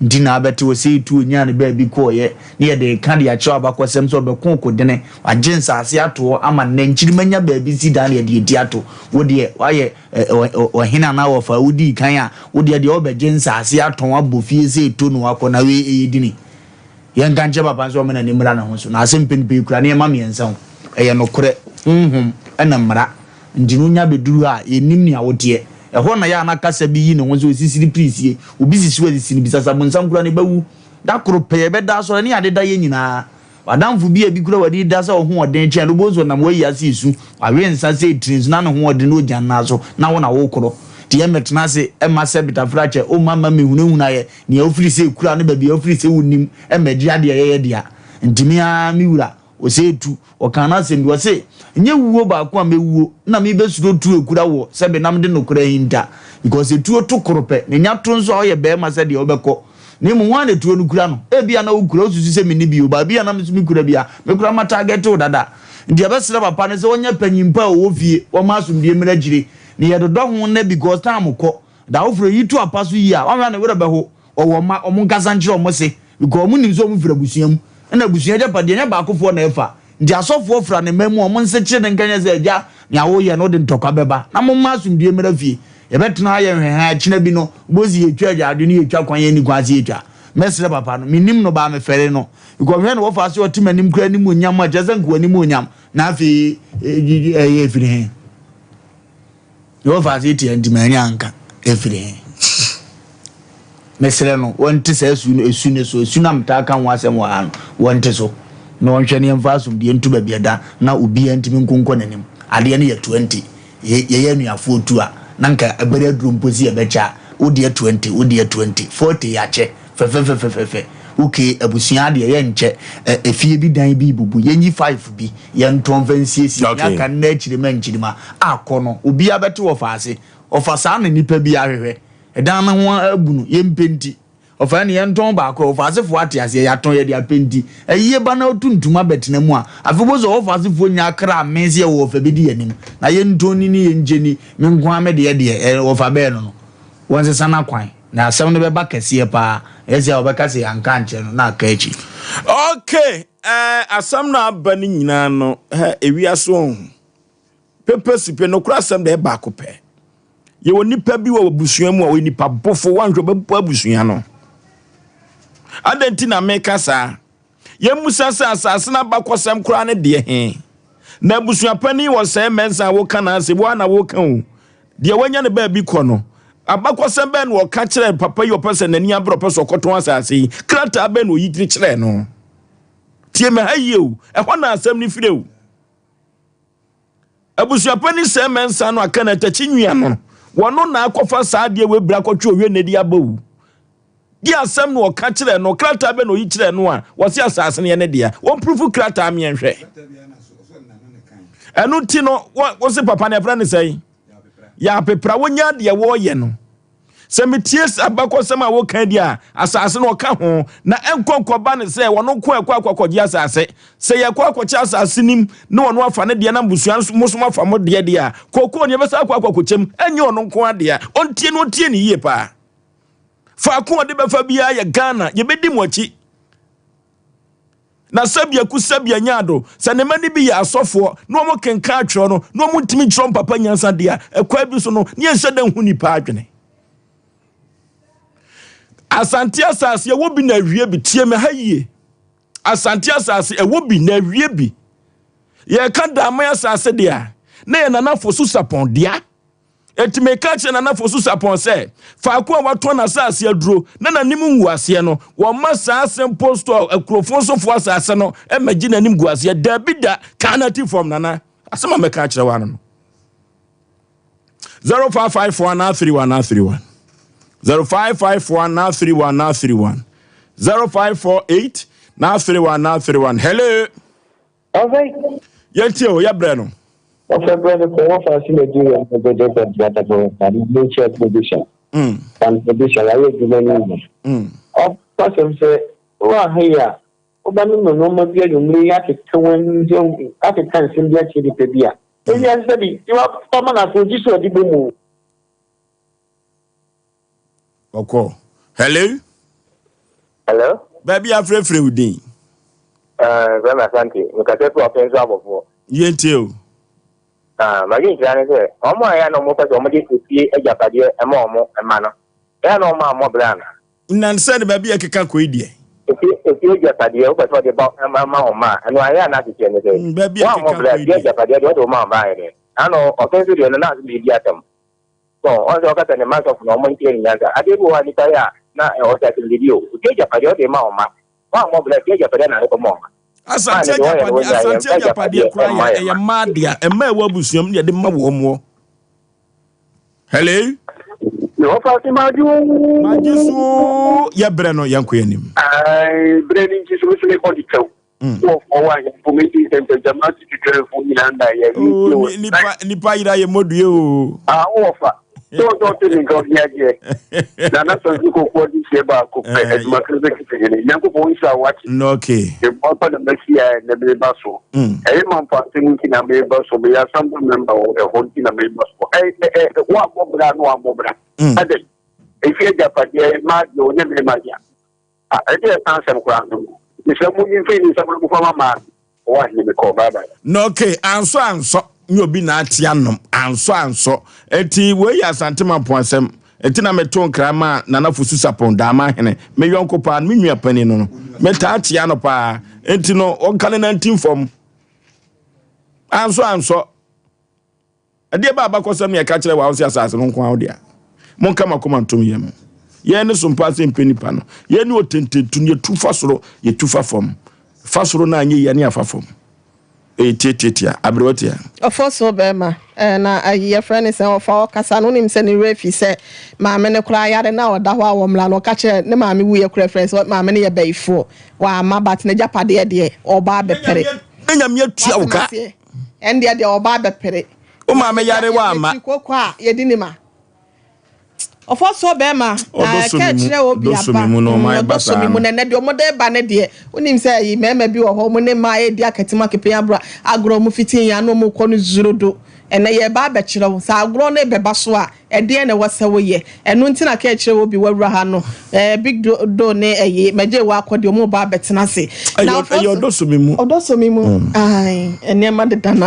Nti na abɛte hɔ sɛ etu onyaa no baabi kɔeɛ na yɛde reka de akyerɛ abakɔsɛm sɛ ɔbɛko okodene, wagye nsase ato hɔ ama nnɛ nkyirimma nya baabi si dan na yɛde eti ato. Wo deɛ woayɛ ɔhene anaa wɔfa a wodii kan a, wo deɛ deɛ wobɛgye nsase atɔn abɔ fie sɛ eto na wakɔ na wei ɛyɛ dini. Yɛnka nkyerɛ papa no sɛ ɔmma n'ani mmra ne ho so. Na asɛm pɛnpɛn kura nneɛma mmiɛnsa o, ɛyɛ nokorɛ, honhom, ɛna mmara. Nti no wonya bɛduru hɔ a, yɛnnim nea woteɛ. Ɛhɔ na yɛ a na kasa bi yi ne ho sɛ osisiri pirisie. Obi sisi wo a sisi no bisa sɛ abonsam koraa ne ba wu. Da koro pɛ yɛbɛda asɔre ne yɛadeda yɛn nyinaa. W'adamfo bi a ebi kura w'ani da sɛ wo ho ɔden kyɛn no, wobɛhu sɛ ɔnam w'ayi ase resu. Wawe nsa sɛ etiri nso na ne ho ɔden na ogyina ne nan so na wo na worekorɔ. Nti yɛmmɛtena ase mma sɛ bitafra kyɛ, omma mma mmehunahuna yɛ nea wofiri sɛ ekura ne baabi a wofiri sɛ wonnim mmɛgye adeɛ a ɛyɛ yɛ dea. Nti me ara me wura, Ɔsɛe tu. Ɔkaa n'asɛm bi, ɔse, Nyɛ wuo baako a mɛwuo na mebɛsuro tuo ekura woɔ sɛ me na mede nokorɛ ahinta. Because etuo to koro pɛ, na nya to nso a woyɛ barima sɛ deɛ wobɛkɔ. Na mmom hwan na tuo no kura no? Ebia na wokura, wosusu sɛ menni bi o, but ebia na me nso mekura bi a, me koraa ma target wo dada. Nti yɛbɛsrɛ papa no sɛ ɔnyɛ panyin pa a ɔwɔ fie, wɔmma asomdwie mmra akyire. Na yɛdodɔ ho nnɛ because time kɔ. Da foforɔ yi to apa so yie a, wanhwɛ a ne werɛ bɛho. Ɔwɔ mma, wɔn nkasa nkyerɛ wɔn se, because wɔn nim sɛ wɔn firi abusua mu. Ɛna abusua agyapadeɛ, ɛnyɛ baakofoɔ na ɛfa. Nti asɔfoɔ fra ne mma mu a, wɔn nsekyere no nka nyɛ sɛ, Agya, nea woyɛ no, wode ntɔkwa bɛba. Na momma asomdwoeɛ mmra fie. Yɛbɛtena ha ayɛ nhwɛhaa, ɛkyena bi no, wobɛhu sɛ yɛtwa agyaadwo ne yɛtwa kwan a ɛnni kwan sɛ yɛtwa. Mɛsrɛ papa no, mennim no, but mefɛre no. Because mehwɛ no wɔfa ase ɔte m'anim koraa animuonyam a, kyerɛ sɛ nka w'animuonyam. Na afei, ɛyɛ ɛfiri he? Yehova ase tia nti mannya anka. Ɛfiri he? Mesrɛ no, wɔnte saa su no, esu no so, esu no a metaa ka ho asɛm wɔ ha no, wɔnte so, na wɔnhwɛ na yɛmfa asomdwoeɛ nto baabi ɛda, na obiara ntumi nko nkɔ n'anim. Adeɛ no yɛ 20, yɛ, yɛyɛ anuafoɔ tu a, na nka ɛbɛrɛ aduro mpo sɛ yɛbɛkyɛ a, wo deɛ 20, wo deɛ 20, 40 yɛakyɛ, fɛfɛfɛfɛfɛ. Okay, abusua adeɛ yɛnkyɛ, ɛ, efie bi dan bi rebubu, yɛnyi five bi, yɛntɔn mfa nsiesie, okay. Nea aka no na akyirima nkyirima akɔ no, obiara bɛte wɔfa ase. Ɔfa saa na nipa bi ahwehwɛ. Ɛdan no ho abu no, yɛmpɛ nti. Ɔfa ɛne yɛntɔn baako, ɔfa asefoɔ ate aseɛ, yɛatɔn yɛde apɛ nti. Ayie ba na ɔtu ntoma bɛtena mu a, afei wobɛhu sɛ ɔfa asefoɔ nya akra amee sɛ yɛwɔ ɔfa bi di yɛn anim. Na yɛntɔn ni ne yɛnkyɛ ni, me nko ara me deɛ deɛ, ɔfa bɛɛ no no. Wɔnsesa n'akwan, na asɛm no bɛba kɛseɛ paa. Ɛyɛ sɛ wɔbɛka sɛ yɛanka ankyerɛ no na aka akyi. Okay, eh, asɛm no aba no nyinaa no, eh, ewiase ɔho. Pepɛ si pɛ, nokorɛ asɛm deɛ baako pɛ. Yɛwɔ nipa bi wɔ abusua mu a ɔyɛ nipa bɔfo, wanhwɛ ɔbɛbɔ abusua no. Adɛn nti na meka saa? Yɛmmisa sɛ asase no abakɔsɛm koraa ne deɛ he? Na abusua panin wɔ sɛɛ mɛnsa a woka n'asɛm, wo ara na woka o. Deɛ wanya ne baabi kɔ no, Abakɔsɛm bɛn na ɔka kyerɛɛ papa yi ɔpɛ sɛ n'ani abere ɔpɛ sɛ ɔkɔtɔn asase yi? Krataa bɛn na oyi tiri kyerɛɛ no? Tie me ha yie o, ɛhɔ na asɛm no firi o. Abusuapani sɛ mɛnsa no aka na takyi nwia no, wɔno na akɔfa saa adeɛ wei bere akɔtwe owie na edi aba o. Di asɛm na ɔka kyerɛɛ no, krataa bɛn na oyi kyerɛɛ no a wɔse asase no yɛ ne dea? Wɔmpurufu krataa mmiɛnhwɛ. Ɛno nti no, wose papa no yɛfrɛ no sɛn? Yɛapepra wonya deɛ wɔreyɛ no. Sɛ metie abakɔsɛm a woka di a, asase no ɔka ho, na ɛnkɔ nkɔba no sɛ wɔno nko ɛkɔ akɔkɔgye asase. Sɛ yɛkɔ akɔkyɛ asase nim na ɔno afa ne deɛ na mbusua nso mo nso moafa mo deɛ deɛ a, kookoo no yɛbɛsan akɔ akɔkɔkyɛm, ɛnyɛ ɔno nko ara dea. Ɔntie no ɔntie no yie paa. Faako a ɔde bɛfa biara yɛ Ghana, yɛbɛdi mo akyi. Na sɛbea ku sɛbea nya ado, sɛ ne mma no bi yɛ asɔfoɔ na wɔn kenkan atwerɛ no na wɔn ntumi nkyerɛ wɔn papa nyansa deɛ a, ɛkwan bi so no, ne yɛnhyɛ da nhu nipa adwene. Asante asase ɛwɔ bi na awie bi, tie me ha yie. Asante asase ɛwɔ bi na awie bi. Yɛka Daman asase deɛ a, na yɛ Nana Fosu Sapɔn dea. Enti meka kyerɛ Nana Fosu Sarpong sɛ, faako a watɔn n'asase aduro na n'anim ngu aseɛ no, wɔmma saa Simple Store akurofo sofoɔ asase no mmɛgye n'anim gu aseɛ. Dabi da, ka no ati fam, Nana. Asɛm a mɛka akyerɛ wo ano no. 0554 931 931 0554 931 931 0548 931 931 Hello. Ɔfɛ. Yɛntie o, yɛbrɛ no. Ɔfɛ brɛ no kɔ wɔfa ase Nigeria no bɛdɛ bɛ brada bɛ na ne nature producer. Kan producer yɛayɛ adwuma no nyina. Ɔfa sɛm sɛ wɔ aha yi a woba no ma nneɛma bi anwummere yi akeka wɔn nsɛm akeka nsɛm bi akyerɛ nipa bi a ewiase sɛ bi wafa ma no aso gye so ɔde bɔ mu. Ɔkɔ. Hello. Hello. Baabi afrɛfrɛ wo din. Ɛɛ Fɛmi Asante, mekasa fi ɔpɛn so abɔfoɔ. Yɛn tie o. Ah, madwen kyerɛ ne sɛ, wɔn a ɛyɛ na wɔn pɛ sɛ wɔn de efie agyapadeɛ ɛma wɔn mma no, ɛyɛ na wɔn a wɔn brɛ ana? Nansɛ ne baabi a ɛkeka kɔ yi deɛ. Efie efie agyapadeɛ wopɛ sɛ wɔde ba ɛma ma wɔn mma a, ɛno ayɛ a na asekyerɛ ne sɛ, Baabi a wɔn a ɛkeka wɔn brɛ kɔ yi efie deɛ. agyapadeɛ deɛ wɔde wɔn ma wɔn ba ayɛ dɛ. Ano ɔpɛn so deɛ no na asɛm yɛ di asɛm. So ɔn sɛ ɔka sɛ ne mma asɔfo no ɔmo nkyerɛ no nyansa. Adeɛ bi wɔ hɔ a nipa yɛ a na ɔsɛ asɛmdidi o. Obi agyapadeɛ ɔde rema ɔma. Wammɔ bra fie agyapadeɛ na ade kɔma ɔma. Asante Maa ne deɛ ɔyɛ no agyapadeɛ wɔnyaa Asante yɛmfa agyapadeɛ agyapadeɛ koraa mma yɛ yɛn ɛyɛ mma. mmaa dea mmaa ɛwɔ abusua mu na yɛde ma wɔn moɔ. Hello. Yehova se magye wo. Magye so yɛ brɛ no yɛnkɔ yɛn anim. Ae, berɛ no nti so me so mekɔ de kyɛw. Nipa nipa yira yɛ modue o. Ah, wɔ fa. Sɛ ɔsɛ ɔte ne nka ɔde agyeɛ. Na na sɛ nso kɔkɔɔ de hyɛ baako pɛ eh, adwuma kere sɛ kete hene. Nyankopɔn nhyira wo ate. Okay. Mebɔ pa na masi a na meba so. Ɛyɛ ma mfa asɛm nti na meba so. Meyɛ assembly member wɔ ɛhɔ nti na meba so. Ɛ ɛ woabɔ bra na woabɔ bra. Adɛn? Ɛfi agyapadeɛ ma deɛ ɔnyɛ mmarima dea. Ah ɛdeɛ ɛka asɛm koraa no mesrɛ mo nyi mfiri ne nsam na mofa ma maa ɔwɔ ahene mekɔ bye bye. Na okay ansɔ ansɔ nyɛ obi na ate anom ansɔ ansɔ eti wei yɛ Asante Mampong asɛm eti na meto nkra ma Nana Fosu Sapon Daama Ahene me yɔnko paa no me nua panin no no metaa tia no paa enti no ɔnka ne nantin fam ansɔ ansɔ. Ɛdeɛ bɛ abakɔsɛm ne ɛka kyerɛ wɔ a wose asase no nko ara wo dea? Monka mo akoma ntom yɛn. Yɛn ne sompa ase mpɛ nipa no. Yɛn ne otententu no, yɛtu fa soro, yɛtu fa fam. Fa soro no anyɛ yie a ne yɛafa fam. Ɛyɛ tiatiatia, aberewa tia. Ɔfɔ so bɛrima eh, na ayi yɛfrɛ ne sɛn ɔfa ɔkasa no wonim sɛ ne werɛ fi sɛ maame no koraa yare na ɔda hɔ a wɔmmra no ɔka kyerɛ ne maame wuiɛ koraa frɛ sɛ maame no yɛ bayifoɔ wamma but n'agyapadeɛ deɛ ɔba abɛpere. Na Nyame atua wo ka. Ɛndeɛ deɛ ɔba abɛpere. Wo maame yare wa ama. Yɛtiri koko a yɛdi ne ma. Ɔfɔ soɔ bɛrima. Ɔdɔ so Kɛ me mu, kyerɛ obi ɔdɔ so aba. me mu na ɔma Ɔdɔ ɛba so me saa mu no. na ɛnɛ deɛ ɔmo de ba ne deɛ. Wonim sɛ ayi mmarima bi wɔ hɔ ɔmo ne mmaa redi akatim akepen aboro agorɔ ɔmo fiti yɛn ano ɔmo kɔ no zurodo. Ɛnɛ yɛreba abɛkyerɛ wo sɛ agorɔ no rebɛba so a Ɛdeɛn na ɛwɔ sɛ woyɛ? Ɛno nti na Kɛkyerɛ Obi wawura ha no. Eh, Big Do, Do ne ɛyi, Mɛgye wo akɔ deɛ ɔmo ba abɛtena ase. Ɛyɛ ɔdɔ so me mu. Ɔdɔ so me mu. Ae, nneɛma deda no.